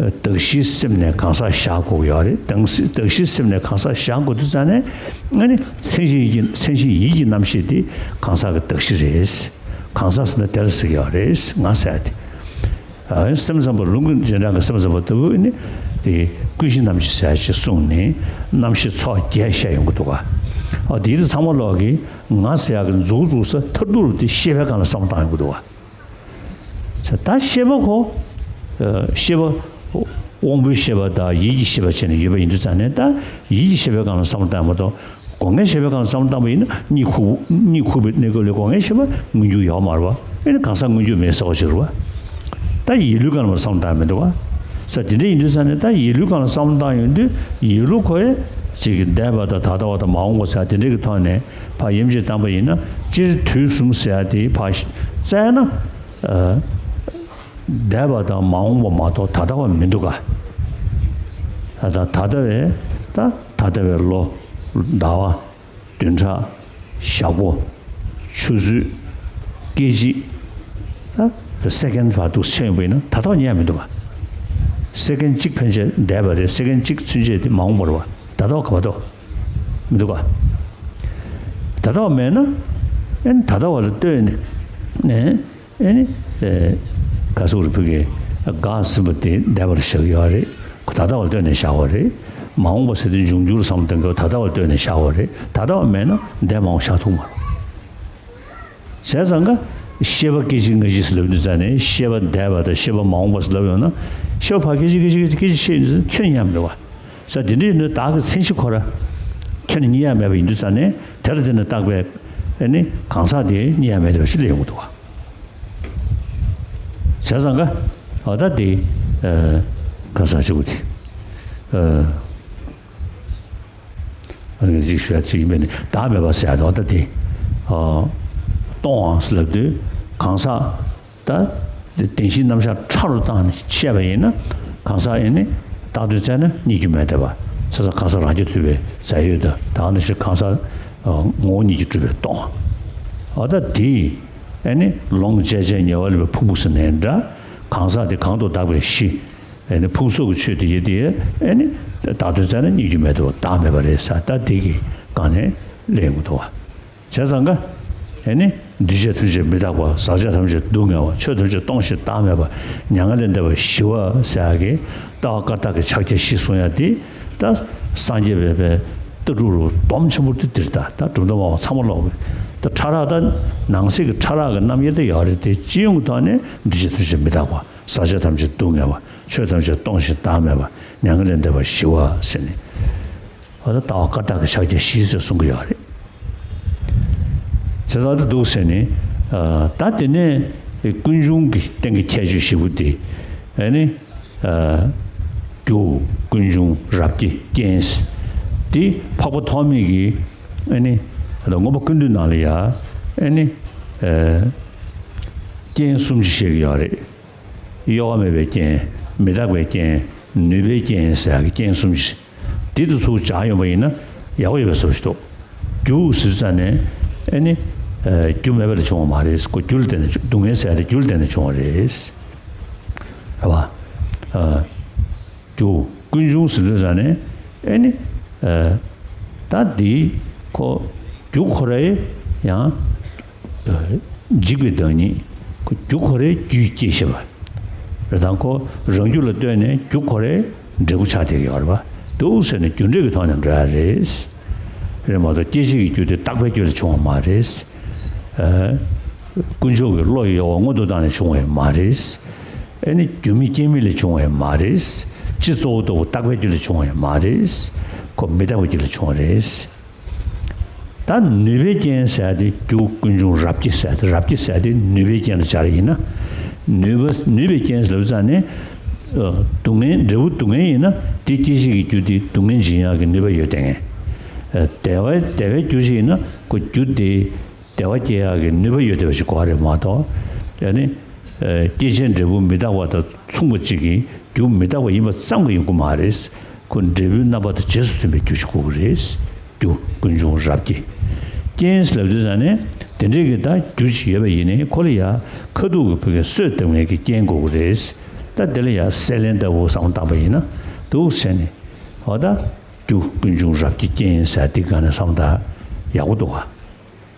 གདགས་གཞིའི་སེམས་ནས་གང་ཟག་བཞག་དགོས་ཀྱི་ཡོད་རེད། གདགས་གདགས་གཞིའི་སེམས་ནས་གང་ཟག་བཞག་དགོས་དུས་ཙང་ནས་ཨ་ནི་མཚན་གཞི་ཡིད་ཀྱི་མཚན་གཞི་ཡིད་ཀྱི་རྣམ་ཤེས་དེ་གང་ཟག་གི་གདགས་གཞི་རེད། གང་ཟག་ཟེར་ན་དེ་ལ་ཟེར་གྱི་ཡོད་རེད། ང་ཟེར་ཡ་དེ། ཨ། སེམས་ཙམ་པ་ལུང་གི་རྗེས་འབྲང་གི་སེམས་ཙམ་པ་ལྟ་བུ་ནི་དེ་ཀུན་གཞི་རྣམ་བཞི་ཟེར་ཡ་ཅིག་གསུངས་ནས་རྣམ་ཤེས་ཚོགས་བརྒྱད་བཤད་ཡོང་གི་འདུག་ག། ཨ། དེའི་དེ་ཚང་མ་ལོག་གི་ང་ཟེར་ཡ་གི་མཛུབ་བཙུགས་ས་མཐར་ཐུག་ལ་དེ་ཤེས་པའི་སྒང་ལ་བསམ་བློ་བཏང་ཡོང་གི་འདུག་ག། ད་ཤེས་པ་ཁོ། ཨ། ཤེས་པ། དབང་པོའི་ཤེས་པ་དང་ཡིད་ཀྱི་ཤེས་པ་བྱས་ནས་ཡོད་པ་ཡིན་དུས་ཙང་ནས། ད་ཡིད་ཀྱི་ཤེས་པའི་སྒང་ལ་བསམ་བློ་བཏང་མ་གཏོགས། སྒོ་ལྔའི་ཤེས་པའི་སྒང་ལ་བསམ་བློ་བཏང་པ་ཡིན་ན། གཉིད་ཁུག་གཉིད་ཁུག་པའི་གནས་སྐབས་ལ་སྒོ་ལྔའི་ཤེས་པ་མངོན་གྱུར་ཡོད་མ་རེད་བ། ཨེ་ནི་གང་ཟག་མངོན་གྱུར་མེད་ཟེར་བ་ཅིག་རེད་བ། ད་ཡིད་ལུས་སྒང་ལ་བསམ་བློ་བཏང་མི་འདུག་བ། ས་དེ་འདྲ་ཡིན་དུས་ཙང་ནས། ད་ཡིད་ལུས་སྒང་ལ་བསམ་བློ་བཏང་ཡོང་དུས་ཡིད་ལུས་ཁོ་ཡ་ཅིག་གི་འདས་པ་དང་ད་ལྟ་བ་དང་མ་འོངས་པ་ཟེར་དེ་འདྲ་གི་ཐོག་ནས་ཕར་དབྱེ་འབྱེད་བཏང་པ་ཡིན་ན། སྤྱིར་དུས་གསུམ་ཟེར་ཡ་དེ་ཕར་བཙལ་ན། ཨ། འདས་པ་དང་མ་འོངས་པ་མ་གཏོགས་ད་ལྟ་བ་མི་འདུག་ག། ད་ད་ལྟ་བའི་ད་ད་ལྟ་བའི་ལོ། ཟླ་བ། བདུན་ཕྲག། ཞག་པོ། ཆུ་ཚོད། སྐད་ཅིག། ད་སེ་ཀེན་བར་དུ་ཕྱིན་པ་ཡིན་ན་ད་ལྟ་བ་རྙེད་མི་འདུག་ག། སེ་ཀེན་གཅིག་ཕན་ཆད་འདས་པ་རེད། སེ་ཀེན་གཅིག་ཚུན་ཆད་དེ་མ་འོངས་པ་རེད་བ། ད་ལྟ་བ་ག་པར་འདུག། མི་འདུག་ག། ད་ལྟ་བ་མེད་ན། ཨེ་ནི་ད་ལྟ་བ་ལ་ལྟོས་ནས། ཨེ་ནི། ཨེ་ནི། ཨེ། ག་ཟེར་དགོས་རེད། ཕ་གི་ག་ཟེར་བ་དེ་འདས་པ་ལ་བཞག་གི་ཡོད་རེད། ཁོ་ད་ལྟ་བ་ལ་ལྟོས་ནས་བཞག་པ་རེད། མ་འོངས་པ་ཟེར་དུས་འབྱུང་འགྱུར་བསམ་བློ་གཏོང་གི། ད་ལྟ་བ་ལ་ལྟོས་ནས་བཞག་པ་རེད། ད་ལྟ་བ་མེད་ན་འདས་མ་འོངས་བཞག་ཐུབ་མ་རེད། བྱས་ཙང་ཀ། ཤེས་པ་སྐད་ཅིག་སྔ་ཕྱི་ཟེར་ལབ་དུས་ཙང་ནས། ཤེས་པ་འདས་པ་དང་ཤེས་པ་མ་འོངས་པ་ཟེར་ལབ་ཡོང་ན། ཤེས་པ་ཕར་སྐད་ཅིག་སྐད་ཅིག་སྐད་ཅིག་སྐད་ཅིག་ཤེས་ཡོང་དུས་ཁྱོན་ནས་རྙེད་མི་འདུག་བ། ས་དེ་འདྲ་ཡིན་དུས་བདག་གི་མཚན་གཞི་ཁོ་ར་ཁྱོན་ནས་རྙེད་ཡ་མེད་པ་ཡིན་དུས་ཙང་ནས། དེ་ལ་བརྟེན་ནས་བཏགས་པའི་ཨེ་ནི་གང་ཟག་དེ་རྙེད་ཡ་མེད་པ་ཞིག་སླེབས་ཡོང་གི་འདུག་བ། བྱས་ཙང་ཀ། འོ་ད་དེ། ཨ། ག་ཟེར་ཅིག་གོ་དེ། ཨ། ཨ་ནི་ཅིག་ཞུ་ཡ་ཅིག་ཡིན་པས་ནི། བདག་མེད་པ་ཟེར་ཡ་དེ། འོ་ད་དེ། ཨ། སྟོང་པ་ཟེར་ལབ་དུས་གང་ཟག་ད་བདེན་བཞིའི་རྣམ་གཞག་ཕྲ་རུ་བཏང་ནས་བཤད་པ་ཡིན་ན། གང་ཟག་ཨེ་ནི་བཏགས་དོན་བཙལ་ན་རྙེད་རྒྱུ་མེད་བསྡད་པ། བྱས་ཙང་གང་ཟག་རང་རྐྱ་ཐུབ་པའི་རྫས་ཡོད་དང་། ད་ག་ནང་བཞིན་གང་ཟག་ངོ་བོ་ཉིད་ཀྱིས་གྲུབ་པའི་སྟོང་པ། འོ་ད་དེ་ཨེ་ནི་ལོངས་སྤྱད་བྱས་ཉེ་བར་ལེན་པའི་ཕུང་པོ་ཟེར་ནའི་འདྲ། གང་ཟག་དེ་གང་དུ་བདག་པའི་གཞི། ཨེ་ནི་ཕུང་སོགས་ཀྱི་ཆོས་དེ་ཡོད་དེ། ཨེ་ནི་བདག་དོན་བཙལ་ན་རྙེད་རྒྱུ་མེད་དོ། བདག་མེད་པ་རེད་ཟེར། ད་དེ་གི་སྒང་ནས་སླེབས་ཡོང་གི་འདུག་བ། བྱས་ཙང་ཀ། ཨེ་ནི་འདུས་བྱས་ཐམས་ཅད་མི་རྟག་པ། ཟག་བཅས་ཐམས་ཅད་སྡུག་བསྔལ་བ། ཆོས་ཐམས་ཅད་སྟོང་ཞིང་བདག་མེད་པ། མྱ་ངན་ལས་འདས་པ་ཞི་བ་ཟེར་ཡ་གི་ལྟ་བ་བཀའ་རྟགས་ཀྱི་ཕྱག་རྒྱ་བཞི་གསུང་ཡ་དེ། ད་སངས་རྒྱས་པའི་པའི་ལྟ་གྲུབ་རུ་སྡོམ་ཆེན་པོ་དེ་འདིར། ད་ད་གྲུབ་མཐའ་སྨྲ་བ་ཚང་མ་ལོག་གི། ད་ཕྲ་རགས་ད་ནང་གསེས་ཀྱི་ཕྲ་རགས་ཀྱི་རྣམ་དབྱེ་ད་ཡོད་རེད་དེ། སྤྱི་ཡོངས་ཀྱི་ཐོག་ནས་འདུས་བྱས་ཐམས་ཅད་མི་རྟག་པ། ཟག་བཅས་ཐམས་ཅད་སྡུག་བསྔལ་བ། ཆོས་ཐམས་ཅད་སྟོང་ཞིང་བདག་མེད་པ། མྱ་ངན་ལས་འདས་པ་ཞི་བ་ཟེར་ནས། འོ་ད་ལྟ་བ་བཀའ་རྟགས་ཀྱི་ཕྱག་རྒྱ་བཞི་ཟེར་གསུང་གི་ཡོད་རེད། བྱས་ཙང་དེ་འདུག་ཟེར་ནས། ཨ། ད་དེ་ནས་ཀུན་འབྱུང་གི་སྟེང་གི་ཁྱད་ཆོས་བཞི་པོ་དེ། ཨ་ནི། ཨ། རྒྱུ། ཀུན་འབྱུང་། རབ་དཀྱིལ། རྐྱེན། དེ་འཕགས་པ་ཐོགས་མེད་ཀྱིས། ཨ་ནི། ད་མངོན་པ་ཀུན་བཏུས་ནང་ལ་ཡ། ཨ་ནི། ཨ། རྐྱེན་གསུམ་ཅིག་བཤད་ཀྱི་ཡོད་རེད། གཡོ་བ་མེད་པའི་རྐྱེན། མི་རྟག་པའི་རྐྱེན། ནུས་པའི་རྐྱེན་ཟེར་ཡ་གི་རྐྱེན་གསུམ་ཞིག། འདི་དེ་ཚོ་སྦྱར་ཡོང་བ་ཡིན་ན་ཡག་པོ་ཡོད་པའི་བཟོ་ཞིག་འདུག། རྒྱུ་ཟེར་ཙང་ནས་ཨེ་ནི། ཨ། རྒྱུ་མེད་པ་ལས་བྱུང་བ་མ་རེད། ཁོ་རྒྱུ་ལ་བརྟེན་ནས་བྱུང་། སྡུག་བསྔལ་ཟེར་ཡ་དེ་རྒྱུ་ལ་བརྟེན་ནས་བྱུང་བ་རེད། རེད་པ། ཨ། རྒྱུ། ཀུན་འབྱུང་ཟེར་དུས་ཙང་ནས་ཨེ་ནི། ཨ། ད་འདི་ཁོ་རྒྱུ་ཁོ་རའི་ཡང་། ཨ། འཇིག་པའི་བདག་ཉིད། ཁོ་རྒྱུ་ཁོ་རའི་རྒྱུས་སྐྱེ་ཤེས་པ་རེད་དང་། ཁོ་རང་རྒྱུ་ལ་ལྟོས་ནས་རྒྱུ་ཁོ་རའི་འབྲས་བུ་ཆགས་བསྡད་ཀྱི་ཡོད་རེད་པ། འདུག་ཟེར་ནས་རྒྱུ་འབྲས་ཀྱི་ཐོག་ནས་འགྲོ་ཡ་རེད། རེད་མ་གཏོགས་སྐྱེད་བྱེད་ཀྱི་རྒྱུ་དེ་རྟག་པའི་རྒྱུ་ལས་བྱུང་བ་མ་རེད། ཨ། དཀོན་མཆོག་གི་བློ་ཡི་གཡོ་བ་མངོན་དུ་བཏང་ནས་བྱུང་བ་ཡང་མ་རེད། ཨེ་ནི་རྒྱུ་མེད་རྐྱེན་མེད་ལས་བྱུང་བ་ཡང་མ་རེད། སྤྱི་གཙོ་བོ་ལྟ་བུ་རྟག་པའི་རྒྱུ་ལས་བྱུང་བ་ཡང་མ་རེད། ཁོ་མི་རྟག་པའི་རྒྱུ་ལས་བྱུང་བ་རེད། ད་ནུས་པའི་རྐྱེན་ཟེར་ཡ་དེ་རྒྱུ་ཀུན་འབྱུང་རབ་ཀྱི་ཟེར་ཡ་དེ། རབ་ཀྱི་ཟེར་ཡ་དེ་ནུས་པའི་རྐྱེན་ལ་སྦྱར་ཡིན་ན། ནུས་པ་ནུས་པའི་རྐྱེན་ཟེར་ལབ་ཙང་ནས། ཨ། སྡུག་བསྔལ་འབྲས་བུ་སྡུག་བསྔལ་ཡིན་ན་དེ་སྐྱེད་བྱེད་ཀྱི་རྒྱུ་དེ་སྡུག་བསྔལ་འབྱིན་ཡག་གི་ནུས་པ་ཡོད་བསྡད་མཁན། ཨ། བདེ་བ་བདེ་བའི་རྒྱུ་ཞིག་ཡིན་ན་ཁོ་རྒྱུ་དེ་བདེ་བ་སྐྱེ་ཡག་གི་ནུས་པ་ཡོད་བསྡད་པ་ཞིག་དགོས་པ་རེད་མ་གཏོགས། ཨ་ནི། ཨ། སྐྱེད་བྱེད་འབྲས་བུ་མི་རྟག་པ་དང་མཚུངས་པ་གཅིག་གིས་རྒྱུ་མི་རྟག་པ་ཡིན་པ་ཙམ་གྱིས་ཡོང་གི་མ་རེད། ཁོ་འབྲས་བུའི་རྣམ་པ་དང་རྗེས་སུ་མཐུན་པའི་རྒྱུ་ཞིག་དགོས་ཀྱི་རེད། རྒྱུ་ཀུན་འབྱུང་རབ་ཀྱི་རྐྱེན་ལབ་དུས་ཙང་ནས་དེ་འདྲའི་གི་ད་རྒྱུ་ཅིག་ཡོད་པ་ཡིན་ནའི་ཁོ་ལ་ཡ་ཁ་ཐུག་གི་བུ་གའི་གསོས་བཏབ་མཁན་གྱི་རྐྱེན་དགོས་ཀྱི་རེད། ད་དེ་ལ་ཡ་སྲེད་ལེན་ལྟ་བུ་བསམ་བློ་བཏང་པ་ཡིན་ན་འདུག་ཟེར་ནས། འོ་ད་རྒྱུ་ཀུན་འབྱུང་རབ་ཀྱི་རྐྱེན་ཟེར་དེ་ག་ནས་བསམ་བློ་བཏང་ཡག་པོ་འདུག་ག་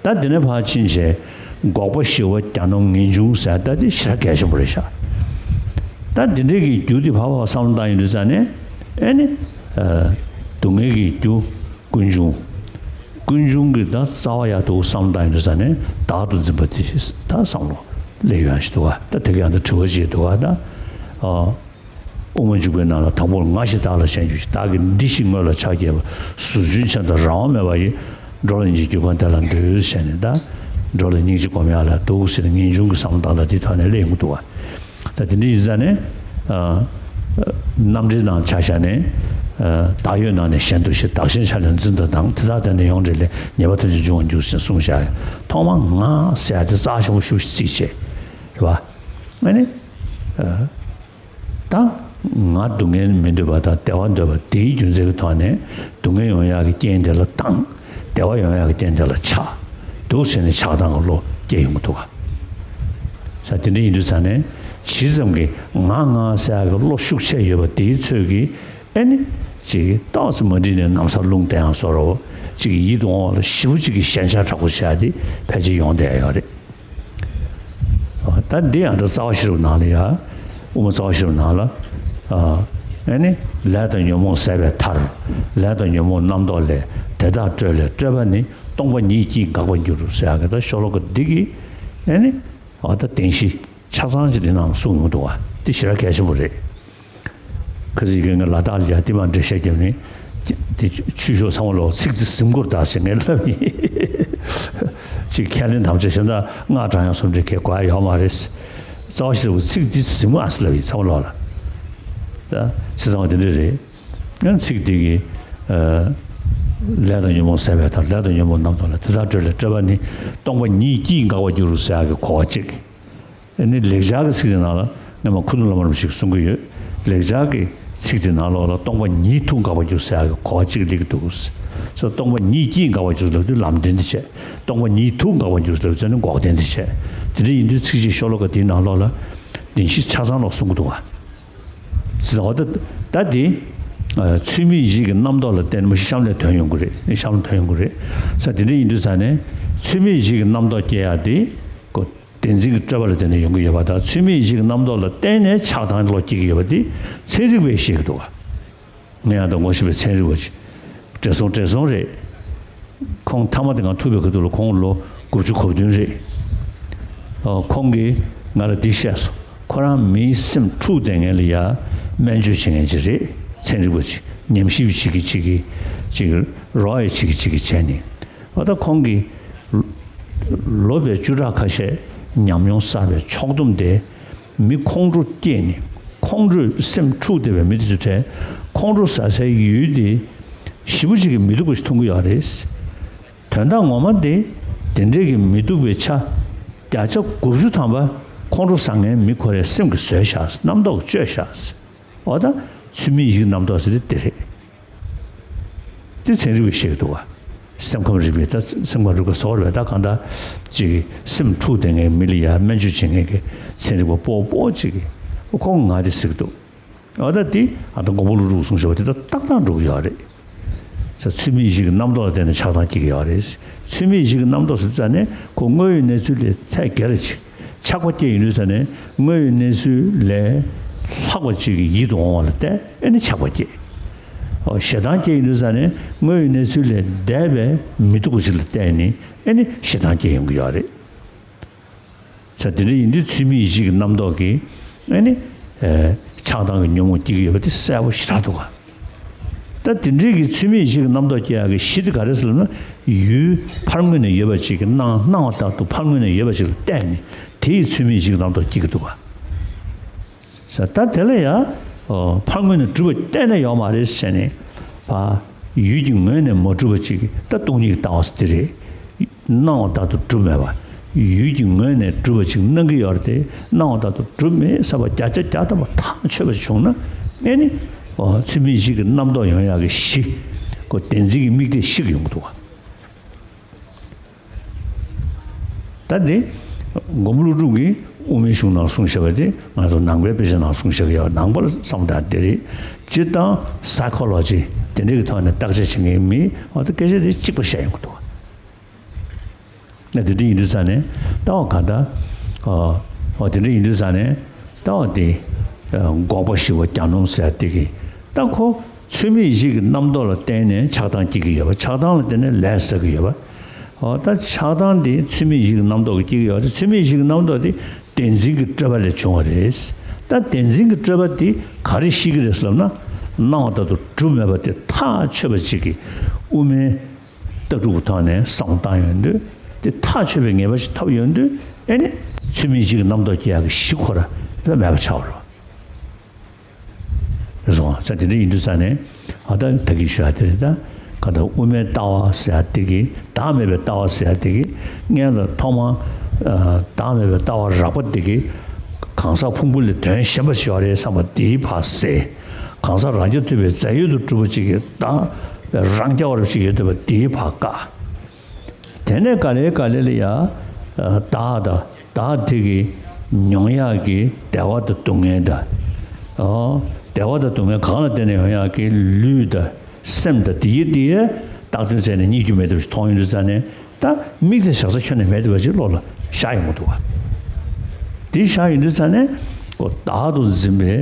ད་དེ་ནས་ཕར་ཕྱིན་བྱས། འགོག་པ་ཞི་བ་གྱ་ནོམ་ངེས་འབྱུང་ཟེར་ད་དེ་ཞེ་དྲག་གལ་ཆེན་པོ་རེད་ཤག་ད་དེ་འདྲའི་གི་རྒྱུ་དེ་ཕར་ཕར་བསམ་བློ་བཏང་ཡོང་དུས་ཙང་ནས། ཨེ་ནི། ཨ། སྡུག་བསྔལ་གྱི་རྒྱུ་ཀུན་འབྱུང་། ཀུན་འབྱུང་གི་ད་རྩ་བ་ཡག་འདུག་བསམ་བློ་བཏང་ཡོང་དུས་ཙང་ནས་བདག་ཏུ་འཛིན་པ་དེ་ད་བསམ་བློ་སླེབས་ཡོང་ཞིག་འདུག་ག་ད་དེ་ག་ཡང་ད་དྲི་བ་ཅིག་འདུག་ག་ད། ཨ། དབུ་མ་འཇུག་པའི་ནང་ལ། དང་པོར་ང་ཞེས་བདག་ལ་ཞེན་གྱུར་ཅིག་བདག་གི་འདི་ཞིག་སྔོན་ལ་ཕྱག་བགྱིས་པ། གཟུགས་ཅན་ཆེན་དང་རང་དབང་མེད་པ་ཡི། འགྲོ་ལ་སྙིང་རྗེ་གྱུར་པ་དེ་ལ་འདུད་ཟེར་ནས། ད་འགྲོ་ལ་སྙིང་རྗེ་སྒོམ་ཡག་ལ་འདུག་ཟེར་ནས་ངེས་འབྱུང་གི་བསམ་བློ་བཏང་སྟངས་དེ་ཐོག་ནས་སླེབས་ཡོང་གི་འདུག་ག་ད་དེ་འདྲ་ཡིན་ཙང་ནས། ཨ། རྣམ་འགྲེལ་ནང་ཆ་བཞག་ནས། ཨ། བདག་ཡོད་ནང་ནས་གཞན་དུ་ཞེན། བདག་གཞན་ཆ་ལས་འཛིན་དང་། དེ་དག་དེ་ནས་ཡོངས་འབྲེལ་ལས། ཉེས་པ་ཐམས་ཅད་འབྱུང་བར་འགྱུར་ཞེས་གསུངས་བཞག་ཐོག་མར་ང་ཟེར་ཡག་དེ་རྩ་ཆེན་པོ་ཞེ་པོ་ཅིག་བརྩིས་བྱས། རེད་པ། ཨ་ནི། ཨ། ད་ང་སྡུག་བསྔལ་མི་འདོད་པ་དང་བདེ་བ་འདོད་པ་དེའི་རྒྱུ་མཚན་གྱི་ཐོག་ནས་སྡུག་བསྔལ་ཡོང་ཡག་གི་རྐྱེན་དེ་ལ་སྡང་། བདེ་བ་ཡོང་ཡག་གི་རྐྱེན་དེ་ལ་ཆགས། འདུག་ཟེར་ནས་ཆགས་སྡང་གི་བློ་སྐྱེ་ཡོང་གི་འདུག་ག་ས་དེ་འདྲ་ཡིན་དུས་ཙང་ནས་ཇི་ཙམ་གྱིས་ང་ང་ཟེར་ཡག་གི་བློ་ཤུགས་ཆེ་ཡོད་པ་དེའི་ཚོད་ཀྱིས། ཨེ་ནི། ཅིག་ཏོག་ཙམ་མ་འགྲིག་ནས་ན་བཟའ་རླུང་བསྟན་ཡག་བཟོ་འདྲ་བོ། ཅིག་ཡིད་དུ་འོང་བ་ལ་ཞེ་པོ་ཅིག་གི་ཞེན་ཆགས་དྲག་པོ་བྱེད་ཡག་དེ་ཕལ་ཆེར་ཡོང་བསྡད་ཡོད་རེད། ད་འདི་ཡང་ད་རྩ་བ་ཤེས་རབ་ནང་ལ་ཡ། དབུ་མ་རྩ་བ་ཤེས་རབ་ནང་ལ། ཨ། ཨེ་ནི། ལས་དང་ཉོན་མོངས་ཟད་པའི་མཐར། ལས་དང་ཉོན་མོངས་རྣམ་རྟོག་ལས། དེ་དག་སྤྲོས་ལས་སྤྲོས་པ་ནི། སྟོང་པ་ཉིད་ཀྱིས་འགག་པར་འགྱུར་ཟེར་ཡག་གི་ད་ཤོ་ལོ་ཀ་འདི་གི། ཨེ་ནི། འོ་ད་བདེན་བཞི་ཆ་ཚང་ཅིག་འདི་ནང་གསུངས་ཡོང་གི་འདུག་ག་འདི་ཞེ་དྲག་གལ་ཆེན་པོ་རེད། ཁ་སང་ཡི་གེ་ངས་ལ་དྭགས་ལ་ཡ་འདི་མར་འགྲེལ་བཤད་བརྒྱབ་ནས། དེ་ཆོས་ཞོག་ཚང་མ་ལོག་ཚིག་འདི་ཟིན་དགོས་རེད་ད་ཟེར་ངས་ལབ་ཡིན། ཅིག་ཁས་ལེན་དམ་བཅའ་གཞན་དག་སྔགས་བགྲང་ཡག་སོགས་འདྲ་གས་དགོས་ཡག་ཡོད་མ་རེད། རྩ་བ་ཤེས་རབ་ཚིག་འདི་ཟིན་མ་ཨ་ཟེར་ལབ་ཡིན་ཚང་མ་ལོག་ལ། ད་བྱས་ཙང་དེ་འདྲ་རེད། ཡང་ཚིག་འདི་གི། ཨ། ལས་དང་ཉོན་མོངས་ཟད་པའི་མཐར། ལས་དང་ཉོན་མོངས་རྣམ་རྟོག་ལས། དེ་དག་སྤྲོས་ལས་སྤྲོས་པ་ནི། སྟོང་པ་ཉིད་ཀྱིས་འགག་པར་འགྱུར་ཟེར་ཡག་གི་གོ་བ་གཅིག་ཨ་ནི་ལེགས་སྦྱར་གྱི་ཚིག་དེ་ནང་ལ་སྔོན་མ་ཁུ་ནུ་བླ་མ་རིན་པོ་ཆེས་གསུང་གི་ཡོད། ལེགས་སྦྱར་གྱི་ཚིག་དེ་ནང་ལོགས་ལ་སྟོང་པ་ཉིད་དུ་འགག་པར་འགྱུར་ཟེར་ཡག་གི་གོ་བ་གཅིག་སླེབས་ཀྱི་འདུག་ས་སྟོང་པ་ཉིད་ཀྱིས་འགག་པར་འགྱུར་ལབ་དུས་ལམ་བདེན་དེ་བྱས། སྟོང་པ་ཉིད་དུ་འགག་པར་འགྱུར་ལབ་དུས་ནི་འགོག་བདེན་དེ་བྱས། དེ་འདྲ་ཡིན་དུས་ཚིག་གཅིག་ཤོ་ལོ་ཀ་དེའི་ནང་ལོགས་ལ་བདེན་བཞི་ཆ་ཚང་ལོག་གསུང་གི་འདུག་ག་ཟེར་བ་ད་ད་དེ། ཨ། ཚུལ་མིན་ཡིད་བྱེད་ཀྱི་རྣམ་རྟོག་ལ་བརྟེན་ནས་མ་གཞི་གཤམ་ལ་ཐོན་ཡོང་གི་རེད། གཤམ་ལ་ཐོན་ཡོང་གི་རེད། ས་དེ་འདྲ་ཡིན་དུས་ཙང་ནས་ཚུལ་མིན་ཡིད་བྱེད་ཀྱི་རྣམ་རྟོག་སྐྱེ་ཡག་དེ། ཀོ། བདེན་འཛིན་གྱི་སྤྲོས་པ་ལ་བརྟེན་ནས་ཡོང་གི་ཡོད་པ་དང་། ཚུལ་མིན་ཡིད་བྱེད་ཀྱི་རྣམ་རྟོག་ལ་བརྟེན་ནས་ཆགས་སྡང་གི་བློ་སྐྱེ་གི་ཡོད་པ་དེ་ཚན་རིག་པས་བཤད་ཀྱི་འདུག་ག་ངས་ཡང་ད་ངོ་ཤེས་པའི་ཚན་རིག་པ་ཅིག་བགྲེས་སོང་བགྲེས་སོང་རེད། ཁོང་མཐའ་མ་དེ་སྒང་ཐུག་པའི་ཁ་ཐུག་ལ་ཁོང་ལོ་དགུ་བཅུ་གོ་བདུན་རེད། ཨ། ཁོང་གིས་ང་ལ་འདི་བཤད་སོང་། ཁོ་རང་མིའི་སེམས་འཁྲུག་བསྡད་མཁན་ལ་ཡ་སྨན་བཅོས་བྱེད་མཁན་ཅིག་རེད། ཚན་རིག་པ་ཅིག་ཉམས་ཞིབ་བྱེད་ཀྱི་བྱེད་ཀྱི་ཅིག་རོགས་ཡ་བྱེད་ཀྱི་བྱེད་ཀྱི་བྱས་ནས། འོ་ད་ཁོང་གིས་ལོ་བའི་བཅུ་ཕྲག་ཁ་ཤས་ཉམས་མྱོང་བསགས་པའི་ཕྱོགས་བསྡོམས་དེ། མི་ཁོང་ཁྲོ་སྐྱེས་ནས་ཁོང་ཁྲོས་སེམས་འཁྲུག་བསྡད་པའི་མི་དེ་ཚོའི་གྲས་ཁོང་ཁྲོ་ཟ་སའི་ཡུལ་དེ་ཞེ་པོ་ཅིག་གི་མི་སྡུག་པ་ཞིག་མཐོང་གི་ཡོད་རེད། དོན་དག་ངོ་མ་དེ་དེ་འདྲའི་གི་མི་སྡུག་པའི་ཆ་བརྒྱ་ཆ་དགུ་བཅུ་ཐམ་པ་ཁོང་ཁྲོ་ཟ་མཁན་མི་ཁོ་རའི་སེམས་ཀྱིས་བཟོས་བཞག་རྣམ་རྟོག་གིས་བཅོས་བཞག་འོ་ད་ཚུལ་མིན་ཡིད་རྣམ་རྟོག་ཟེར་དེ་དེ་རེད། དེ་ཚན་རིག་པས་བཤད་ཀྱི་འདུག་ག་སེམས་ཁམས་རིག་པས་ད་སེམས་ཁམས་རིག་པ་ཟེར་བ་རེད་པས། ད་གང་ལྟར་ཅིག་སེམས་འཁྲུག་བསྡད་མཁན་མི་ལ་ཡ་སྨན་བཅོས་བྱེད་མཁན་གྱི་ཚན་རིག་པ་སྤོ་སྤོ་ཅིག་གིས་ཁོང་ང་དེ་ཟེར་གྱི་འདུག་འོ་ད་དེ་ཨ་ད་མགོན་པོ་ཀླུ་སྒྲུབ་གསུངས་བཞག་པ་དེ་ད་ཏག་ཏག་འགྲོ་གི་ཡོད་རེད། ཚུལ་མིན་ཡིད་བྱེད་ཀྱི་རྣམ་རྟོག་ལ་བརྟེན་ནས་ཆགས་སྡང་སྐྱེ་གི་ཡོད་རེད། ཚུལ་མིན་ཡིད་བྱེད་ཀྱི་རྣམ་རྟོག་ཟེར་ཙང་ནས་ཁོ་དངོས་ཡོད་གནས་ཚུལ་ལས་ཚད་བརྒལ་ཅིག་ཆགས་པ་སྐྱེ་ཡོང་དུས་ཙང་ནས་དངོས་ཡོད་གནས་ཚུལ་ལས་ལྷག་པ་ཅིག་གི་ཡིད་དུ་འོང་བ་ལ་བརྟེན་ཨེ་ནི་ཆགས་པ་སྐྱེ། ཨོ་ཞེ་སྡང་སྐྱེ་ཡོང་དུས་ཙ་ནས་དངོས་ཡོད་གནས་ཚུལ་ལས་འདས་པའི་མི་སྡུག་པ་ཞིག་ལ་བརྟེན་ནས་ཨེ་ནི་ཞེ་སྡང་སྐྱེ་ཡོང་གི་ཡོད་རེད། ས་དེ་འདྲ་ཡིན་དུས་ཚུལ་མིན་ཡིད་བྱེད་ཀྱི་རྣམ་རྟོག་གིས་ཨེ་ནི་ཆགས་སྡང་གི་ཉོན་མོངས་སྐྱེ་གི་ཡོད་པ་དེ་གསལ་པོ་ཞེ་དྲག་འདུག་ག་ད་དེ་འདྲའི་གི་ཚུལ་མིན་ཡིད་བྱེད་ཀྱི་རྣམ་རྟོག་སྐྱེ་ཡག་གི་གཞི་དེ་ག་རེ་ཟེར་ལབ་ན། ཡུལ་ཕར་ངོས་ནས་ཡོད་པ་ཅིག་གི་སྣང་སྣང་བ་ལྟར་དུ་ཕར་ངོས་ནས་ཡོད་པ་ཅིག་ལ་བརྟེན་ནས་དེ་ཡི་ཚུལ་མིན་ཡིད་བྱེད་ཀྱི་རྣམ་རྟོག་སྐྱེ་གི་འདུག་ག་ས་ད་དེ་ལ་ཡང་ཕར་ངོས་ནས་གྲུབ་པ་གཏན་ནས་ཡོད་མ་རེད་ཟེར་ནས། ཕ་ཡུལ་གྱི་ངོས་ནས་མ་གྲུབ་པ་ཅིག་ད་སྟོང་ཉིད་ཀྱི་ལྟ་བ་ཟེར་དེ་རེད། སྣང་བ་ལྟར་དུ་གྲུབ་མེད་པ། ཡུལ་གྱི་ངོས་ནས་གྲུབ་པ་ཅིག་སྣང་གི་ཡོད་རེད་དེ། སྣང་བ་ལྟར་དུ་གྲུབ་མེད་བསམ་པ་བརྒྱ་ཆ་བརྒྱ་ཐམ་པ་ཐག་ཆོད་པ་ཞིག་བྱུང་ན། ཨེ་ནི་ཚུལ་མིན་ཡིད་བྱེད་ཀྱི་རྣམ་རྟོག་ཡོང་ཡག་གི་གཞི་ཁོ་བདེན་འཛིན་གྱི་དམིགས་གཏད་ཞིག་ཡོང་གི་འདུག་ག་ད་འདི་མགོན་པོ་ཀླུ་སྒྲུབ་ཀྱིས་དབུ་མའི་གཞུང་ནང་གསུངས་བཞག་པ་དེ་ང་ཚོ་ནང་པའི་དཔེ་ཆ་ནང་གསུངས་བཞག་གི་ཡོད། ནང་པར་བསམ་དང་དེ་རེད། སྤྱིར་བཏང་སའི་ཁོ་ལོ་ཇི་དེ་འདྲའི་གི་ཐོག་ནས་བརྟག་དཔྱད་བྱེད་མཁན་མི་འོ་ད་སྐད་ཆ་དེ་གཅིག་པ་བཤད་ཡོང་གི་འདུག་ང་དེ་འདྲ་ཡིན་དུས་ཙ་ནས་ད་འོ་ག་ད་འོ་དེ་འདྲ་ཡིན་དུས་ཙ་ནས་ད་འོ་དེ་འགོག་པ་ཞི་བ་གྱ་ནོམ་ཟེར་དེ་གི་ད་ཁོ། ཚུལ་མིན་ཡིད་བྱེད་ཀྱི་རྣམ་རྟོག་ལ་བརྟེན་ནས་ཆགས་སྡང་སྐྱེ་གི་ཡོད་པ། ཆགས་སྡང་ལ་བརྟེན་ནས་ལས་བསགས་ཀྱི་ཡོད་པ། འོ་ད་ཆགས་སྡང་དེ་ཚུལ་མིན་ཡིད་བྱེད་ཀྱི་རྣམ་རྟོག་གིས་སྐྱེ་གི་ཡོད་པ་དེ། ཚུལ་མིན་ཡིད་བྱེད་ཀྱི་རྣམ་རྟོག་དེ་བདེན་འཛིན་གྱི་སྤྲོས་པ་ལས་བྱུང་བ་རེད། ད་བདེན་འཛིན་གྱི་སྤྲོས་པ་དེ་ག་རེ་བཤད་ཀྱི་རེད་ལབ་ན། སྣང་བ་ལྟར་དུ་གྲུབ་མེད་པ་དེ་ཐག་ཆོད་པ་ཅིག་གིས་དབུ་མའི་ལྟ་གྲུབ་ཀྱི་ཐོག་ནས་བསམ་བློ་བཏང་ཡོང་དུས་དེ་ཐག་ཆོད་པའི་ངེས་པ་ཞིག་ཐོབ་ཡོང་དུས། ཨེ་ནི་ཚུལ་མིན་ཡིད་བྱེད་ཀྱི་རྣམ་རྟོག་སྐྱེ་ཡག་གི་གཞི་ཁོ་ར་ལ་མེད་པ་ཆགས་པ་རེད། རེད་སོང་ཙང་དེ་འདྲ་ཡིན་དུས་ཙ་ནས་ཨ་ད་ད་གིན་ཞུ་ཡ་དེ་རེད། ད་ག་ད་དབུ་མའི་ལྟ་བ་ཟེར་ཡ་དེ་གི་བདག་མེད་པའི་ལྟ་བ་ཟེར་ཡ་དེ་གི་སྔོན་ལ་ཐོག་མ་བདག་མེད་པའི་ལྟ་བ་རགས་པ་དེ་གི་གང་ཟག་ཕུང་པོ་ལས་དོན་གཞན་པ་ཞིག་ཡོད་རེད་བསམ་པ་དེའི་ཕར་ཟད། གང་ཟག་རང་རྐྱ་ཐུབ་པའི་རྫས་ཡོད་དུ་གྲུབ་པ་ཅིག་གི་བདག་རང་རྐྱ་བ་རུ་ཞིག་ཡོད་བསྡད་པ་དེའི་ཕར་བཀག་དེ་ནས་ག་ལེ་ག་ལེ་ལ་ཡ། བདག་དང་བདག་དེ་གི་མྱོང་ཡག་གི་བདེ་བ་དང་སྡུག་བསྔལ་དང་། ཨོ། བདེ་བ་དང་སྡུག་བསྔལ་གང་ལ་བརྟེན་ནས་ཡོང་ཡག་གི་ལུས་དང་སེམས་དང་དེ་ཡི་དེ་ཡི་བཏགས་དོན་བཙལ་ནས་རྙེད་རྒྱུ་མེད་ཐབས་ཤིག་མཐོང་ཡོང་དུས་ཙ་ནས། ད་དམིགས་བསལ་བཞག་ས་ཁྱོན་ནས་མེད་བསྡད་པ་ཅིག་བློ་ལ་ཤར་ཡོང་གི་འདུག་ག་དེ་ཤར་ཡོང་དུས་ཙ་ནས་ཨོ་བདག་ཏུ་འཛིན་པའི་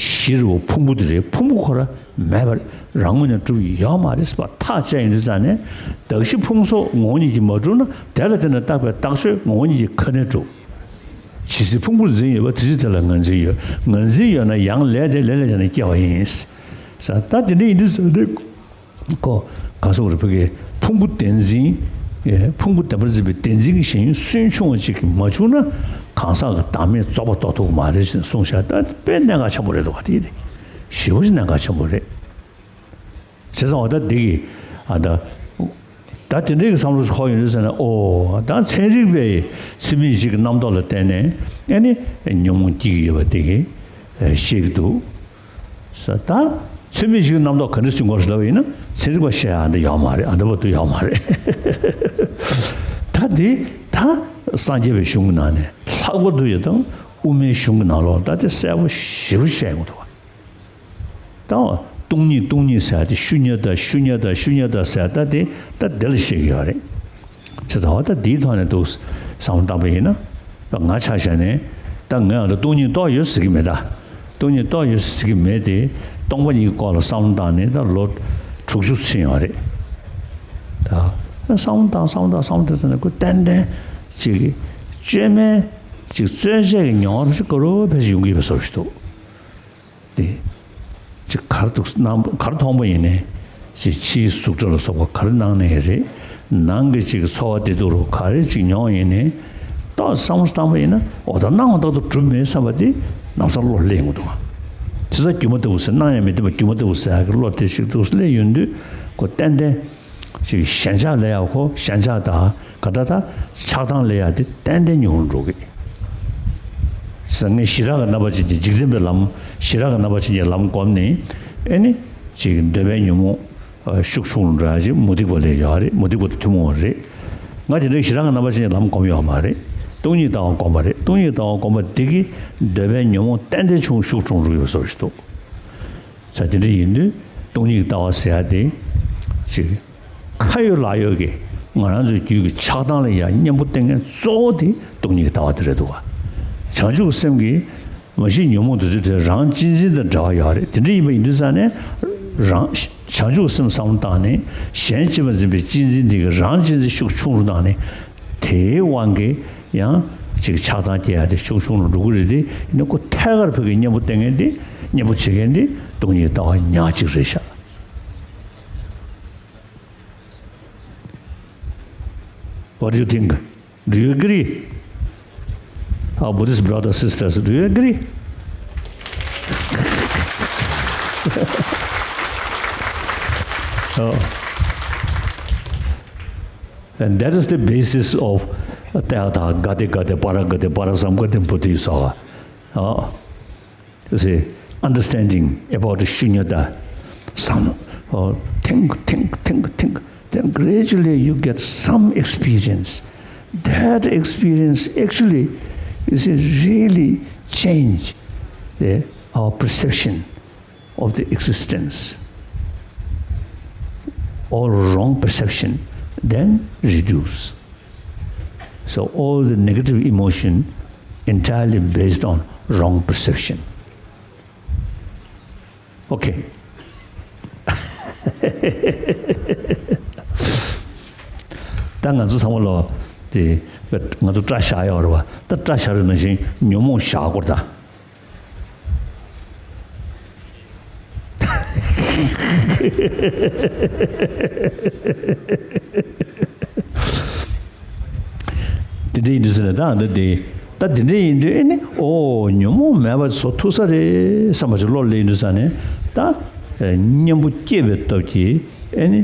གཞི་རུ་ཕུང་པོ་དེ་རེད། ཕུང་པོ་ཁོ་ར་མེད་པར་རང་ངོས་ནས་གྲུབ་ཡོད་མ་རེད་ཟེར་བ་ཐག་བཅད་ཡོང་དུས་ཙ་ནས། གདགས་གཞི་ཕུང་སོགས་ངོ་བོ་ཉིད་ཀྱིས་མ་གྲུབ་ན། དེ་ལ་བརྟེན་ནས་བཏགས་པའི་བཏགས་ཆོས་ངོ་བོ་ཉིད་ཀྱིས་ག་ནས་གྲུབ། ཇི་སྲིད་ཕུང་པོར་འཛིན་ཡོད་པ་དེ་ཕྱིར་དེ་ལ་ངར་འཛིན་ཡོད། ངར་འཛིན་ཡོད་ན་ཡང་ལས་དེ་ལས་ལས་བྱས་ནས་སྐྱེ་བ་ཡིན། ས་ད་དེ་འདྲ་ཡིན་དུས་ཙ་ནས། ཁོ་ག་སོགས་རེ་ཕུ་གེ་ཕུང་པོ་བདེན་འཛིན། ཕུང་པོ་བདེན་པར་འཛིན་པའི་བདེན་འཛིན་གྱི་ཞེན་ཡུལ་སུན་ཕྱུང་བ་ཅིག་གིས་མ་བྱུང་ན། གང་ཟག་གི་བདག་མེད་རྫོགས་པ་རྟོགས་ཐུབ་ཀྱི་མ་རེད་ཅེས་གསུངས་ཤག་ད་དཔེ་གནད་འགག་ཆེན་པོ་རེད་འདུག་བ། དེ་ཞེ་པོ་ཅིག་གནད་འགག་ཆེན་པོ་རེད། བྱས་ཙང་འོ་ད་འདི་གི་ཨ་ད་ད་དེ་འདྲའི་གི་བསམ་བློ་ཞིག་འཁོར་ཡོང་དུས་ཙ་ན། ཨོ་ད་ཚན་རིག་པས་ཚུལ་མིན་ཡིད་བྱེད་ཀྱི་རྣམ་རྟོག་ལ་བརྟེན་ནས་ཨ་ནི་ཉོན་མོངས་སྐྱེ་གི་ཡོད་པ་དེ་གི་བཤད་ཀྱི་འདུག་ས། ད་ཚུལ་མིན་ཡིད་བྱེད་ཀྱི་རྣམ་རྟོག་ག་འདྲ་ཟིན་དགོས་ཟེར་ལབ་པ་ཡིན་ན། ཚན་རིག་པ་བཤད་ཡ་འདི་ཡོད་མ་རེད། ཨ་འདི་བར་དུ་ཡོད་མ་རེད། ད་འདི་ད་སངས་རྒྱས་པའི་གཞུང་གི་ནང་ནས་ལྷག་པར་དུ་ཡོད་དང་དབུ་མའི་གཞུང་གི་ནང་ལོགས་ད་དེ་གསལ་པོ་ཞེ་པོ་བཤད་ཡོང་གི་འདུག་བ། ད་སྟོང་ཉིད་སྟོང་ཉིད་ཟེར་ཏེ་ཤུ་ཉ་ད་ཤུ་ཉ་ད་ཤུ་ཉ་ད་ཟེར་ད་དེ་ད་དེ་ལ་བཤད་ཀྱི་ཡོད་རེད། བྱས་ཙང་ད་འདིའི་ཐོག་ནས་འདུག་བསམ་བློ་བཏང་པ་ཡིན་ན། ད་ང་ཆ་བཞག་ནས་ད་ངས་ཨ་ད་སྟོང་ཉིད་རྟོགས་ཡོད་ཟེར་གྱི་མེད་ད། སྟོང་ཉིད་རྟོགས་ཡོད་ཟེར་གྱི་མེད་དེ། སྟོང་པ་ཉིད་ཀྱི་སྐོར་ལ་བསམ་བློ་བཏང་ནས་ད་ལོ་དྲུག་ཅུ་ཕྱིན་ཡོད་རེད། ད་བསམ་བློ་བཏང་བསམ་བློ་བཏང་བསམ་བློ་བཏང་ནས་ཁོ་ཏན་ཏན་ཅིག་བཅོས་མའི་ཅིག་རྩོལ་བཅས་ཀྱི་མྱོང་བ་ཞིག་ག་རུ་ཕལ་ཆེར་ཡོང་གི་ཡོད་པའི་བཟོ་ཞིག་འདུག་དེ་ཅིག་གར་འདུག་སྣང་གར་མཐོང་པ་ཡིན་ནའི། ཅིག་ཕྱིའི་གཟུགས་སྒྲ་ལ་སོགས་པ་གར་སྣང་ནའི་རེད། ནང་གི་ཅིག་ཚོར་བ་བདེ་སྡུག་རུ་ག་རེ་ཅིག་མྱོང་ཡིན་ནའི། ཏོག་བསམ་བློ་བཏང་པ་ཡིན་ན། འོ་ད་སྣང་བ་རྟག་ཏུ་གྲུབ་མེད་བསམ་པ་དེ་ལམ་སང་བློར་སླེབས་ཡོང་གི་འདུག་ག་བྱས་ཙང་སྒྱུ་མ་ལྟ་བུ་ཟེར། སྣང་ཡང་མི་བདེན་པ་སྒྱུ་མ་ལྟ་བུ་ཟེར་ཡག་གི་བློ་དེ་ཅིག་འདུག་སླེབས་ཡོང་དུས་ཁོ་ཏན་ཏན། ཅིག་ཞེན་ཆགས་ལ་ཡང་ཁོ་ཞེན་ཆགས་དང་ག་ད་ད་ཆགས་སྡང་ལ་ཡང་དེ་ཏན་ཏན་ཉུང་རུ་འགྲོ་གི། ཟེར་ངས་ཞི་རགས་ཀྱི་རྣམ་པ་ཅན་གྱི་འཇིག་རྟེན་པའི་ལམ། ཞི་རགས་ཀྱི་རྣམ་པ་ཅན་གྱི་ལམ་བསྒོམས་ནས་ཨེ་ནི་ཅིག་འདོད་པའི་ཉོན་མོངས་ཤུགས་ཆུང་རུ་འགྲོ་ཡ་ཅིག་མུ་སྟེགས་པ་ལས་ཡོད་རེད། མུ་སྟེགས་པ་དང་ཐུན་མོང་བ་རེད། ང་དེ་འདྲའི་ཞི་རགས་ཀྱི་རྣམ་པ་ཅན་གྱི་ལམ་བསྒོམས་ཡོད་མ་རེད། སྟོང་ཉིད་ལྟ་བ་བསྒོམས་པ་རེད། སྟོང་ཉིད་ལྟ་བ་བསྒོམས་པ་དེ་གིས་འདོད་པའི་ཉོན་མོངས་ཏན་ཏན་ཆུང་ཤུགས་ཆུང་རུ་ཡོད་བཟོ་ཞིག་འདུག་ས་དེ་འདྲ་ཡིན་དུས་སྟོང་ཉིད་ལྟ་བ་ཟེར་ཡ་དེ་ཅིག་ཁ་ཡོད་ལག་ཡོད་ཀྱི་ང་རང་ཚོའི་རྒྱུད་ཀྱི་ཆགས་སྡང་ལ་ཡང་གཉེན་པོ་བསྟེན་མཁན་གཙོ་བོ་དེ་སྟོང་ཉིད་ཀྱི་ལྟ་བ་དེ་རེད་འདུག་ག་བྱང་ཆུབ་སེམས་ཀྱི་མ་གཞི་ཉོན་མོངས་དེ་ཚོ་དེ་རང་གཅེས་འཛིན་དང་འབྲེལ་བ་ཡོད་རེད། དེ་འདྲ་ཡིན་པ་ཡིན་དུས་ཙང་ནས་ རང་བྱང་ཆུབ་སེམས་བསམ་བློ་བཏང་ནས་གཞན་གཅེས་པར་འཛིན་པའི་གཅེས་འཛིན་དེ་གི་རང་གཅེས་འཛིན་ཤུགས་ཆུང་རུ་བཏང་ནས་དེའི་དབང་གིས་ཡང་ཅིག་ཆགས་སྡང་སྐྱེ་ཡ་དེ་ཤུགས་ཆུང་རུ་འགྲོ་གི་རེད་དེ། ཡིན་ན་ཁོ་ཐད་ཀར་ཕ་གི་གཉེན་པོ་བསྟེན་མཁན་དེ་གཉེན་པོ་བྱེད་མཁན་དེ་སྟོང་ཉིད་ལྟ་བ་ཉག་གཅིག་རེད་ཤག What do you think? Do you agree? Our Buddhist brothers, sisters, do you agree? Oh. And that is the basis of Tathagate, Gate, Paragate, Parasamgate, Buddhi Soga. Oh. You see, understanding about Shunyata, some, oh, think, think, think, think. Then gradually you get some experience. That experience actually, you see, really change the, our perception of the existence. All wrong perception then reduce. So all the negative emotion entirely based on wrong perception. Okay. ད་ང་ཚོ་ཚང་མ་ལོ་དེ་ང་ཚོ་སྐྲ་བཞར་ཡོད་རེད་བ། ད་སྐྲ་བཞར་ནང་བཞིན་ཉོན་མོངས་བཞག་དགོས་རེད་ད། དེ་འདྲ་ཡིན་དུས་ཟེར་ན་ད་འདི་དེ་ད་དེ་འདྲ་ཡིན་དུས་ཨེ་ནི་ཨོ་ཉོན་མོངས་མེད་པ་བཟོ་ཐུབ་ས་རེད་བསམ་པ་ཞིག་བློ་སླེབས་ཡིན་དུས་ཙང་ནས་ད་གཉེན་པོ་སྐྱེས་པའི་སྟོབས་ཀྱིས་ཨེ་ནི་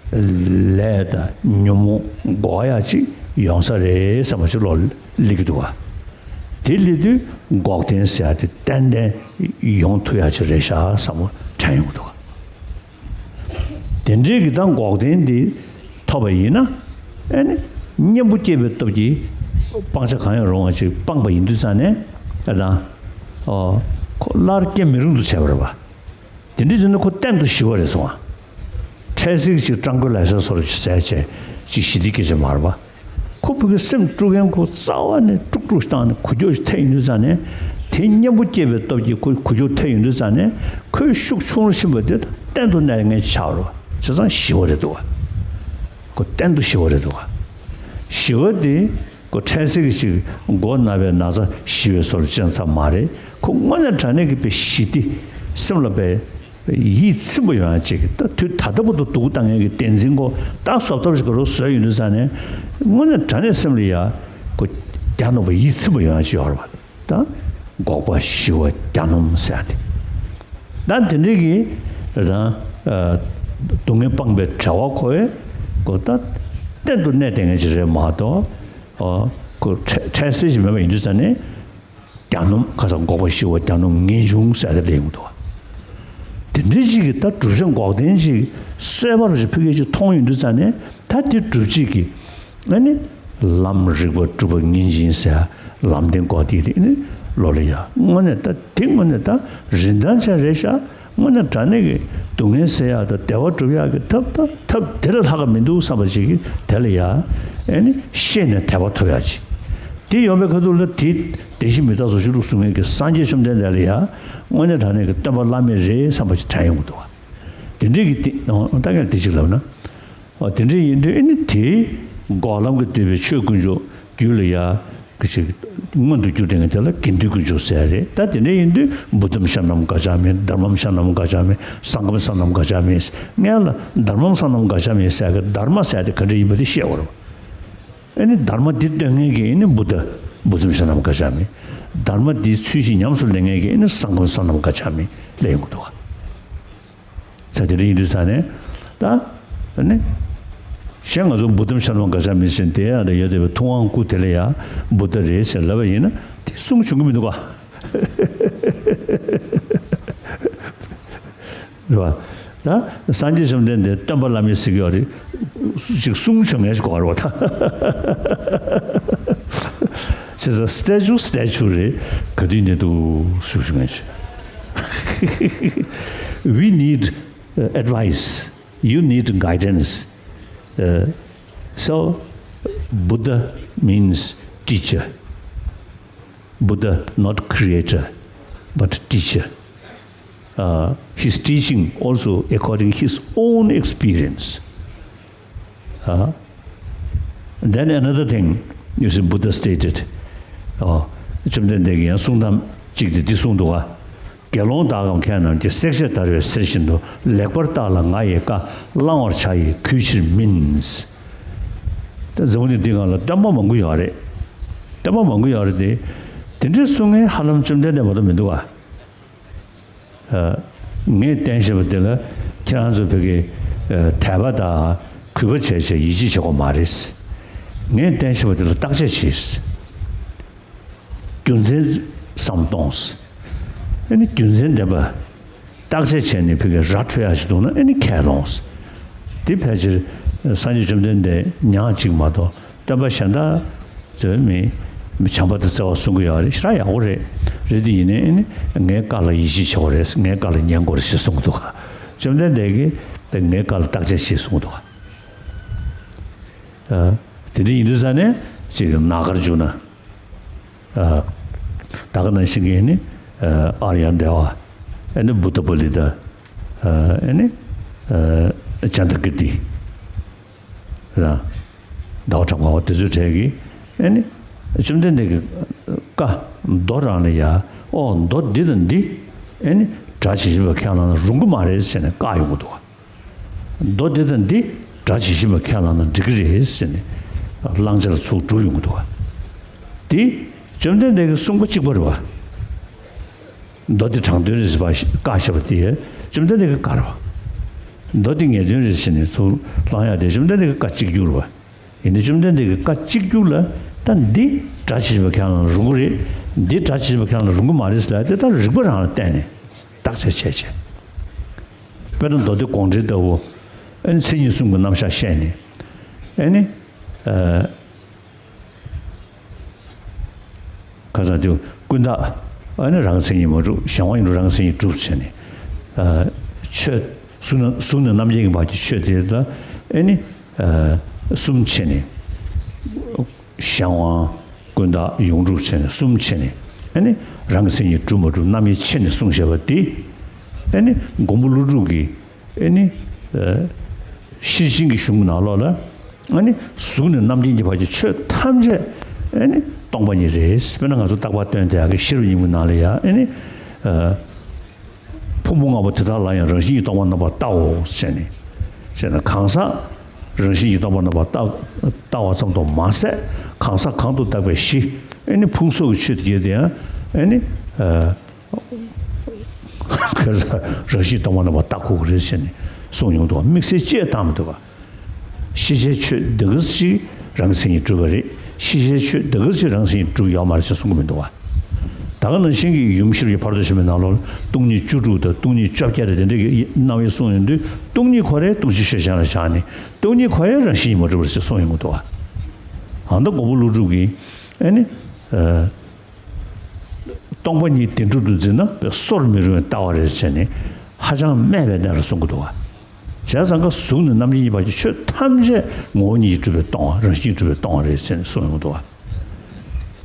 ལས་དང་ཉོན་མོངས་འགོག་ཡག་ཅིག་ཡོང་ས་རེད་བསམ་པ་ཞིག་བློ་སླེབས་ཀྱི་འདུག་བ། དེ་སླེབས་དུས་འགོག་བདེན་ཟེར་ཡག་དེ་ཏན་ཏན་ཡོང་ཐུབ་ཡག་ཅིག་རེད་ཤག་བསམ་བློ་དྲན་ཡོང་གི་འདུག་བ། དེ་འདྲའི་གི་ད་འགོག་བདེན་འདི་ཐོབ་པ་ཡིན་ན། ཨེ་ནི་གཉེན་པོ་སྐྱེས་པའི་སྟོབས་ཀྱིས་སྤང་བྱ་གང་ཡང་རུང་བ་ཅིག་སྤངས་པ་ཡིན་དུས་ཙང་ནས། ཨ་དང་། ཨོ། ཁོ་སླར་སྐྱེ་མི་རུང་དུ་བྱས་པ་རེད་པ། དེ་འདྲའི་ཚེ་ན་ཁོ་གཏན་དུ་ཞི་བ་རེད་སོང་ང་། འཕྲལ་སེལ་ཅིག་སྤྲང་པོའི་ལས་བྱ་སོགས་ཅིག་ཟེར་བྱས་ཅིག་ཞི་བདེ་སྐད་ཆ་མ་རེད་པ། ཁོ་བུ་གའི་སེམས་དཀྲུག་མཁན་ཁོ་རྩ་བ་ནས་དཀྲུག་དཀྲུག་བཏང་ནས་འགུལ་སྐྱོད་ཐེབས་ཡོང་དུས་ཙང་ནས། དེ་གཉེན་པོ་སྐྱེས་པའི་སྟོབས་ཀྱིས་ཁོ་འགུལ་སྐྱོད་ཐེབས་ཡོང་དུས་ཙང་ནས་ཁོའི་ཤུགས་ཆུང་རུ་ཕྱིན་པ་དེ་གཏན་དུ་གནས་ངེས་ཆགས་རོ། བྱས་ཙང་ཞི་བ་རེད་འདུག་བ། ཁོ་གཏན་དུ་ཞི་བ་རེད་འདུག་བ། ཞི་བ་དེ་ཁོ་འཕྲལ་སེལ་གྱི་ཅིག་མགོ་ན་བའི་ན་ཚ་ཞི་བའི་སྲོལ་ཅན་ཙམ་མ་རེད། ཁོ་དངོས་གནས་དྲང་གནས་ཀྱི་པའི་ཞི་བདེ་སེམས་ལ་པའི་ཡིད་ཚིམ་པོ་ཡོང་ཡ་ཅིག་ད་དུས་ད་ལྟ་བར་དུ་སྡུག་བཏང་མཁན་གྱི་བདེན་འཛིན་ཁོ་ད་བཟོ་ལྟ་བུ་ཞིག་ག་རུ་བཟོས་ཡོང་དུས་ཙང་ནས་དངོས་གནས་དྲང་གནས་སེམས་ལ་ཡ་ཁོ་གྱ་ནོམ་པ་ཡིད་ཚིམ་པོ་ཡོང་ཡ་ཅིག་ཡོད་རེད་བ། ད་འགོག་པ་ཞི་བ་གྱ་ནོམ་ཟེར་ཡ་དེ། ད་དེ་འདྲའི་གི་རང་སྡུག་བསྔལ་སྤངས་པའི་བྲལ་བ་ཁོ་བས་ཁོ་ད་གཏན་དུ་གནས་བསྡད་མཁན་ཅིག་རེད་མ་གཏོགས། ཁོ་འཕྲལ་སེལ་ཞིག་མེད་པ་ཡིན་དུས་ཙང་ནས། གྱ་ནོམ་ཁ་སང་འགོག་པ་ཞི་བ་གྱ་ནོམ་ངེས་འབྱུང་ཟེར་ཏེ་ལས་ཡོང་འདུག་བ། དེ་འདྲའི་ཅིག་གིས་ད་བསྒྲུབ་བྱ་འགོག་བདེན་ཅིག་གསལ་བར་ཞིག་ཕ་གིར་ཅིག་མཐོང་ཡོང་དུས་ཙང་ནས་ད་དེ་སྒྲུབ་བྱེད་ཀྱི་ཨ་ནི་ལམ་རིགས་པ་སྒྲུབ་པ་ངེས་འབྱུང་ཟེར་ལམ་བདེན་འགོག་བདེན་དེ་ཨ་ནི་ལོ་ལ་ཡ་དངོས་གནས་ད་དེ་དངོས་གནས་ད་རིན་ཐང་ཅན་རེད་ཤག་དངོས་གནས་དྲང་གནས་ཀྱི་སྡུག་བསྔལ་སེལ་ཡག་དང་བདེ་བ་སྒྲུབ་ཡག་གི་ཐབས་ད་ཐབས་དེ་ལས་ལྷག་ག་མི་འདུག་བསམ་པ་ཅིག་གིས་དེ་ལ་ཡ་ཨེ་ནི་ཤེས་ནས་དད་པ་ཐོབ་ཡག་ཅིག་དེ་ཡོང་བའི་ཁ་ཐུག་ལ་དེ་བདེན་བཞི་མི་རྟག་སོགས་ཆོས་དྲུག་གསུང་མཁན་གྱི་སངས་རྒྱས་བཅོམ་ལྡན་འདས་ལ་ཡ་དངོས་གནས་དྲང་གནས་ཀྱི་སྟོན་པ་བླ་མེད་རེད་བསམ་པ་ཅིག་དྲན་ཡོང་གི་འདུག་བ། དེ་འདྲའི་གི་དེ་ད་ག་དེ་ཅིག་ལབ་ན། ཨོ་དེ་འདྲ་ཡིན་དུས་ཨེ་ནི་དེའི་འགོག་ལམ་གྱིས་བསྡུས་པའི་ཆོས་དཀོན་མཆོག་རྒྱུད་ལ་ཡ་གི་ཅིག་མངོན་དུ་གྱུར་ཏེ་ངས་དེ་ལ་དགེ་འདུན་དཀོན་མཆོག་ཟེར་ཡ་རེད། ད་དེ་འདྲ་ཡིན་དུས་བུདྡྷཾ་ཤ་ནཾ་ག་ཅ་མི། དྷརྨཾ་ཤ་ནཾ་ག་ཅ་མི། སངྒྷཾ་ཤ་ནཾ་ག་ཅ་མི། ངས་ལ་དྷརྨཾ་ཤ་ནཾ་ག་ཅ་མི་ཟེར་གི་དྷརྨ་ཟེར་དེ་ག་འདྲ་ཡིན་པ་དེ་བཤད་དགོས་རེད། ཨེ་ནི་དྷརྨ་འདི་སྟོན་མཁན་གྱི་ཨེ་ནི་བུདྡྷ་བུདྡྷཾ་ཤ་ནཾ་ག་ཅ་མི། དྷརྨ་འདི་ཚུལ་བཞིན་ཉམས་སུ་ལེན་མཁན་གྱི་ཨེ་ནི་སངྒྷཾ་ཤ་ནཾ་ག་ཅ་མི་ལབ་ཡོང་གི་འདུག་བ། ས་དེ་འདྲ་ཡིན་དུས་ཙང་ནས་ད་ཨ་ནི་གཞན་ང་ཚོ་བུདྡྷཾ་ཤ་ནཾ་ག་ཅ་མི་ཟེར་དེ་ཡང་ད་ཡོད་དེ་བའི་ཐུབ་དབང་སྐུ་དེ་ལ་ཡང་བུདྡྷ་རེད་ཟེར་ལབ་པ་ཡིན་ན་དེ་གསུང་བྱུང་གི་མི་འདུག་ག། རེད་བ། ད་སངས་རྒྱས་བཅོམ་ལྡན་འདས་སྟོན་པ་བླ་མེད་ཟེར་གྱི་ཡོད་རེད། ཅིག་གསུང་བྱུང་ངེས་ཞིག་གོ་རེད་བ་ད། ཟེར་ས་statue statue རེད། ག་དུས་ནས་འདུག་གསུང་བྱུང་ངེས་ཞིག We need uh, advice. You need guidance. Uh, so, Buddha means teacher. Buddha, not creator, but teacher. uh, his teaching also according his own experience. Uh, then another thing, you see, Buddha stated, uh, བཅོམ་ལྡན་འདས་ཀྱིས་ཡང་གསུང་དམ་གཅིག་དེ་འདི་གསུངས་འདུག་ག་དགེ་སློང་དག་གམ་མཁས་རྣམས་ཀྱིས། བསྲེག་བཅད་བརྡར་བའི་གསེར་བཞིན་དུ། ལེགས་པར་བརྟགས་ལ་ང་ཡི་བཀའ། བླང་བར་བྱ་ཡི་གུས་ཕྱིར་མིན། ད་འཛམ་བུ་གླིང་འདི་སྒང་ལ་སྟོན་པ་མང་པོ་ཡོད་རེད། སྟོན་པ་མང་པོ་ཡོད་རེད་དེ། དེ་འདྲའི་གསུང་མཁན་ཧ་ལམ་བཅོམ་ལྡན་འདས་མ་གཏོགས་མི་འདུག་ག་ཨ། ངས་བསྟན་བཞིན་པ་དེ་ལ་ཁྱེད་རང་ཚོ་བོད་ཀྱི་ཨ་དད་པ་དང་གུས་པ་བྱས་བྱས་ཡིད་ཆེས་བྱེད་དགོས་མ་རེད། ངས་བསྟན་བཞིན་པ་དེ་ལ་བརྟག་དཔྱད་བྱས། རྒྱུ་མཚན་བསམ་གཏོང་། ཨ་ནི་རྒྱུ་མཚན་ལྡན་པ་བརྟག་དཔྱད་བྱས་ནས་བོད་ཀྱི་ར་འཕྲོད་ཡག་ཞིག་འདུག་ན་ཨ་ནི་ཁས་ལོངས། དེ་ཕལ་ཆེར་སངས་རྒྱས་བཅོམ་ལྡན་འདས་ཉག་གཅིག་མ་གཏོགས། སྟོན་པ་གཞན་དག་ཚོས་མི་མི་བྱམས་པ་དང་བརྩེ་བ་གསུང་གི་ཡོད་རེད། ཞེ་དྲག་ཡག་པོ་རེད། རེད་དེ་ཡིན་ནའི་ཨ་ནི་ངའི་བཀའ་ལ་ཡིད་ཆེས་བྱེད་དགོས་རེད། ངའི་བཀའ་ལ་ཉན་དགོས་རེད་ཞེས་གསུང་གི་འདུག་ག་བཅོམ་ལྡན་འདས་ཀྱིས་དེ་ངའི་བཀའ་ལ་བརྟག་དཔྱད་བྱེད་གསུང་གི་འདུག་ག་ཨ། དེ་འདྲ་ཡིན་དུས་ཙང་ནས་ཅིག་ནཱ་གར་འཇུག་ན། ཨ། ད་ག་ནང་བཞིན་གྱི་ཨ་ནི་ཨ་ཨཱརྱ་དེ་ཝ། ཨ་ནི་བུདྡྷ་པཱ་ལི་ཏ། ཨ་ནི་ཨ་ཅནྡ་ཀིརྟི། ར། ཟླ་བ་གྲགས་པ་དེ་ཚོའི་གྲས་ཀྱིས་ཨ་ནི་བཅོམ་ལྡན་འདས་ཀྱི་བཀའ་མདོ་རང་ལ་ཡ། ཨོ་མདོ་འདི་དང་འདི་ཨ་ནི་སྒྲ་ཇི་བཞིན་པ་ཁས་བླངས་ན་རུང་གི་མ་རེད་ཟེར་ནས་བཀག་ཡོང་གི་འདུག་ག་མདོ་འདི་དང་འདི་སྒྲ་ཇི་བཞིན་པ་ཁས་བླངས་ན་འགྲིག་གི་རེད་ཟེར་ནས་བླང་བྱ་ལ་ཚུར་སྒྲུབ་ཡོང་གི་འདུག་ག་དེ་བཅོམ་ལྡན་འདས་ཀྱིས་གསུངས་པ་གཅིག་པ་རེད་བ། མདོ་འདི་དྲང་དོན་རེད་ཟེར་བ་ཞིག་བཀག་བཞག་པ་དེ་བཅོམ་ལྡན་འདས་ཀྱི་བཀའ་རེད་བ། མདོ་འདི་ངེས་དོན་རེད་ཟེར་ནས་ཚུར་བླང་ཡག་དེ་བཅོམ་ལྡན་འདས་ཀྱི་བཀའ་གཅིག་གྱུར་བ། ཡིན་ནའི་བཅོམ་ལྡན་འདས་ཀྱི་བཀའ་གཅིག་གྱུར་ལ་ད་འདི་སྒྲ་ཇི་བཞིན་པ་ཁས་བླངས་ན་རུང་གི་རེད། འདི་སྒྲ་ཇི་བཞིན་པ་ཁས་བླངས་ན་རུང་གི་མ་རེད་ཟེར་ལ་དེ་ལྟར་རིགས་པ་རང་ལ་བརྟེན་ནས་བརྟག་དཔྱད་བྱས་བྱས། དཔེར་ན་མདོ་སྡེ་དགོངས་འགྲེལ་ལྟ་བུ། ཨ་ནི་མཚན་ཉིད་གསུམ་གྱི་རྣམ་གཞག་བཤད་ནས། ཨ་ནི། ཨ། ཁ་སང་དེ་ཀུན་བརྟགས། ཨ་ནི་རང་གི་མཚན་ཉིད་མ་གྲུབ། གཞན་དབང་ཡིན་རུང་རང་གི་མཚན་ཉིད་གྲུབ་བྱས་ནས། ཨ། ཆོས་གཟུགས་ནས་གཟུགས་ནས་རྣམ་མཁྱེན་གྱི་བར་གྱི་ཆོས་དེ་ལ་ཨ་ནི་ཨ་གསུམ་ཕྱེ་ནས། གཞན་དབང་། ཀུན་བརྟགས། ཡོངས་གྲུབ་བྱས་ནས་གསུམ་ཕྱེ་ནས། ཨ་ནི་རང་གི་མཚན་ཉིད་གྲུབ་མ་གྲུབ་རྣམ་དབྱེ་ཕྱེ་ནས་གསུངས་བཞག་པ་དེ། ཨ་ནི་མགོན་པོ་ཀླུ་སྒྲུབ་ཀྱིས་ཨ་ནི་ཨ་ཤེར་ཕྱིན་གྱི་གཞུང་གི་ནང་ལོགས་ལ། ཨ་ནི་གཟུགས་ནས་རྣམ་མཁྱེན་གྱི་བར་གྱི་ཆོས་ཐམས་ཅད་ཨ་ནི་སྟོང་པ་ཉིད་རེད། དཔེར་ན་ང་ཚོ་རྟག་པར་སྟོན་དེ་ཡག་གི་ཤེས་རབ་སྙིང་པོའི་ནང་ལ་ཡ་ཨ་ནི་ཨ་ཕུང་པོ་ལྔ་པོ་དེ་དག་ལ་ཡང་རང་བཞིན་གྱིས་སྟོང་པར་རྣམ་པར་བལྟའོ་ཟེར་ནས། ཟེར་ན་གང་ཟག་རང་བཞིན་གྱིས་སྟོང་པར་རྣམ་པར་བལྟ་བལྟ་བ་ཙམ་དུ་མ་ཟད། གང་ཟག་གང་དུ་བཏགས་པའི་གཞི། ཨ་ནི་ཕུང་སོགས་ཀྱི་ཆོས་དེ་དེ་ཡང་ཨ་ནི་ཨ་རང་བཞིན་སྟོང་པར་རྣམ་པར་བལྟ་དགོས་ཀྱི་རེད་ཟེར་ནས་གསུངས་ཡོང་འདུག་དམིགས་བསལ་ཅེས་བཏང་མི་འདུག་ག་ཤེས་བྱའི་ཆོས་འདི་ག་ཅིག་རང་གི་མཚན་ཉིད་གྲུབ་པ་རེད། ཤེས་བྱའི་ཆོས་འདི་ག་ཅིག་རང་གི་མཚན་ཉིད་གྲུབ་ཡོད་མ་རེད་ཅེས་གསུང་གི་མི་འདུག་བ། ད་ག་ནང་བཞིན་གྱི་ཡུམ་ཤེས་རབ་ཀྱི་ཕ་རོལ་ཏུ་ཕྱིན་པའི་ནང་ལོགས་ལ་སྟོང་ཉིད་བཅུ་དྲུག་དང་སྟོང་ཉིད་བཅོ་བརྒྱད་དང་དེ་འདྲ་གི་རྣམ་དབྱེ་གསུངས་ཡོང་དུས། སྟོང་ཉིད་ཁོ་རང་སྟོང་ཆེན་ཤེར་ཕྱིན་ལ་བཞག་ནས། སྟོང་ཉིད་ཁོ་རང་རང་བཞིན་གྱིས་མ་གྲུབ་པ་རེད་ཅེས་གསུངས་ཡོང་གི་འདུག་བ། ཨ་ནི་མགོན་པོ་ཀླུ་སྒྲུབ་ཀྱིས་ཨ་ནི་ཨ་སྟོང་པ་ཉིད་བདེན་གྲུབ་ཏུ་འཛིན་ན་སོར་མི་རུང་བའི་ལྟ་བ་རེད་ཟེར་ནས་ཧ་ཅང་སྨད་པའི་གནས་ལ་གསུང་གི་འདུག་བ། བྱས་ཙང་ཀ་གཟུགས་ནས་རྣམ་མཁྱེན་གྱི་བར་གྱི་ཆོས་ཐམས་ཅད་ངོ་བོ་ཉིད་ཀྱིས་གྲུབ་པའི་སྟོང་པ། རང་བཞིན་གྱིས་གྲུབ་པའི་སྟོང་པ་རེད་ཟེར་ནས་གསུངས་ཡོང་གི་འདུག་བ།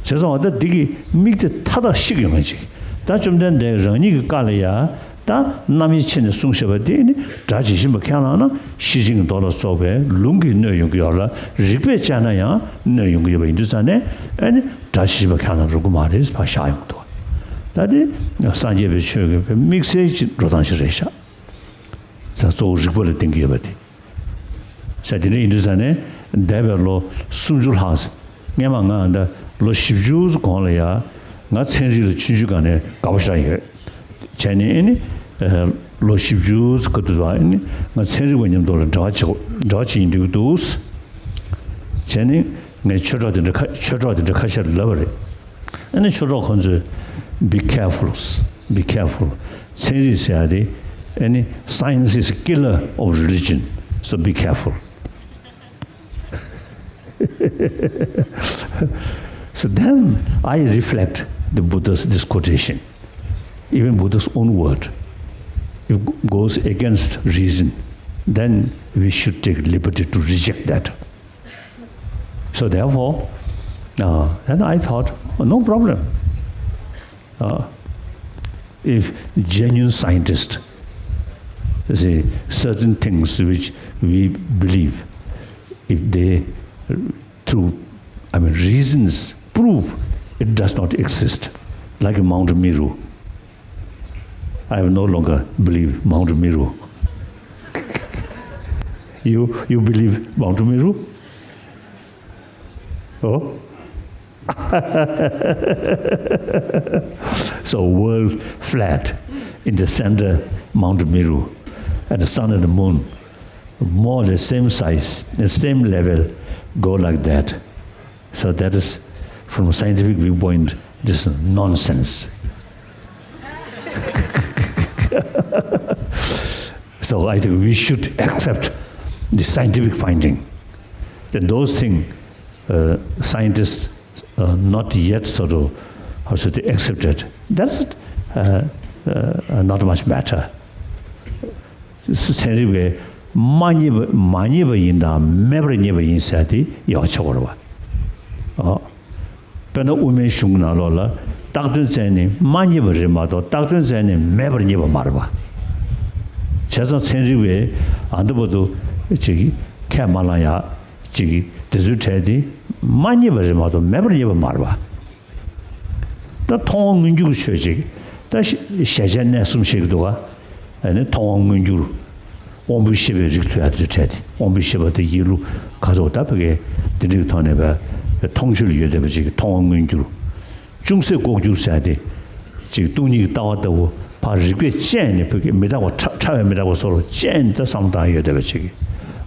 བྱས་ཙང་བ་ད་འདི་གི་དམིགས་དེ་མཐའ་དག་ཤིག་ཡོང་མཁན་ཅིག་ད་བཅོམ་ལྡན་འདས་རང་ཉིད་ཀྱི་བཀའ་ལ་ཡ། ད་རྣམ་དབྱེ་ཕྱེ་ནས་གསུངས་བཞག་པ་དེ་ནི་སྒྲ་ཇི་བཞིན་པ་ཁས་བླངས་ན་ཤེར་ཕྱིན་གྱི་མདོ་ལ་སོགས་པའི་ལུང་གིས་གནོད་ཡོང་གི་ཡོད་ལ། རིགས་པས་དཔྱད་ན་ཡང་གནོད་ཡོང་གི་ཡོད་པ་ཡིན་དུས་ཙང་ནས་ཨ་ནི་སྒྲ་ཇི་བཞིན་པ་ཁས་བླངས་རུང་གི་མ་རེད་ཕར་བཞག་ཡོང་གི་འདུག་ད་དེ་སངས་རྒྱས་པའི་ཆོས་ཀྱི་དམིགས་བསལ་གྱི་འགྲོ་སྟངས་ཤིག་རེད་ཤག་ད་གཙོ་བོ་རིགས་པ་ལ་བརྟེན་གྱི་ཡོད་པ་དེ། ས་དེ་འདྲ་ཡིན་དུས་ཙང་ནས་འདས་པའི་ལོ་སུམ་ཅུ་ལྷག་ཙམ། སྔས་མ་ང་འདི་ལོ་བཞི་བཅུ་ཙམ་གོང་ལ་ཡ། ང་ཚན་རིག་ལ་ཆུང་ཆུང་སྒང་ནས་དགའ་པོ་ཞེ་དྲག་ཡོད། བྱས་ནས་ཨ་ནི་ལོ་བཞི་བཅུ་ཙམ་ག་དུས་དང་ཨ་ནི་ང་ཚན་རིག་པ་མཉམ་དུ་ལ་འབྲེལ་བ་བྱེད་འབྲེལ་བ་བྱེད་ཀྱིན་སྡོད་ཀྱི་འདུག་བྱས་ནས་ངས་ཆོས་གྲོགས་དེ་འདྲ་ཁ་ཆོས་གྲོགས་དེ་འདྲ་ཁ་ཤས་ལ་ལབ་པ་རེད། ཨ་ནི་ཆོས་གྲོགས་ཁོང་ཚོས། Be careful, be careful. ཚན་རིག་ཟེར་ཡ་དེ་ཨ་ནི་science is killer of religion, so be careful. So then I reflect the Buddha's this quotation, even Buddha's own word. If it goes against reason, then we should take liberty to reject that. So therefore, uh, and I thought, oh, no problem. Uh, If genuine scientists say certain things which we believe, if they, through, I mean, reasons, prove it does not exist, like Mount Meru, I will no longer believe Mount Meru. You, you believe Mount Meru? Oh? So world flat, in the center, Mount Meru, and the sun and the moon, more or less same size, the same level, go like that. So that is, from a scientific viewpoint, this is nonsense. So I think we should accept the scientific finding. Then those things, uh, scientists, uh, not yet sort of, how should they accept it? That's, uh, uh, not much matter. ཚན་རིག་པས་མ་རྙེད་པ་མ་རྙེད་པ་ཡིན་དང་མེད་པར་རྙེད་པ་ཡིན་ཟེར་དེ་དབྱེ་བ་ཕྱེ་དགོས་རེད་པ། ཨོ། དཔེར་ན་དབུ་མའི་གཞུང་གི་ནང་ལོགས་ལ་བཏགས་དོན་བཙལ་ནས་མ་རྙེད་པ་རེད་མ་གཏོགས་བཏགས་དོན་བཙལ་ནས་མེད་པར་རྙེད་པ་མ་རེད་པ། བྱས་ཙང་ཚན་རིག་པས་ཨ་འདི་བར་དུ་ཅིག་ཁས་མ་བླངས་ཡག་ཅིག་དེ་ཚོའི་གྲས་དེ་མ་རྙེད་པ་རེད་མ་གཏོགས་མེད་པར་རྙེད་པ་མ་རེད་པ། ད་མཐོང་བ་མངོན་གྱུར་ཆོས་ཅིག་ད་ཤ་ཤེས་བྱ་བྱེད་གནས་གསུམ་བཤད་ཀྱི་འདུག་ག་ཨ་ནི་མཐོང་བ་མངོན་གྱུར། དབང་པོའི་ཤེས་པའི་རིགས་ཐུབ་ཡ་དེ་ཚོའི་གྲས་དེ། དབང་པོའི་ཤེས་པ་དེ་ཡིད་ལུགས་ག་ཚོད་ད་ཕ་གི་དེ་འདྲའི་ཐོག་ནས་བས་མཐོང་ཆོས་ལ་ཡོད་བསྡད་པ་ཅིག་གི་མཐོང་བ་མངོན་གྱུར། ཅུང་ཟད་ལྐོག་གྱུར་ཟེར་ཡ་དེ་ཅིག་སྟོང་ཉིད་ཀྱི་ལྟ་བ་ལྟ་བུ་ཕར་རིགས་པས་དཔྱད་ནས་ཕ་གི་མི་རྟག་པ་ཕྲ་ཕྲ་བའི་མི་རྟག་པ་སོགས་ལ་དཔྱད་ནས་ད་བསམ་བློ་བཏང་ཡོད་བསྡད་པ་ཅིག་གི་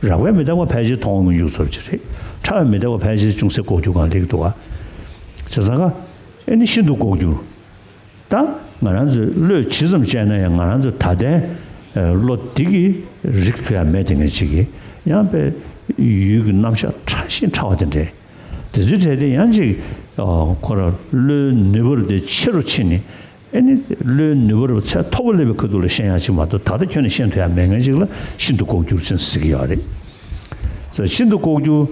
རགས་པའི་མི་རྟག་པ་ཕལ་ཆེར་མཐོང་བ་མངོན་གྱུར་ཚོར་ཅིག་རེད། ཕྲ་བའི་མི་རྟག་པ་ཕལ་ཆེར་ཅུང་ཟད་ལྐོག་གྱུར་སྒང་སླེབས་ཀྱི་འདུག་ག་བྱས་ཙང་ཀ་ཨེ་ནི་ཤིན་ཏུ་ལྐོག་གྱུར། ད་ང་རང་ཚོའི་བློས་ཇི་ཙམ་དཔྱད་ན་ཡང་ང་རང་ཚོའི་ད་ལྟའི་ཨ་བློ་འདི་གིས་རིག་ཐུབ་ཡ་མེད་དེ་ངེས་ཅིག་གིས་ཡང་པའི་ཡུལ་གྱི་རྣམ་གཞག་ཕྲ་ཞིང་ཕྲ་བ་དེ་འདྲས་དེ་ཚོའི་གྲས་དེ་ཡང་ཅིག་ཨ་ཁོ་རང་བློའི་ནུས་པ་དེ་ཆེ་རུ་ཕྱིན་ནས་ཨེ་ནི་བློའི་ནུས་པ་ཚད་མཐོ་པོ་སླེབས་པའི་ཁ་ཐུག་ལ་ཤེས་ཡག་ཅིག་མ་གཏོགས་ད་ལྟ་ཁྱོན་ནས་ཤེས་ཐུབ་ཡ་མེད་ངེས་ཅིག་ལ་ཤིན་ཏུ་ལྐོག་གྱུར་ཅན་ཟེར་གྱི་ཡོད་རེད། ཤིན་ཏུ་ལྐོག་གྱུར།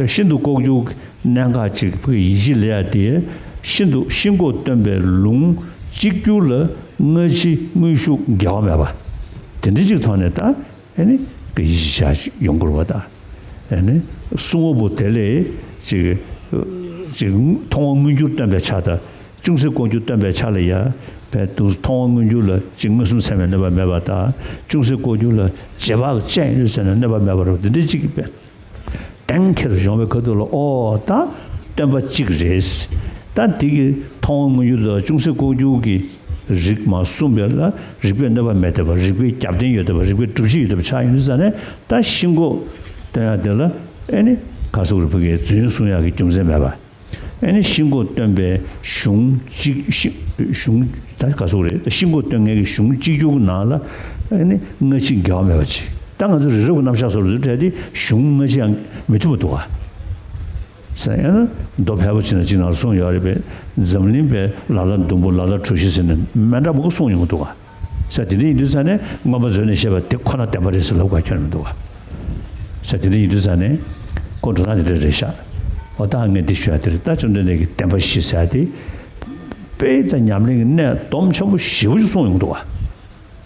ཤིན་ཏུ་ལྐོག་གྱུར་གནད་འགག་ཅིག་ཕ་གི་ཡིད་ཆེས་ལ་ཡ་དེ། ཤིན་ཏུ་ཤིན་ལྐོག་སྟོན་པའི་ལུང་གཅིག་གྱུར་ལ་སྔ་ཕྱི་དངོས་ཤུགས་འགལ་བ་མེད་པ། དེ་འདྲ་ཅིག་ཐོག་ནས་ད་ཨེ་ནི་གི་ཡིད་ཆེས་བྱ་ཡོང་དགོས་པ་ད། ཨེ་ནི་གསུང་བ་པོ་དེ་ལས་ཅིག་ཅིག་མཐོང་བ་མངོན་གྱུར་སྟོན་པའི་ཆ་དང་། ཅུང་ཟད་ལྐོག་གྱུར་སྟོན་པའི་ཆ་ལ་ཡ། བས་འདུག་མཐོང་བ་མངོན་གྱུར་ལ་ཅིག་མངོན་སུམ་ཚད་མའི་གནོད་པ་མེད་པ་དང་། ཅུང་ཟད་ལྐོག་གྱུར་ལ་རྗེས་དཔག་ཅན་ཡོད་ཟེར་ནས་གནོད་པ་མེད་པ་རེད། འདི་འདྲ་ཅིག་གི་བས་གཏན་འཁེལ་བྱུང་བའི་ཁ་ཐུག་ལ་ཨོ་ད་སྟོན་པ་གཅིག་རེད། ད་འདི་གི་མཐོང་བ་མངོན་གྱུར་དང་ཅུང་ཟད་ལྐོག་གྱུར་གྱི་རིགས་མ་གསུངས་པས་ལ་རིགས་པས་གནོད་པ་མེད་བསྡད་པ། རིགས་པའི་རྒྱབ་རྟེན་ཡོད་བསྡད་པ། རིགས་པའི་སྒྲུབ་བྱེད་ཡོད་བསྡད་པ་ཆགས་ཡོང་དུས་ཙ་ནས་ད་ཤིན་ལྐོག་སྟོན་ཡ་དེ་ལ་ཨེ་ནི་ག་ཟེར་དགོས་རེད། ཕ་གི་རྫུན་གསུང་ཡག་གི་རྒྱུ་མཚན་མེད་པ། ཨེ་ནི་ཤིན་ལྐོག་སྟོན་པའི་གཞུང་གཅིག་ཤིན་གཞུང་ད་ག་ཟེར་དགོས་རེད། ཤིན་ལྐོག་སྟོན་མཁན་གྱི་གཞུང་གཅིག་གྱུར་གྱི་ནང་ལ་ཨེ་ནི་སྔ་ཕྱི་འགལ་བ་མེད་པ་ཅིག་ད་ང་ཚོ་རི་རབ་ཀྱི་རྣམ་གཞག་སོགས་ལ་ཚུར་བྲལ་ཏེ་གཞུང་སྔ་ཕྱི་ཡང་མི་མཐུན་པ་འདུག་ག་ཟེར་ཡང་ན་མདོ་ཕལ་པ་ཅིག་ན་ཅིག་ནང་གསུངས་ཡོད་རེད་པས། འཛམ་གླིང་པའི་ལ་ལ་ཟླུམ་པོ་ལ་ལ་གྲུ་བཞི་ཟེར་ནས་མི་འདྲ་པོ་གསུངས་ཡོང་གི་འདུག་ག་ས་དེ་འདྲ་ཡིན་དུས་ཙ་ནས་མངོན་པ་མཛོད་ནས་བཤད་པ་དེ་ཁོ་ན་བདེན་པ་རེད་ཟེར་ལབ་དགོས་ཁྱོན་མི་འདུག་ག་ས་དེ་འདྲ་ཡིན་དུས་ཙ་ནས་ཁོ་འགྲོ་སྟངས་དེ་འདྲ་རེད་ཤག་འོ་ད་ངས་འདི་ཞུ་ཡ་དེ་རེད། ད་བཅོམ་ལྡན་འདས་ཀྱི་བདེན་པ་བཞི་ཟེར་ཡ་དེ་དཔེ་ད་ཉམས་ལེན་གྱི་གནད་སྡོམ་ཆེན་པོ་ཞེ་པོ་ཅིག་གསུངས་ཡོང་གི་འདུག་ག་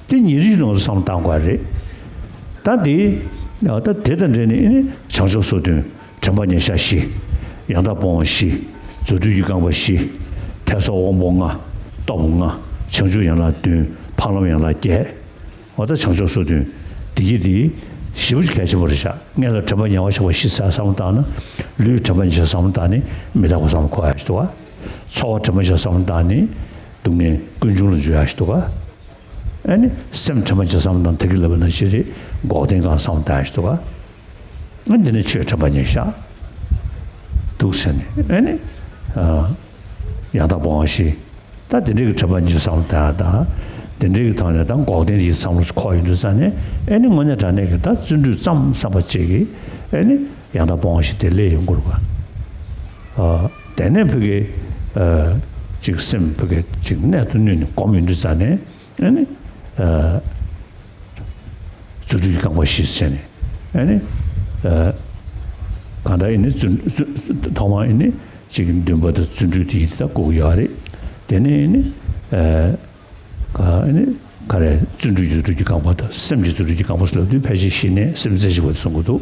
དེ་ཉིན་རེ་བཞིན་ང་ཚོ་བསམ་བློ་བཏང་དགོས་རེད། ད་དེ་ད་དེ་དང་འབྲེལ་ནས་ཨེ་ནི་བྱང་ཆུབ་སོ་བདུན། དྲན་པ་ཉེར་བཞག་བཞི། ཡང་དག་སྤོང་བ་བཞི། རྫུ་འཕྲུལ་གྱི་རྐང་པ་བཞི། ཐེ་ཚོམ་དབང་པོ་ལྔ། སྟོབས་ལྔ། བྱང་ཆུབ་ཡན་ལག་བདུན། འཕགས་ལམ་ཡན་ལག་བརྒྱད། འོ་ད་བྱང་ཆུབ་སོ་བདུན། འདི་གི་འདི་ཞེ་པོ་ཅིག་གལ་ཆེན་པོ་རེད་ཤག་སྔོན་ལ་དྲན་པ་ཉེ་བར་བཞག་པ་བཞི་ཟེར་བསམ་བློ་བཏང་ན། ལུས་དྲན་པ་ཉེར་བཞག་བསམ་བློ་བཏང་ནས་མི་རྟག་པ་བསམ་བློ་འཁོར་ཡ་ཞིག་འདུག་ག་ཚོར་བ་དྲན་པ་ཉེར་བཞག་བསམ་བློ་བཏང་ནས་སྡུག་བསྔལ་ཀུན་འབྱུང་ལ་འཇུག་ཡ་ཞིག་འདུག་ག་ཨ་ནི་སེམས་དྲན་པ་ཉེར་བཞག་བསམ་བློ་བཏང་ད་གིན་ལབ་པ་ནང་བཞིན་རེད། འགོག་བདེན་སྒང་བསམ་བློ་བཏང་ཡ་ཞིག་འདུག་ག་ཨ་འདི་ནི་ཆོས་དྲན་པ་ཉེར་བཞག་འདུག་ཟེར་ནས་ཨ་ནི་ཡང་དག་སྤོང་བ་བཞི། ད་དེ་འདྲའི་གི་དྲན་པ་ཉེར་བཞག་བསམ་བློ་བཏང་ཡ་དང་། དེ་འདྲའི་གི་ཐོག་ནས་ད་འགོག་བདེན་གྱི་བསམ་བློ་འཁོར་ཡོང་དུས་ཙ་ནས་ཨེ་ནི་དངོས་གནས་དྲང་གནས་ཀྱི་ད་བརྩོན་འགྲུས་ཙམ་བསམ་པ་གཅིག་གིས་ཨེ་ནི་ཡང་དག་སྤོང་བ་ཞིག་དེ་སླེབས་ཡོང་གི་རེད་པ། ཨ་དེ་ནས་ཕ་གི་ཨ་ཅིག་སེམས་ཕ་གི་ཅིག་གནད་དུ་བསྣུན་ནས་སྒོམ་ཡོང་དུས་ཙ་ནས་ཨེ་ནི་ཨ་རྫུ་འཕྲུལ་གྱི་རྐང་པ་བཞི་ཟེར་ནས་ཨེ་ནི་ཨ་གང་ལྟར་ཨེ་ནི་རྫུ་རྫུ་ཐོག་མར་ཨེ་ནི། གཅིག་གི་འདུན་པ་དང་བརྩོན་འགྲུས་དེ་ཡིད་དུ་བཀུག་ཡོད་རེད། དེ་ནས་ནི་ ཨ་ནི་ག་རེ། བརྩོན་འགྲུས་ཀྱི་རྫུ་འཕྲུལ་གྱི་རྐང་པ་དང་སེམས་ཀྱི་རྫུ་འཕྲུལ་གྱི་རྐང་པ་ཟེར་ལབ་དུས་ཕལ་ཆེར་ཞི་གནས་སེམས་རྩེ་གཅིག་པ་དེ་གསུང་གི་འདུག་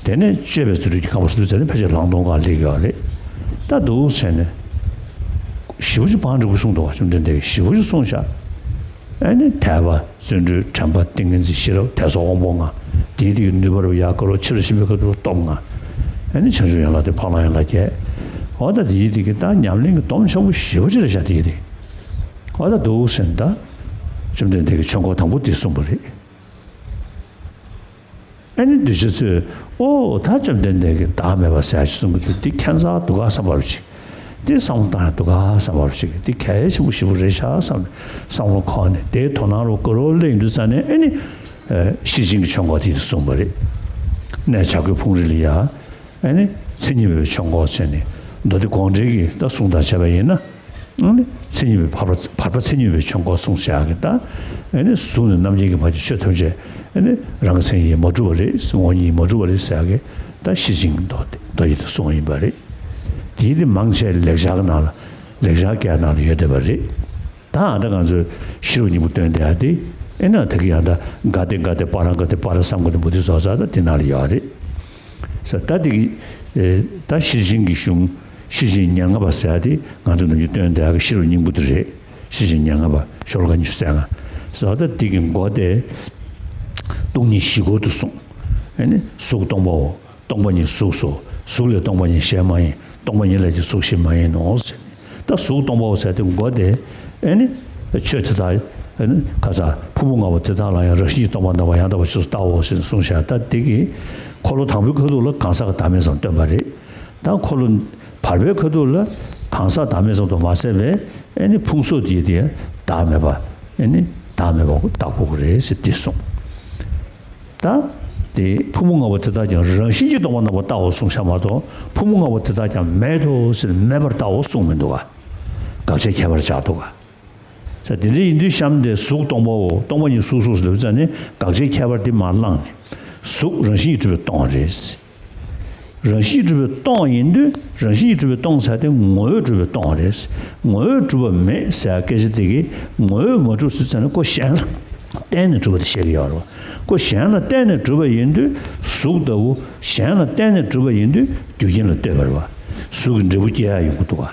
དེ་ནས་སྤྱོད་པའི་རྫུ་འཕྲུལ་གྱི་རྐང་པ་ཟེར་དུས་ཙམ་ནས་ཕལ་ཆེར་ལང་སྟོང་སྒང་སླེབས་ཀྱི་ཡོད་རེད། ད་འདུག་བྱས་ནས་ཞེ་པོ་ཅིག་བང་སྒྲིག་པོ་གསུངས་འདུག་བ། བཅོམ་ལྡན་འདས་ཀྱིས་ཞེ་པོ་ཅིག་གསུངས་བཞག་ཨ་ནི་དད་པ། བརྩོན་འགྲུས། དྲན་པ། ཏིང་ངེ་འཛིན། ཤེས་རབ། དད་སོགས་དབང་པོ་ལྔ། དེའི་དེ་གི་ནུས་པ་རུ་ཡར་དཀའ་རུ་ཕྱི་རུ་ཕྱིན་པའི་ཁ་ཐུག་སྟོབས་ལྔ། ཨ་ནི་བྱང་ཆུབ་ཡན་ལག་བདུན། འཕགས་ལམ་ཡན་ལག་བརྒྱད། འོ་ད་དེའི་དེ་གི་ད་ཉམས་ལེན་གྱི་སྡོམ་ཆེན་པོ་ཞེ་པོ་ཅིག་རེད་བཞག་དེའི་དེ། འོ་ད་འདུག་ཟེར་ན་ད་བཅོམ་ལྡན་འདས་ཀྱིས་ཆོས་འཁོར་དང་པོ་དེ་གསུངས་པ་རེད། ཨ་ནི་གདུལ་བྱ་ཚོས་ཨོ་ད་བཅོམ་ལྡན་འདས་ཀྱིས་བདག་མེད་པ་ཟེར་ཡག་ཅིག་གསུང་གི་འདུག་དེ་ཁྱད་མཚར་འདུག་ག་བསམ་པ་རུ་ཅིག་དེ་བསམ་བློ་བཏང་ཡག་འདུག་ག་བསམ་པ་རུ་ཅིག་དེ་གལ་ཆེན་པོ་ཞེ་པོ་རེད་ཤག་བསམ་ནས་བསམ་བློ་འཁོར་ནས་དེའི་དོ་སྣང་རུ་དཀའ་རུ་སླེབས་ཡོང་དུས་ཙ་ནས་ཨ་ནི་ཨ་ཤེར་ཕྱིན་གྱི་ཆོས་འཁོར་དེ་གསུངས་པ་རེད། གནས་བྱ་རྒོད་ཕུང་རི་ལ་ཡ། ཨ་ནི་མཚན་ཉིད་མེད་པའི་ཆོས་འཁོར་ཟེར་ནས་མདོ་སྡེ་དགོངས་འགྲེལ་གྱི་ད་གསུང་དང་བྱས་པ་ཡིན་ན། ཨ་ནི་མཚན་ཉིད་མེད་པའི་བར་པ་བར་པ་མཚན་ཉིད་མེད་པའི་ཆོས་འཁོར་གསུངས་བཞག་གི་ད། ཨ་ནི་གཟུགས་ནས་རྣམ་མཁྱེན་གྱི་བར་གྱི་ཆོས་ཐམས་ཅད་ཨ་ནི་རང་གི་མཚན་ཉིད་མ་གྲུབ་པ་རེད། ངོ་བོ་ཉིད་མ་གྲུབ་པ་རེད་ཟེར་ཡག་གི་ད་ཤེར་ཕྱིན་གྱི་མདོ་སྡེ་མདོ་ཡི་དེ་གསུངས་ཡིན་པ་རེད། དེའི་དེ་མང་ཆེ་ལེགས་སྦྱར་གྱི་ནང་ལ་ལེགས་སྦྱར་སྐད་ནང་ལ་ཡོད་བསྡད་པ་རེད། ད་ཨ་ད་ང་ཚོས་ཤེས་རབ་སྙིང་པོ་བཏོན་བསྡད་ཡག་དེ་ཨེ་ན་ད་གི་ཡང་ད་ག་སྟེ་ག་སྟེ་པ་ར་ག་སྟེ་པ་ར་སམ་ག་སྟེ་མུ་ཏིག་ཟོ་ས་ད་དེ་ནང་ལ་ཡོད་རེད། ས་ད་དེ་གི་ཨེ་ད་ཤེར་ཕྱིན་གྱི་གཞུང་ཤེར་ཕྱིན་ཉེར་ལྔ་པ་ཟེར་ཡག་དེ་ང་ཚོས་ནམ་རྒྱུན་བཏོན་བསྡད་ཡག་གི་ཤེས་རབ་སྙིང་པོ་དེ་རེད། ཤེར་ཕྱིན་ཉེར་ལྔ་པ་ཤོ་ལོ་ཀ་ཉི་ཤུ་རྩ་ལྔ། ས་ད་དེ་གི་མགོ་དེ་སྟོང་ཉིད་བཞི་སྐོར་དུ་གསུངས། ཨེ་ནི་གཟུགས་སྟོང་པའོ། སྟོང་པ་ཉིད་གཟུགས་སོ། གཟུགས་ལས་སྟོང་པ་ཉིད་གཞན་མ་ཡིན། སྟོང་པ་ཉིད་ལས་ཀྱང་གཟུགས་གཞན་མ་ཡིན་ནོ། ད་གཟུགས་སྟོང་པའོ་ཟེར་དེ་མགོ་དེ་ཨེ་ནི་ཆོས་དེ་དག་ཨེ་ནི་ག་ས་ཕུང་པོ་ལྔ་པོ་དེ་དག་ལ་ཡང་རང་བཞིན་གྱིས་སྟོང་པར་སྣང་བ་ཡང་དག་པར་ཆོས་སུ་བལྟའོ་ཞེས་གསུངས་བཞག་ད་དེ་གི་འཁོར་ལོ་དང་པོའི་ཁ་ཐུག་ལ་གང་ཟག་གི་བདག་མེད་ཙམ་སྟོན་པ་རེད། ད་འཁོར་ལོ་བར་པའི་ཁ་ཐུག་ལ་གང་ཟག་བདག་མེད་ཙམ་དུ་མ་ཟད་པའི་ཨེ་ནི་ཕུང་གཟུགས་དེ་དེ་བདག་མེད་པ་ཨེ་ནི་བདག་མེད་པ་བལྟ་དགོས་ཀྱི་རེད་ཟེར་དེ་གསུངས། ད་དེ་ཕུང་པོ་ལྔ་པོ་དེ་དག་ཀྱང་རང་བཞིན་གྱིས་སྟོང་པར་སྣང་བ་བལྟའོ་གསུངས་བཞག་མ་གཏོགས་ཕུང་པོ་ལྔ་པོ་དེ་དག་ཀྱང་མེད་དོ་ཟེར་མེད་པར་བལྟའོ་གསུངས་མི་འདུག་ག་དགག་བྱའི་ཁྱད་པར་སྦྱར་འདུག་ག་ས་དེ་འདྲ་ཡིན་དུས་གཤམ་དེ་གཟུགས་སྟོང་པའོ། སྟོང་པ་ཉིད་གཟུགས་སོ་ཟེར་ལབ་ཙ་ནས་དགག་བྱའི་ཁྱད་པར་དེ་མར་བླངས་ནས་གཟུགས་རང་བཞིན་གྱིས་གྲུབ་པའི་སྟོང་པ་རེད། རང་བཞིན་གྱིས་གྲུབ་པའི་སྟོང་ཡིན་དུས་རང་བཞིན་གྱིས་གྲུབ་པའི་སྟོང་ཟེར་དེ་ངོ་བོས་གྲུབ་པའི་སྟོང་རེད། ངོ་བོས་གྲུབ་པ་མེད་ཟེར་སྐད་ཆ་དེ་གིས་ངོ་བོས་མ་གྲུབ་ཟེར་ཙ་ན་ཁོ་གཞན་ལ་བརྟེན་ནས་གྲུབ་པ་དེ་བཤད་ཀྱི་ཡོད་རེད་བ། ཁོ་གཞན་ལ་བརྟེན་ནས་གྲུབ་པ་ཡིན་དུས་གཟུགས་ལྟ་བུ་གཞན་ལ་བརྟེན་ནས་གྲུབ་པ་ཡིན་དུས་རྒྱུ་རྐྱེན་ལ་ལྟོས་པ་རེད་བ། གཟུགས་ཀྱི་འབྲས་བུ་སྐྱེ་ཡག་ཡོང་གི་འདུག་བ།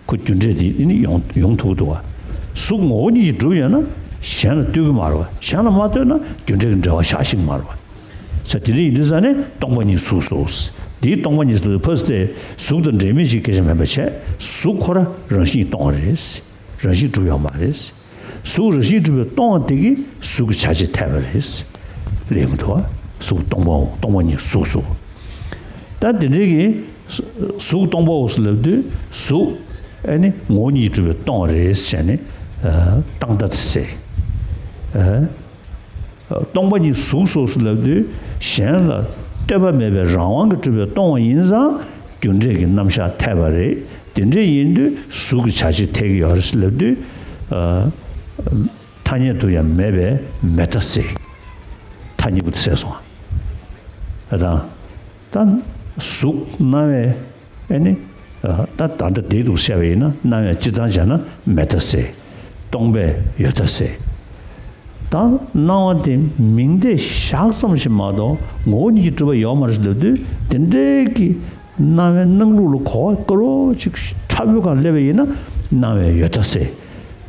ཁོ་རྒྱུ་འབྲས་དེ་ནི་ཡོང་ཡོང་ཐུབ་ཀྱི་འདུག་བ། གཟུགས་ངོ་བོ་ཉིད་ཀྱིས་གྲུབ་ཡོད་ན་གཞན་ལ་ལྟོས་ཀྱི་མ་རེད་བ། གཞན་ལ་མ་ལྟོས་ན་རྒྱུ་འབྲས་ཀྱི་འབྲེལ་བ་བཞག་ཤེས་ཀྱི་མ་རེད་བ། ས་དེ་འདྲ་ཡིན་དུས་ས་ནས་སྟོང་པ་ཉིད་གཟུགས་སོ། འདིའི་སྟོང་པ་ཉིད་ལ་ཕར་ཏེ་གཟུགས་དང་འབྲེལ་མེད་ཅིག་སྐད་ཆ་མིན་པ་བྱས་གཟུགས་ཁོ་ར་རང་བཞིན་གྱིས་སྟོང་བ་རེད། རང་བཞིན་གྲུབ་ཡོད་མ་རེད། གཟུགས་རང་བཞིན་གྲུབ་པའི་སྟོང་པ་དེ་གིས་གཟུགས་ཀྱི་བྱ་བྱེད་འཐད་པ་རེད། ལས་མི་འདུག་བ། གཟུགས་སྟོང་པའོ། སྟོང་པ་ཉིད་གཟུགས་སོ། ད་དེ་འདྲའི་གི་གཟུགས་སྟོང་པའོ་ཟེར་ལབ་དུས་གཟུགས་ཨ་ནི་ངོ་བོ་ཉིད་ཀྱིས་གྲུབ་པའི་སྟོང་པ་རེད་ཟེར་ནས་བཏང་ད་ཚེ། སྟོང་པ་ཉིད་གཟུགས་སོ་ཟེར་ལབ་དུས་གཞན་ལ་ལྟོས་པ་མེད་པའི་རང་དབང་གིས་གྲུབ་པའི་སྟོང་པ་ཡིན་ཙང་རྒྱུ་འབྲས་ཀྱི་རྣམ་གཞག་འཐད་པ་རེད། དེ་འདྲ་ཡིན་དུས་གཟུགས་ཀྱི་བྱ་བྱེད་འཐད་ཀྱི་ཡོད་རེད་ཟེར་ལབ་དུས་ཐ་སྙད་དུ་ཡང་མེད་པའི་མེད་ལྟ་ཟེར། ཐ་སྙད་པོ་དེ་ཟེར་སོང་ཨ། ད་ད་གཟུགས་སྣང་བས་ཨེ་ནི། ད་ད་ལྟ་བདེ་སྡུག་བཤད་པ་ཡིན་ན་སྣང་བས་སྤྱིར་བཏང་བྱས་ན་མེད་ལྟ་ཟེར། སྟོང་པས་ཡོད་ལྟ་ཟེར། ད་སྣང་བ་དེ་མིང་བརྡས་བཞག་ཙམ་ཞིག་མ་གཏོགས་ངོ་བོ་ཉིད་ཀྱིས་གྲུབ་པ་ཡོད་མ་རེད་ཟེར་ལབ་དུས་དེ་འདྲའི་གི་སྣང་བའི་སྣང་ལུགས་ལ་གོ་བ་དཀར་པོ་ཅིག་འཁྲབ་པའི་སྒང་སླེབས་པ་ཡིན་ན་སྣང་བས་ཡོད་ལྟ་ཟེར།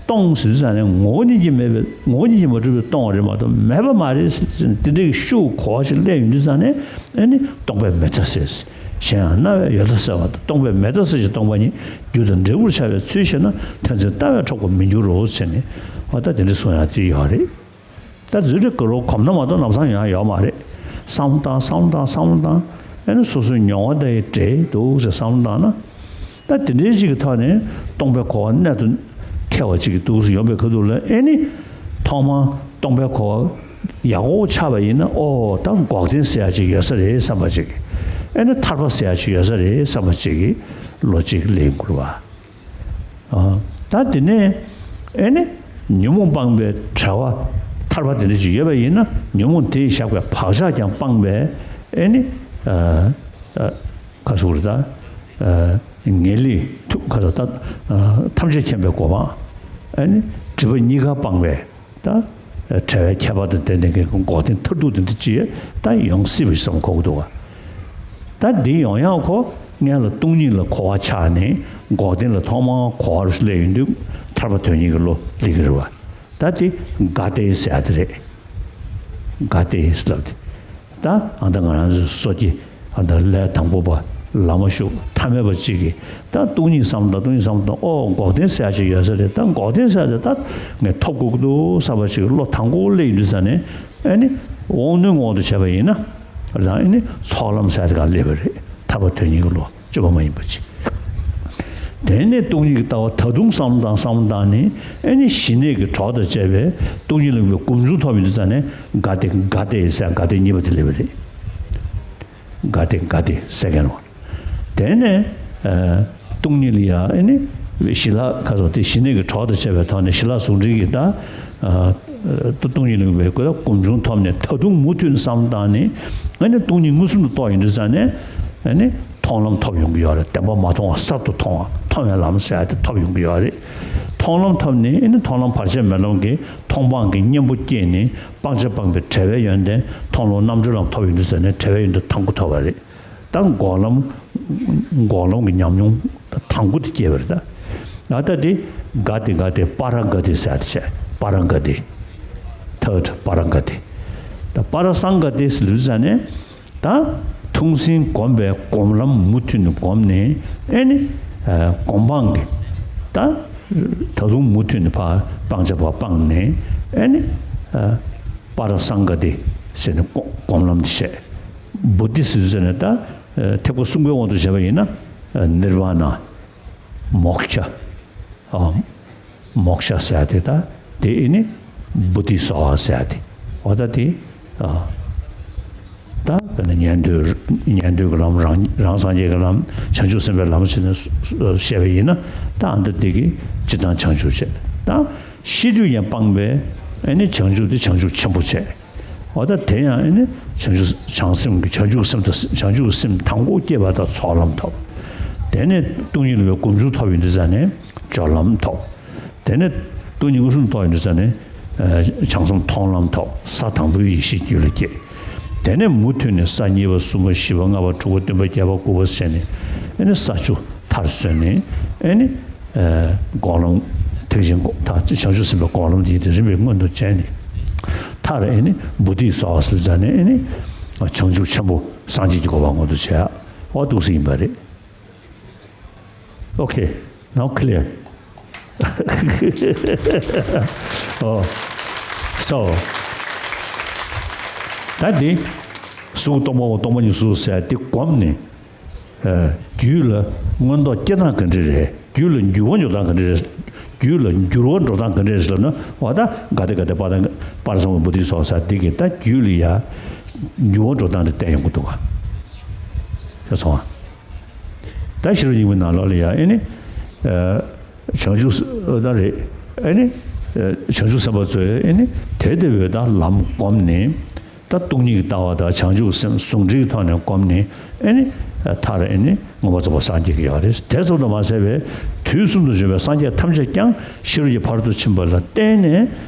སྟོང་ཟེར་དུས་ཙང་ནས་ངོ་བོ་ཉིད་ཀྱིས་མེད་པའི་ངོ་བོ་ཉིད་ཀྱིས་མ་གྲུབ་པའི་སྟོང་པ་རེད་མ་གཏོགས་མེད་པ་མ་རེད་ཟེར་དེ་འདྲའི་གི་ཤུགས་གོ་བ་ཞིག་སླེབས་ཡོང་དུས་ཙང་ནས་ཨེ་ནི་སྟོང་པས་མེད་ལྟ་ཟེར། གཞན་ཡང་སྣང་བས་ཡོད་ལྟ་ཟེར་བ་དང་སྟོང་པས་མེད་ལྟ་ཟེར་ཞིང་སྟོང་པ་ཉིད་རྒྱུ་དང་འབྲས་བུར་ཤར་བའི་ཚུལ་ཤེས་ན་མཐར་འཛིན་ལྟ་བས་འཕྲོག་པར་མི་འགྱུར་རོ་ཟེར་ནས་འོ་ད་དེ་འདྲ་གསུང་ཡག་དེ་ཡོད་རེད། ད་རྫུ་འཕྲུལ་དཀར་པོ་གོམས་ན་མ་གཏོགས་ལམ་སང་ཡོང་ཡག་ཡོད་མ་རེད། བསམ་བློ་བཏང་བསམ་བློ་བཏང་བསམ་བློ་བཏང་ཨེ་ནི་སོ་སོའི་མྱོང་བ་དང་འབྲེལ་འདུག་ཟེར་བསམ་བློ་བཏང་ན། ད་དེ་འདྲའི་ཅིག་གི་ཐོག་ནས་སྟོང་པའི་གོ་བ་གནད་དུ་འཁེལ་བ་ཅིག་གི་འདུག་སེ་ཡོང་པའི་ཁ་ཐུག་ལ་ཨེ་ནི། ཐོག་མར་སྟོང་པའི་གོ་བ་ཡག་པོ་ཆགས་པ་ཡིན་ན་ཨོ་ད་འགོག་བདེན་ཟེར་ཡག་ཅིག་ཡོད་ས་རེད་བསམ་པ་ཅིག་ཨེ་ནི་ཐར་པ་ཟེར་ཡག་ཅིག་ཡོད་ས་རེད་བསམ་པ་ཅིག་གི་བློ་ཅིག་སླེབས་ཡོང་གི་རེད་བ། ཨ། ད་དེ་ནས་ཨེ་ནི་ཉོན་མོངས་སྤངས་པའི་བྲལ་བ་ཐར་པ་དེ་འདྲ་ཅིག་ཡོད་པ་ཡིན་ན་ཉོན་མོངས་དེས་བཞག་པའི་བག་ཆགས་ཀྱང་སྤངས་པའི་ཨེ་ནི། ཨ། ཨ། ག་ཟེར་དགོས་རེད་ད། ཨ། ངེས་ལེགས་ཐུགས་ག་ཟེར་ད། ཨ། ཐམས་ཅད་མཁྱེན་པའི་གོ་འཕང་ ཨ་ནི་སྒྲིབ་པ་གཉིས་ཀ་སྤངས་པའི་ད་བྲལ་བའི་ཁྱད་པར་དང་ལྡན་ནས་ཀྱི་འགོག་བདེན་མཐར་ཐུག་དེ་འདྲ་ཅིག་ད་ཡོང་སྲིད་པའི་བསམ་གོ་གི་འདུག་བ། ད་འདི་ཡོང་ཡག་ཁོ་སྔོན་ལ་སྟོང་ཉིད་ལ་གོ་བ་ཆགས་ནས་འགོག་བདེན་ལ་ཐོག་མར་གོ་བ་རུ་སླེབས་ཡོང་དུས་ཐར་པ་དོན་གཉེར་གྱི་བློ་སླེབས་ཀྱི་རེད་བ། ད་དེ་དགའ་བདེ་ཟེར་ཡ་དེ་རེད། དགའ་བདེ་ཟེར་ལབ་དེ། ད་ཨ་ད་ང་རང་ཚོ་སོ་སྐྱེ་ཨ་ད་ལས་དང་པོ་པ་ལ་མ་ཞུགས་ཐ་མལ་པ་གཅིག་གིས་ད་སྟོང་ཉིད་བསམ་བློ་དང་སྟོང་ཉིད་བསམ་བློ་དང་ཨོ་འགོག་བདེན་ཟེར་ཡ་ཅིག་ཡོད་ས་རེད། ད་འགོག་བདེན་ཟེར་ཡ་དེ་ད་ངས་ཐོབ་དགོས་ཀྱི་འདུག་བསམ་པ་ཅིག་བློ་དང་པོ་སླེབས་ཡོང་དུས་ཙ་ནས་ཨ་ནི་དབང་རྣོན་དབང་དུ་བྱས་པ་ཡིན་ན་རང་ཨ་ནི་ཚོགས་ལམ་ཟེར་ཡ་དེ་ག་སླེབས་པ་རེད། ཐར་པ་དོན་གཉེར་གྱི་བློ། སྤྱོད་པ་མ་ཡིན་པ་ཅིག་དེ་ནས་སྟོང་ཉིད་ཀྱི་ལྟ་བ་ད་དུང་བསམ་བློ་བཏང་བསམ་བློ་བཏང་ནས་ཨེ་ནི་ཞི་གནས་ཀྱི་གྲོགས་དང་བཅས་པའི་སྟོང་ཉིད་ལ་དགའ་བའི་སྒོམ་བྱུང་ཐོབ་ཡོང་དུས་ཙ་ནས་དགའ་བདེ་དགའ་བདེ་ཟེར་དགའ་བདེ་གཉིས་པ་དེ་སླེབས་པ་རེད། དགའ་བདེ་དགའ་བདེ་ཟེར་མཁན་རེད། དེ་ནས་ཨ་སྟོང་ཉིད་ལ་ཡང་ཨེ་ནི་ཞི་ལྷག་ཁ་སོགས་དེ་ཞི་གནས་ཀྱི་གྲོགས་དང་བཅས་པའི་ཐོག་ནས་ཞི་ལྷག་ཟུང་འབྲེལ་གྱི་ད་ཨ་ད་སྟོང་ཉིད་ལ་དགའ་བའི་སྒོམ་བྱུང་ཐོབ་ནས་ད་དུང་མུ་མཐུད་ནས་བསམ་བློ་བཏང་ནས་ཨ་ནི་སྟོང་ཉིད་མངོན་སུམ་དུ་རྟོགས་ཡོང་དུས་ཙ་ནས་ཨ་ནི་མཐོང་ལམ་ཐོབ་ཡོང་གི་ཡོད་རེད། བདེན་པ་མ་མཐོང་བ་གསར་དུ་མཐོང་བ་མཐོང་བའི་ལམ་ཟེར་ཡ་དེ་ཐོབ་ཡོང་གི་ཡོད་རེད། མཐོང་ལམ་ཐོབ་ནས་ཨ་ནི་མཐོང་ལམ་བར་ཆད་མེད་ལམ་གྱི་མཐོང་སྤང་གི་གཉེན་པོ་སྐྱེས་ནས་སྤང་བྱ་སྤངས་པའི་བྲལ་བའི་ཡོན་ཏན་མཐོང་ལམ་རྣམ་གྲོལ་ལམ་ཐོབ་ཡོང་དུས་ཙ་ནས་བྲལ་བའི་ཡོན་ཏན་དང་པོ་ཐོབ་པ་རེད། ད་འགོག་ལམ། འགོག་ལམ་གྱི་ཉམས་མྱོང་དང་པོ་དེ་སྐྱེས་པ་རེད་ད། ད་ལྟ་དེ་དགའ་བདེ་དགའ་བདེ་པ་ར་ག་ཏི་ཟེར་ཡ་དེ་བྱས། པ་ར་ག་ཏི། ཐརཌ་པ་ར་ག་ཏི། ད་པ་ར་སང་ག་ཏི་ཟེར་ལུས་ཟ་ནས་ད་ཐུགས་ཟིན་སྒོམ་པའི་སྒོམ་ལམ་མུ་མཐུད་ནས་བསྒོམས་ནས་ཨེ་ནི་ཨ་སྒོམ་སྤང་གི་ད་ད་དུང་མུ་མཐུད་ནས་ཕར་སྤང་བྱ་ཕར་སྤངས་ནས་ཨེ་ནི་ཨ་པ་ར་སང་ག་ཏི་ཟེར་ནས་སྒོམ་ལམ་དེ་བྱས། བོ་དྷི་ཟེར་ཟེར་ནས་ད་ཐེག་པ་གསུམ་པའི་དབང་དུ་བྱས་པ་ཡིན་ན་ནིར་ཝཱ་ཎ། མོཀྵ། ཨ་མོཀྵ་ཟེར་ཡ་དེ་ད་དེ་ཨེ་ནི་བོ་དྷི་སྭཱ་ཧཱ་ཟེར་ཡ་དེ། འོ་ད་དེ་ཨ་ད་དཔེར་ན་ཉན་ཐོས་ཉན་ཐོས་ཀྱི་ལམ་རང་རང་སངས་རྒྱས་ཀྱི་ལམ་བྱང་ཆུབ་སེམས་དཔའི་ལམ་ཟེར་ནས་བཤད་པ་ཡིན་ན་ད་ཨ་ད་དེ་གི་སྤྱིར་བཏང་བྱང་ཆུབ་བྱས། ད་ཤེས་སྒྲིབ་ཡང་སྤངས་པས་ཨེ་ནི་བྱང་ཆུབ་དེ་བྱང་ཆུབ་ཆེན་པོ་བྱས། འོ་ད་དེ་ཡང་ཨེ་ནི་བྱང་ཆུབ་བྱང་སེམས་ཀྱི་བྱང་ཆུབ་སེམས་དང་བྱང་ཆུབ་སེམས་དང་པོ་སྐྱེས་པ་དང་ཚོགས་ལམ་ཐོབ། དེ་ནས་སྟོང་ཉིད་ལ་སྒོམ་བྱུང་ཐོབ་ཡོང་དུས་ཙ་ནས་སྦྱོར་ལམ་ཐོབ། དེ་ནས་སྟོང་ཉིད་མངོན་སུམ་ཐོབ་ཡོང་དུས་ཙ་ནས་ཨ་བྱང་སེམས་མཐོང་ལམ་ཐོབ། ས་དང་པོའི་ཡེ་ཤེས་རྒྱུད་ལ་སྐྱེས། དེ་ནས་མུ་མཐུད་ནས་ས་གཉིས་པ་གསུམ་པ་བཞི་པ་ལྔ་པ་དྲུག་པ་བདུན་པ་བརྒྱད་པ་དགུ་པ་བྱས་ནས་ཨེ་ནི་ས་བཅུ་མཐར་སོན་ནས་ཨེ་ནི་ཨ་འགོག་ལམ་ཐེག་ཆེན་འགོག་ད་བྱང་ཆུབ་སེམས་དཔའི་འགོག་ལམ་དེ་དེ་རིམ་པས་མངོན་དུ་བྱས་ནས་མཐར་ཨེ་ནི་བོ་དྷི་སྭཱ་ཧཱ་ཟེར་ཙ་ནས་ཨེ་ནི་བྱང་ཆུབ་ཆེན་པོ་སངས་རྒྱས་ཀྱི་གོ་འཕང་མངོན་དུ་བྱས། འོ་འདུག་སེ་ཡིན་པ་རེད། Okay, now clear. Oh, so ད་འདི་གཟུགས་སྟོང་པ་པོ་སྟོང་པ་ཉིད་གཟུགས་ཟེར་ཡ་འདི་བསྒོམས་ནས། ཨ་རྒྱུད་ལ་མངོན་རྟོགས་སྐྱེ་སྟངས་ག་འདྲ་རེད། རྒྱུད་ལ་འགྱུར་བ་འགྲོ་སྟངས་ག་འདྲ་རེད། རྒྱུད་ལ་འགྱུར་བ་འགྲོ་སྟངས་ག་འདྲ་རེད་ཟེར་ན། འོ་ད་ག་དེ་ག་དེ་པ་དང་པར་སོང་བའི་བོ་དྷི་སྭཱ་ཧཱ་འདི་གིས་ད་རྒྱུད་ལ་ཡ་འགྱུར་བ་འགྲོ་སྟངས་དེ་བསྟན་ཡོང་གི་འདུག་ག་ཤེས་སོང་ཨ། ད་ཤེས་རབ་སྙིང་པོའི་ནང་ལོགས་ལ་ཡ་ཨེ་ནི་ཨ་བྱང་ཆུབ་ད་རེད། ཨེ་ནི་ཨ་བྱང་ཆུབ་སེམས་དཔའ་ཚོས་ཨེ་ནི་དེ་ལྟ་བུའི་ད་ལམ་བསྒོམས་ནས། ད་སྟོང་ཉིད་ཀྱི་ལྟ་བ་དང་བྱང་ཆུབ་སེམས་ཟུང་འབྲེལ་གྱི་ཐོག་ནས་བསྒོམས་ནས་ཨེ་ནི་མཐར་ཨེ་ནི་མངོན་པར་རྫོགས་པར་སངས་རྒྱས་ཀྱི་ཡོད་རེད། དེ་ཙམ་དུ་མ་ཟད་པའི་དུས་གསུམ་དུ་བྱོན་པའི་སངས་རྒྱས་ཐམས་ཅད་ཀྱང་ཤེས་རབ་ཀྱི་ཕ་རོལ་ཏུ་ཕྱིན་པ་ལ་བརྟེན་ནས་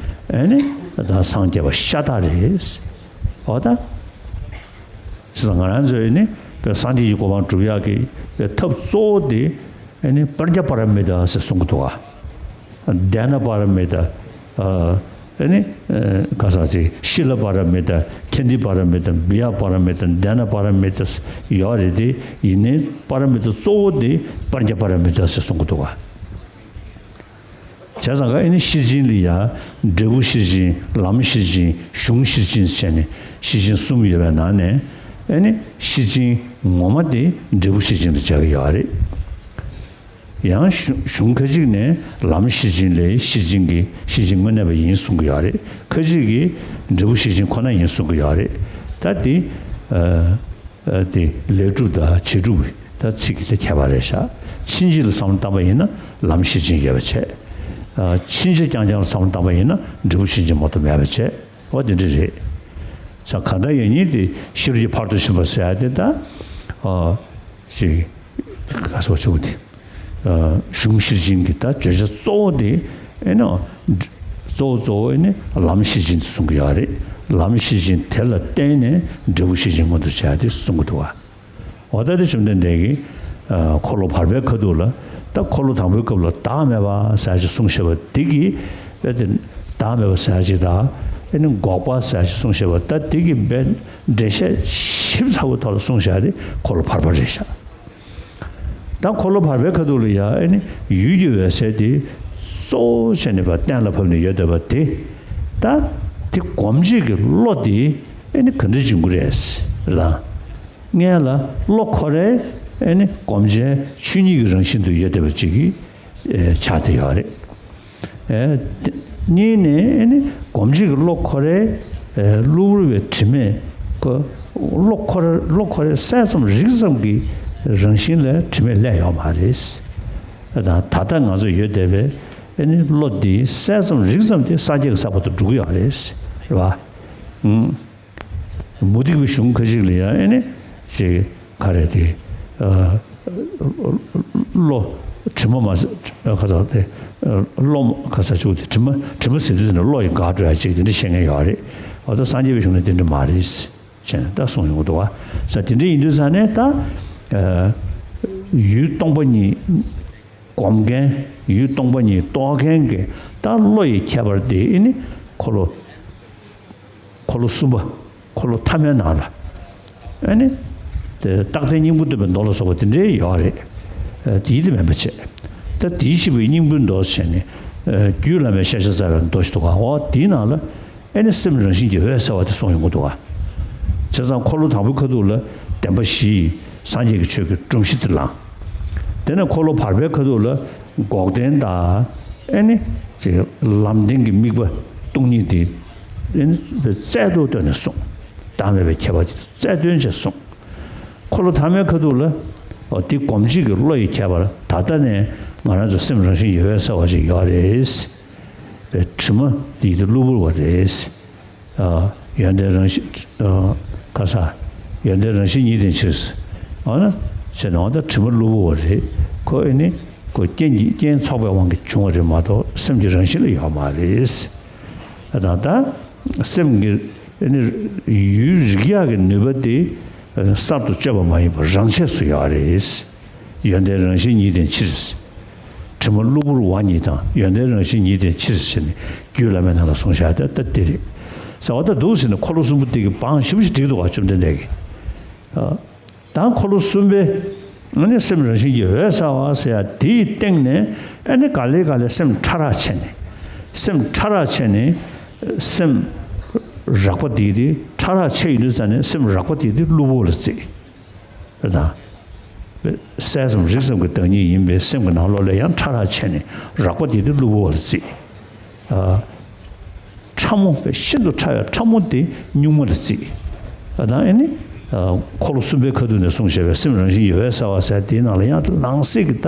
ཨེ་ནི་ད་སངས་རྒྱས་པ་ཤ་སྟག་རེད། འོ་ད་བྱས་ཙང་ང་རང་ཚོས་ཨེ་ནི་སངས་རྒྱས་ཀྱི་གོ་འཕང་སྒྲུབ་ཡག་གི་ཐབས་གཙོ་བོ་དེ་ཨེ་ནི་པྲཛྙཱ་པཱ་ར་མི་ཏཱ་ཟེར་གསུང་གི་འདུག་ག་དྷྱ་ནཱ་པཱ་ར་མི་ཏཱ། ཨ་ནི་ཨ་ག་ས་ཅིག་ཤི་ལ་པཱ་ར་མི་ཏཱ། ཁན་དྷི་པཱ་ར་མི་ཏཱ། བི་ཡ་པཱ་ར་མི་ཏཱ། དྷྱ་ནཱ་པཱ་ར་མི་ཏཱ་ཡོད་རེད་དེ། ཡིན་ནའི་པཱ་ར་མི་ཏཱ་གཙོ་བོ་དེ་པྲཛྙཱ་པཱ་ར་མི་ཏཱ་ཟེར་གསུང་གི་འདུག་ག་བྱས་ཙང་ཀ་ཨེ་ནི་ཤེར་ཕྱིན་ལ་ཡ་འབྲས་བུ་ཤེར་ཕྱིན། ལམ་ཤེར་ཕྱིན། གཞུང་ཤེར་ཕྱིན་ཟེར་བྱས་ནས་ཤེར་ཕྱིན་གསུམ་ཡོད་པའི་ནང་ནས་ཨེ་ནི་ཤེར་ཕྱིན་ངོ་མ་དེ་འབྲས་བུ་ཤེར་ཕྱིན་དུ་བྱ་གི་ཡོད་རེད། ཡང་གཞུང་གཞུང་ཁ་ཅིག་ནས་ལམ་ཤེར་ཕྱིན་ལས་ཤེར་ཕྱིན་གྱི་ཤེར་ཕྱིན་དངོས་གནས་པ་ཡིན་གསུང་གི་ཡོད་རེད། ཁ་ཅིག་གིས་འབྲས་བུ་ཤེར་ཕྱིན་ཁོ་ན་ཡིན་གསུང་གི་ཡོད་རེད། ད་དེ་ཨ་ཨ་དེ་ལས་སྒྲུབ་དང་བྱེད་སྒྲུབ་ཀྱི་ད་ཚིག་གི་དེ་ཁྱད་པར་རེད་ཤག་ཕྱིན་ཆད་ལ་བསམ་བློ་བཏང་པ་ཡིན་ན་ལམ་ཤེར་ཕྱིན་ཡོད་པ་བྱས། ཨ་ཕྱིན་ཆད་རྐྱང་རྐྱང་ལ་བསམ་བློ་བཏང་པ་ཡིན་ན་འབྲས་བུ་ཤེར་ཕྱིན་མ་གཏོགས་མེད་པ་བྱས། འོ་དེ་འདྲ་རེད། ས་གང་ལྟར་ཡང་ཉིད་དེ་ཤེས་རབ་ཀྱི་ཕ་རོལ་ཏུ་ཕྱིན་པ་ཟེར་ཡ་དེ་ད་ཨ་ཅིག་ག་སོགས་ཆུ་བོ་དེ། ཨ་གཞུང་ཤེར་ཕྱིན་གྱི་ད་བརྗོད་བྱ་གཙོ་བོ་དེ་ ཨེ་ནོ། གཙོ་བོ་གཙོ་བོ་ཨེ་ནི་ལམ་ཤེར་ཕྱིན་དེ་གསུང་གི་ཡོད་རེད། ལམ་ཤེར་ཕྱིན་དེ་ལ་བརྟེན་ནས་འབྲས་བུ་ཤེར་ཕྱིན་མངོན་དུ་བྱ་དེ་གསུང་གི་འདུག་བ། འོ་ད་དེ་བཅོམ་ལྡན་འདས་ཀྱིས་འཁོར་ལོ་བར་པའི་ཁ་ཐུག་ལ། ད་འཁོར་ལོ་དང་པོའི་སྐབས་ལ་བདག་མེད་པ་ཟེར་ཅིག་གསུངས་བཞག་པ་དེ་གིས་དཔེ་དེ། བདག་མེད་པ་ཟེར་ཅིག་དང་ཨེ་ནི་འགོག་པ་ཟེར་ཅིག་གསུངས་བཞག་པ་ད་དེ་གིས་དཔེ་འགྲེལ་བཤད་ཞིབ་ཚགས་པོའི་ཐོག་ལ་གསུངས་བཞག་དེ་འཁོར་ལོ་བར་པ་རེད་ཤག་ད་འཁོར་ལོ་བར་པའི་ཁ་ཐུག་ལ་ཡ་ཨེ་ནི་ཡུལ་གྱི་འོད་གསལ་དེ་གཙོ་བོ་བྱས་ནས་བ་གཏན་ལ་ཕབ་ནས་ཡོད་བསྡད་པ་དེ། ད་དེ་སྒོམ་བྱེད་ཀྱི་བློ་དེ་ཨེ་ནི་ག་འདྲ་འབྱུང་གི་རེད་ལ། སྔོན་ལ་བློ་ཁོ་རའི་ཨེ་ནི་སྒོམ་བྱའི་ཆོས་ཉིད་ཀྱི་རང་བཞིན་དུ་ཡོད་བསྡད་པ་ཅིག་གི་ཆགས་བསྡད་ཡོད་རེད། ཨེ། གཉིས་ནས་ཨེ་ནི་སྒོམ་བྱེད་ཀྱི་བློ་ཁོ་རའི་ཨེ་གློ་བུར་བའི་དྲི་མས་ཁོ། བློ་ཁོ་ར་བློ་ཁོ་རའི་གསལ་ཙམ་རིག་ཙམ་གྱི་རང་བཞིན་ལ་དྲི་མས་བསླད་ཡོད་མ་རེད། ད་ད་ལྟ་ང་ཚོ་ཡོད་བསྡད་པའི་ཨེ་ནི་བློ་འདི་གསལ་ཙམ་རིག་ཙམ་དེ་སངས་རྒྱས་ཀྱི་ས་བར་དུ་འགྲོ་གི་ཡོད་རེད། རེད་བ། ཨང་། མུ་སྟེགས་པའི་གཞུང་ཁ་ཅིག་ལ་ཡང་ཨེ་ནི་ཅིག་ག་རེ་དེ། ཨ། བློ་དྲི་མ་མ་ཟད་ཁ་ཚ་དེ། བློ་ཁ་ཚ་བཅུག་དེ་དྲི་མ་དྲི་མ་ཟེར་དུས་ནི་བློ་ཡི་འགག་འགྲོ་ཡ་ཅིག་དེ་འདྲ་བཤད་མཁན་ཡོད་རེད། འོ་ད་སངས་རྒྱས་པའི་གཞུང་ནི་དེ་འདྲ་མ་རེད། བྱས་ནས་ད་གསུངས་ཡོང་གི་འདུག་བ། ས་དེ་འདྲ་ཡིན་དུས་ཙང་ནས་ད། ཨ། ཡུལ་སྟོང་པ་ཉིད། སྒོམ་མཁན། ཡུལ་སྟོང་པ་ཉིད་རྟོགས་མཁན་གྱི་ད་བློ་ཡི་ཁྱད་པར་དེ་ཨེ་ནི་འཁོར་ལོ། འཁོར་ལོ་གསུམ་པ། འཁོར་ལོ་ཐ་མའི་ནང་ལ། ཨེ་ནི། དེ་རྟག་བརྟན་སྙིང་པོ་སྟོན་པའི་མདོ་ལ་སོགས་པ་དེ་འདྲའི་ཡོད་རེད། ཨ། དེའི་དེ་མིན་པ་བྱས། ད་དེའི་ཤེས་པའི་སྙིང་པོའི་མདོ་བྱས་ནས། ཨ། རྒྱུད་བླ་མའི་ཤེས་བྱ་རྩ་བའི་མདོ་ཞིག་འདུག་ག་འོ་དེའི་ནང་ལ། ཨེ་ནི་སེམས་རང་བཞིན་གྱིས་འོད་གསལ་བ་དེ་གསུངས་ཡོང་གི་འདུག་བ། བྱས་ཙང་འཁོར་ལོ་དང་པོའི་ཁ་ཐུག་ལ་བདེན་པ་བཞི་ཡི་སངས་རྒྱས་ཀྱི་ཆོས་ཀྱི་སྒྲོམ་གཞི་དེ་བླངས། དེ་ནས་འཁོར་ལོ་བར་པའི་ཁ་ཐུག་ལ་འགོག་བདེན་དང་ཨེ་ནི་ཅིག་ལམ་བདེན་གྱི་དམིགས་པ་སྟོང་ཉིད་དེ་ཨེ་ནི་རྩལ་དུ་བཏོན་ནས་གསུངས། བདག་མེད་པའི་ཁྱད་པར་དེ་རྩལ་བཏོན་བྱས་གསུངས། འཁོར་ལོ་ཐ་མའི་ཁ་ཐུག་ལ་འོ་དེ་སྒོམ་བྱེད་ཀྱི་བློ་ཡི་ཁྱད་པར་ད་ལྟ་ནས་ང་རང་ཚོ་སེམས་རང་བཞིན་གྱིས་འོད་གསལ་བ་ཞིག་ཡོད་རེད། པའི་དྲི་མ་འདི་དེ་གློ་བུར་བ་རེད། ཨ། ཡོན་ཏན་རང་བཞིན། ཨ། ག་ས། ཡོན་ཏན་རང་བཞིན་ཉིད་ལྡན་ཕྱིར། འོ་ན། བྱས་ན་འོ་ད་དྲི་མ་གློ་བུར་བ་རེད། ཁོ་ཨེ་ནི། ཁོ་རྐྱེན་གྱི་རྐྱེན་ཚོགས་པའི་དབང་གིས་བྱུང་བ་རེད་མ་གཏོགས་སེམས་ཀྱི་རང་བཞིན་ལ་ཡོད་མ་རེད། ད་ལྟ་སེམས་ཀྱི་ཨེ་ནི་ཡུལ་རིག་ཡག་གི་ནུས་པ་དེ་གསར་དུ་བཅོས་པ་མ་ཡིན་པར་རང་ཆས་སུ་ཡོད་རེད། ཡོན་ཏན་རང་བཞིན་ཉིད་ལྡན་ཕྱིར། དྲི་མ་གློ་བུར་བ་ཉིད་དང་ཡོན་ཏན་རང་བཞིན་ཉིད་ལྡན་ཕྱིར་ཟེར་ནས་རྒྱུད་བླ་མའི་ནང་ལ་གསུངས་བཞག་ད་ལྟ་འདི་རེད། ཟེར་བ་ད་འདུག་ཟེར་ནས་འཁོར་ལོ་གསུམ་པོ་འདི་གི་བང་ཞིབ་ཞིག་བསྒྲིགས་འདུག་བ་བཅོམ་ལྡན་འདས་ཀྱིས། ཨ། ད་འཁོར་ལོ་གསུམ་པའི་ཨ་ནི་སེམས་རང་བཞིན་གྱིས་འོད་གསལ་བ་ཟེར་ཡ་དེའི་སྟེང་ནས་ཨ་ནི་ག་ལེ་ག་ལེ་སེམས་ཕྲ་རགས་ཆེ་ནས། སེམས་ཕྲ་རགས་ཆེ་ནས་སེམས་རགས་པ་དེ་དེ་ཕྲ་རགས་ཆེ་ཡོད་དུས་ཙ་ནས་སེམས་རགས་པ་དེ་དེ་གློ་བུར་ལ་བརྩི། དང་། གསལ་ཙམ་རིག་ཙམ་གྱི་བདག་ཉིད་ཡིན་པའི་སེམས་ཀྱི་ནང་ལོགས་ལ་ཡང་ཕྲ་རགས་ཆེ་ནས་རགས་པ་དེ་དེ་གློ་བུར་བ་ལ་བརྩི། ཨ། ཕྲ་མོ་བས་ཤིན་ཏུ་ཕྲ་བའི་ཕྲ་མོ་དེ་གཉུག་མ་ལ་བརྩི། ཨ། དང་ཨེ་ནི། ཨ། འཁོར་ལོ་གསུམ་པའི་ཁ་ཐུག་ནས་གསུངས་བཞག་པའི་སེམས་རང་བཞིན་གྱིས་འོད་གསལ་བ་ཟེར་དེའི་ནང་ལ་ཡང་ནང་གསེས་ཀྱི་ད་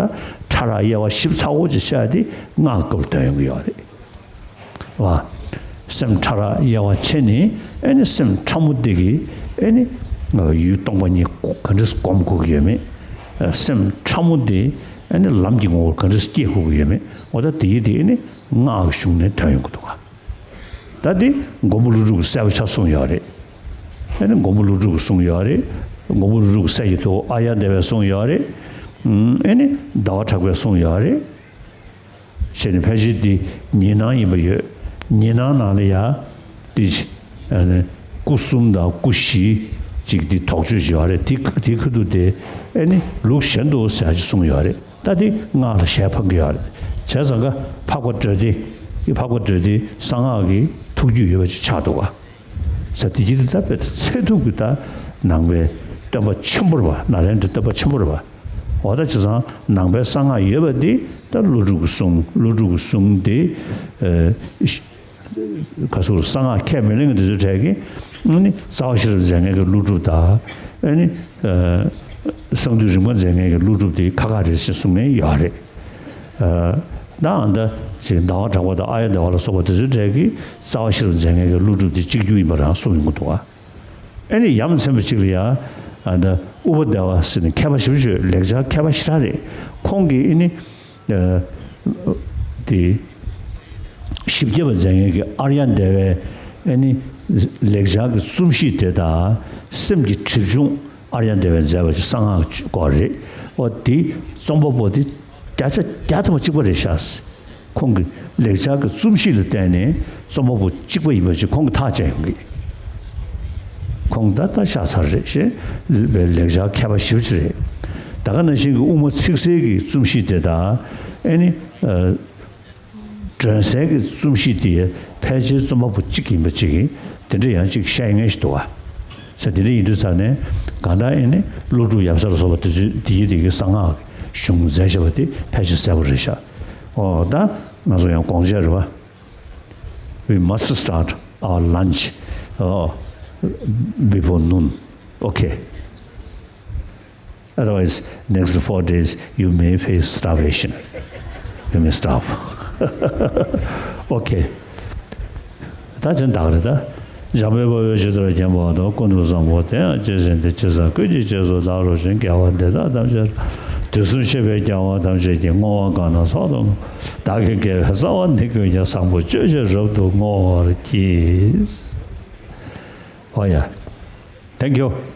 ཕྲ་རགས་དབྱེ་བ་ཞིབ་ཚགས་པོ་ཅིག་བྱ་ཡ་དེ་སྔགས་སྐབས་དོན་ཡོང་གི་ཡོད་རེད། བ། སེམས་ཕྲ་རགས་དབྱེ་བ་ཕྱེ་ནས་ཨེ་ནི་སེམས་ཕྲ་མོ་དེ་གིས་ཨེ་ནི་ཡུལ་སྟོང་པ་ཉིད་ག་འདྲས་སྒོམ་དགོས་ཀྱི་ཡོད་མེད། སེམས་ཕྲ་མོ་དེ་ཨེ་ནི་ལམ་གྱི་ངོ་བོར་ག་འདྲས་སྐྱེ་དགོས་ཀྱི་ཡོད་མེད། འོ་ད་དེ་ཡི་དེ་ཨེ་ནི་སྔགས་ཀྱི་གཞུང་ནས་ཐོན་ཡོང་གི་འདུག་ག་ད་དེ་མགོན་པོ་ཀླུ་སྒྲུབ་ཀྱིས་གསལ་པོ་ཆ་གསུངས་ཡོད་རེད། ཨེ་ནི་མགོན་པོ་ཀླུ་སྒྲུབ་ཀྱིས་གསུངས་ཡོད་རེད། མགོན་པོ་ཀླུ་སྒྲུབ་ཀྱི་སྲས་ཀྱི་ཐུ་བོ་ཨཱརྱ་དེ་བས་གསུངས་ཡོད་རེད། ཨེ་ནི་ཟླ་བ་གྲགས་པས་གསུངས་ཡོད་རེད། བྱས་ནས་ཕལ་ཆེར་འདི་ཉི་སྣང་ཡིན་པ་ཡོད། ཉི་སྣང་ནང་ལ་ཡ། འདི། ཨ་ནི། སྐུ་གསུམ་དང་སྐུ་བཞི་ཅིག་འདི་དོགས་གཅོད་བྱེད་པ་རེད། དེ་དེ་ཁུ་ཐུ་དེ་ཨེ་ནི་ལུགས་གཞན་དུ་ཟེར་ཅིག་གསུངས་ཡོད་རེད། ད་དེ་སྔགས་ལ་ཞལ་འཕངས་ཀྱི་ཡོད་རེད། བྱས་ཙང་ཀ་འཕགས་པ་འགྲོ་སྡེ། འཕགས་པ་འགྲོ་སྡེ་གསང་སྔགས་ཀྱི་ཐུགས་རྒྱུད་ཡོད་པ་ཅིག་ཆགས་འདུག་ག་ས་དེ་ཅི་སྟེ་ད་དཔེ་ཚད་ཐུབ་ཀྱི་ད་ནང་པའི་སྟོན་པ་ཆེན་པོ་རེད་པ། ནཱ་ལེནྡྲའི་སྟོན་པ་ཆེན་པོ་རེད་པ། འོ་ད་བྱས་ཙང་ནང་པའི་གསང་སྔགས་ཡོད་པ་འདི་ད་ཀླུ་སྒྲུབ་ཀྱི་གསུང་། ཀླུ་སྒྲུབ་ཀྱི་གསུང་འདི། ཨ། ག་ཟེར། གསང་སྔགས་ཁས་མི་ལེན་མཁན་དེ་ཚོའི་གྲས་ཀྱིས་ཨ་ནི་རྩ་བ་ཤེས་རབ་མཛད་མཁན་གྱི་ཀླུ་སྒྲུབ་དང་། ཨ་ནི། ཨ། གསང་འདུས་རིམ་པ་མཛད་མཁན་གྱི་ཀླུ་སྒྲུབ་དེ་ཁ་ཁ་རེད་ཅེས་གསུང་མཁན་ཡོད་རེད། ཨ། ད་ཨ་ད་ཅིག་ཟླ་བ་གྲགས་པ་དང་ཨཱརྱ་དེ་བ་ལ་སོགས་པ་དེ་ཚོའི་གྲས་ཀྱིས་རྩ་བ་ཤེས་རབ་མཛད་མཁན་གྱི་ཀླུ་སྒྲུབ་དེ་གཅིག་གྱུར་ཡིན་པ་རང་གསུངས་ཡོང་གི་འདུག་ག་ཨ་ནི་ཡ་མཚན་པ་གཅིག་ལ་ཡ། ཨ་ད་ཨུ་པ་དེ་བ་ཟེར་ནས་མཁས་པ་ཞེ་པོ་ཅིག་ཡོད། ལེགས་སྦྱར་མཁས་པ་ཞེ་དྲག་རེད། ཁོང་གིས་ཨ་ནི། ཨ། དེ། བཞི་བརྒྱ་པ་མཛད་མཁན་གྱི་ཨཱརྱ་དེ་བའི་ཨེ་ནི་ལེགས་སྦྱར་གྱི་རྩོམ་གཤིས་དེ་དང་སེམས་ཀྱི་གྲིབ་ཆུང་ཨཱརྱ་དེ་བས་མཛད་པ་ཅིག་གསང་སྔགས་སྐོར་རེད། ཨོ་དེ་རྩོམ་པ་པོ་དེ་བརྒྱ་ཆ་བརྒྱ་ཐམ་པ་གཅིག་པ་རེད་ཤག་ཁོང་གི་ལེགས་སྦྱར་གྱི་རྩོམ་གཤིས་ལ་བརྟེན་ནས་རྩོམ་པ་པོ་གཅིག་པ་ཡིན་པ་ཅིག་ཁོང་གིས་ཐག་བཅད་ཡོང་གི། ཁོང་ད་ལྟ་ཤག་ཚར་རེད་ཞེས་ལེགས་སྦྱར་མཁས་པ་ཞེ་པོ་ཅིག་རེད། ད་ག་ནང་བཞིན་གྱི་དབུ་མ་ཚིག་གསལ་གྱི་རྩོམ་གཤིས་དེ་དང་ཨེ་ནི། སྒྲོན་གསལ་གྱི་རྩོམ་གཤིས་དེ་ཕལ་ཆེར་རྩོམ་པ་པོ་གཅིག་ཡིན་པ་ཅིག་གིས་དེ་འདྲ་ཡང་ཅིག་བཤད་མཁན་ཞིག་འདུག་བ། ས་དེ་འདྲ་ཡིན་དུས་ཙང་ནས་གང་ལྟར་ཨེ་ནི་ཀླུ་སྒྲུབ་ཡབ་སྲས་ལ་སོགས་པ་དེ་ཚོས་དེ་ཡི་དེ་གའི་གསང་སྔགས་གཞུང་མཛད་བཞག་པ་དེ་ཕལ་ཆེར་གསལ་པོ་རེད་ཤག་ཨོ་ད་ང་ཚོ་ཡང་དགོངས་བཞེས་རེད་བ། We must start our lunch, uh, before noon. Okay. Otherwise, next four days, you may face starvation. You may starve. Okay. ད་ཅན་དག་རེད་ད། འཇམ་དཔལ་དཔའ་བོས་ཇི་ལྟར་མཁྱེན་པ་དང་། ཀུན་ཏུ་བཟང་པོ་དེ་ཡང་ཇི་བཞིན་ཏེ། ཇི་ཙམ་ཀུན་གྱི་རྗེས་སུ་བདག་སློབ་ཅིང་། དགེ་བ་འདི་དག་ཐམས་ཅད་དུས་གསུམ་གཤེགས་པའི་རྒྱལ་བ་ཐམས་ཅད་ཀྱིས། བསྔོ་བ་གང་ལ་ཕྱག་འཚལ་ལོ། བདག་གི་དགེ་བའི་རྩ་བ་འདི་ཀུན་ཀྱང་། བཟང་པོ་སྤྱོད་ཕྱིར་རབ་ཏུ་བསྔོ་བར་བགྱི། Oh yeah. Thank you.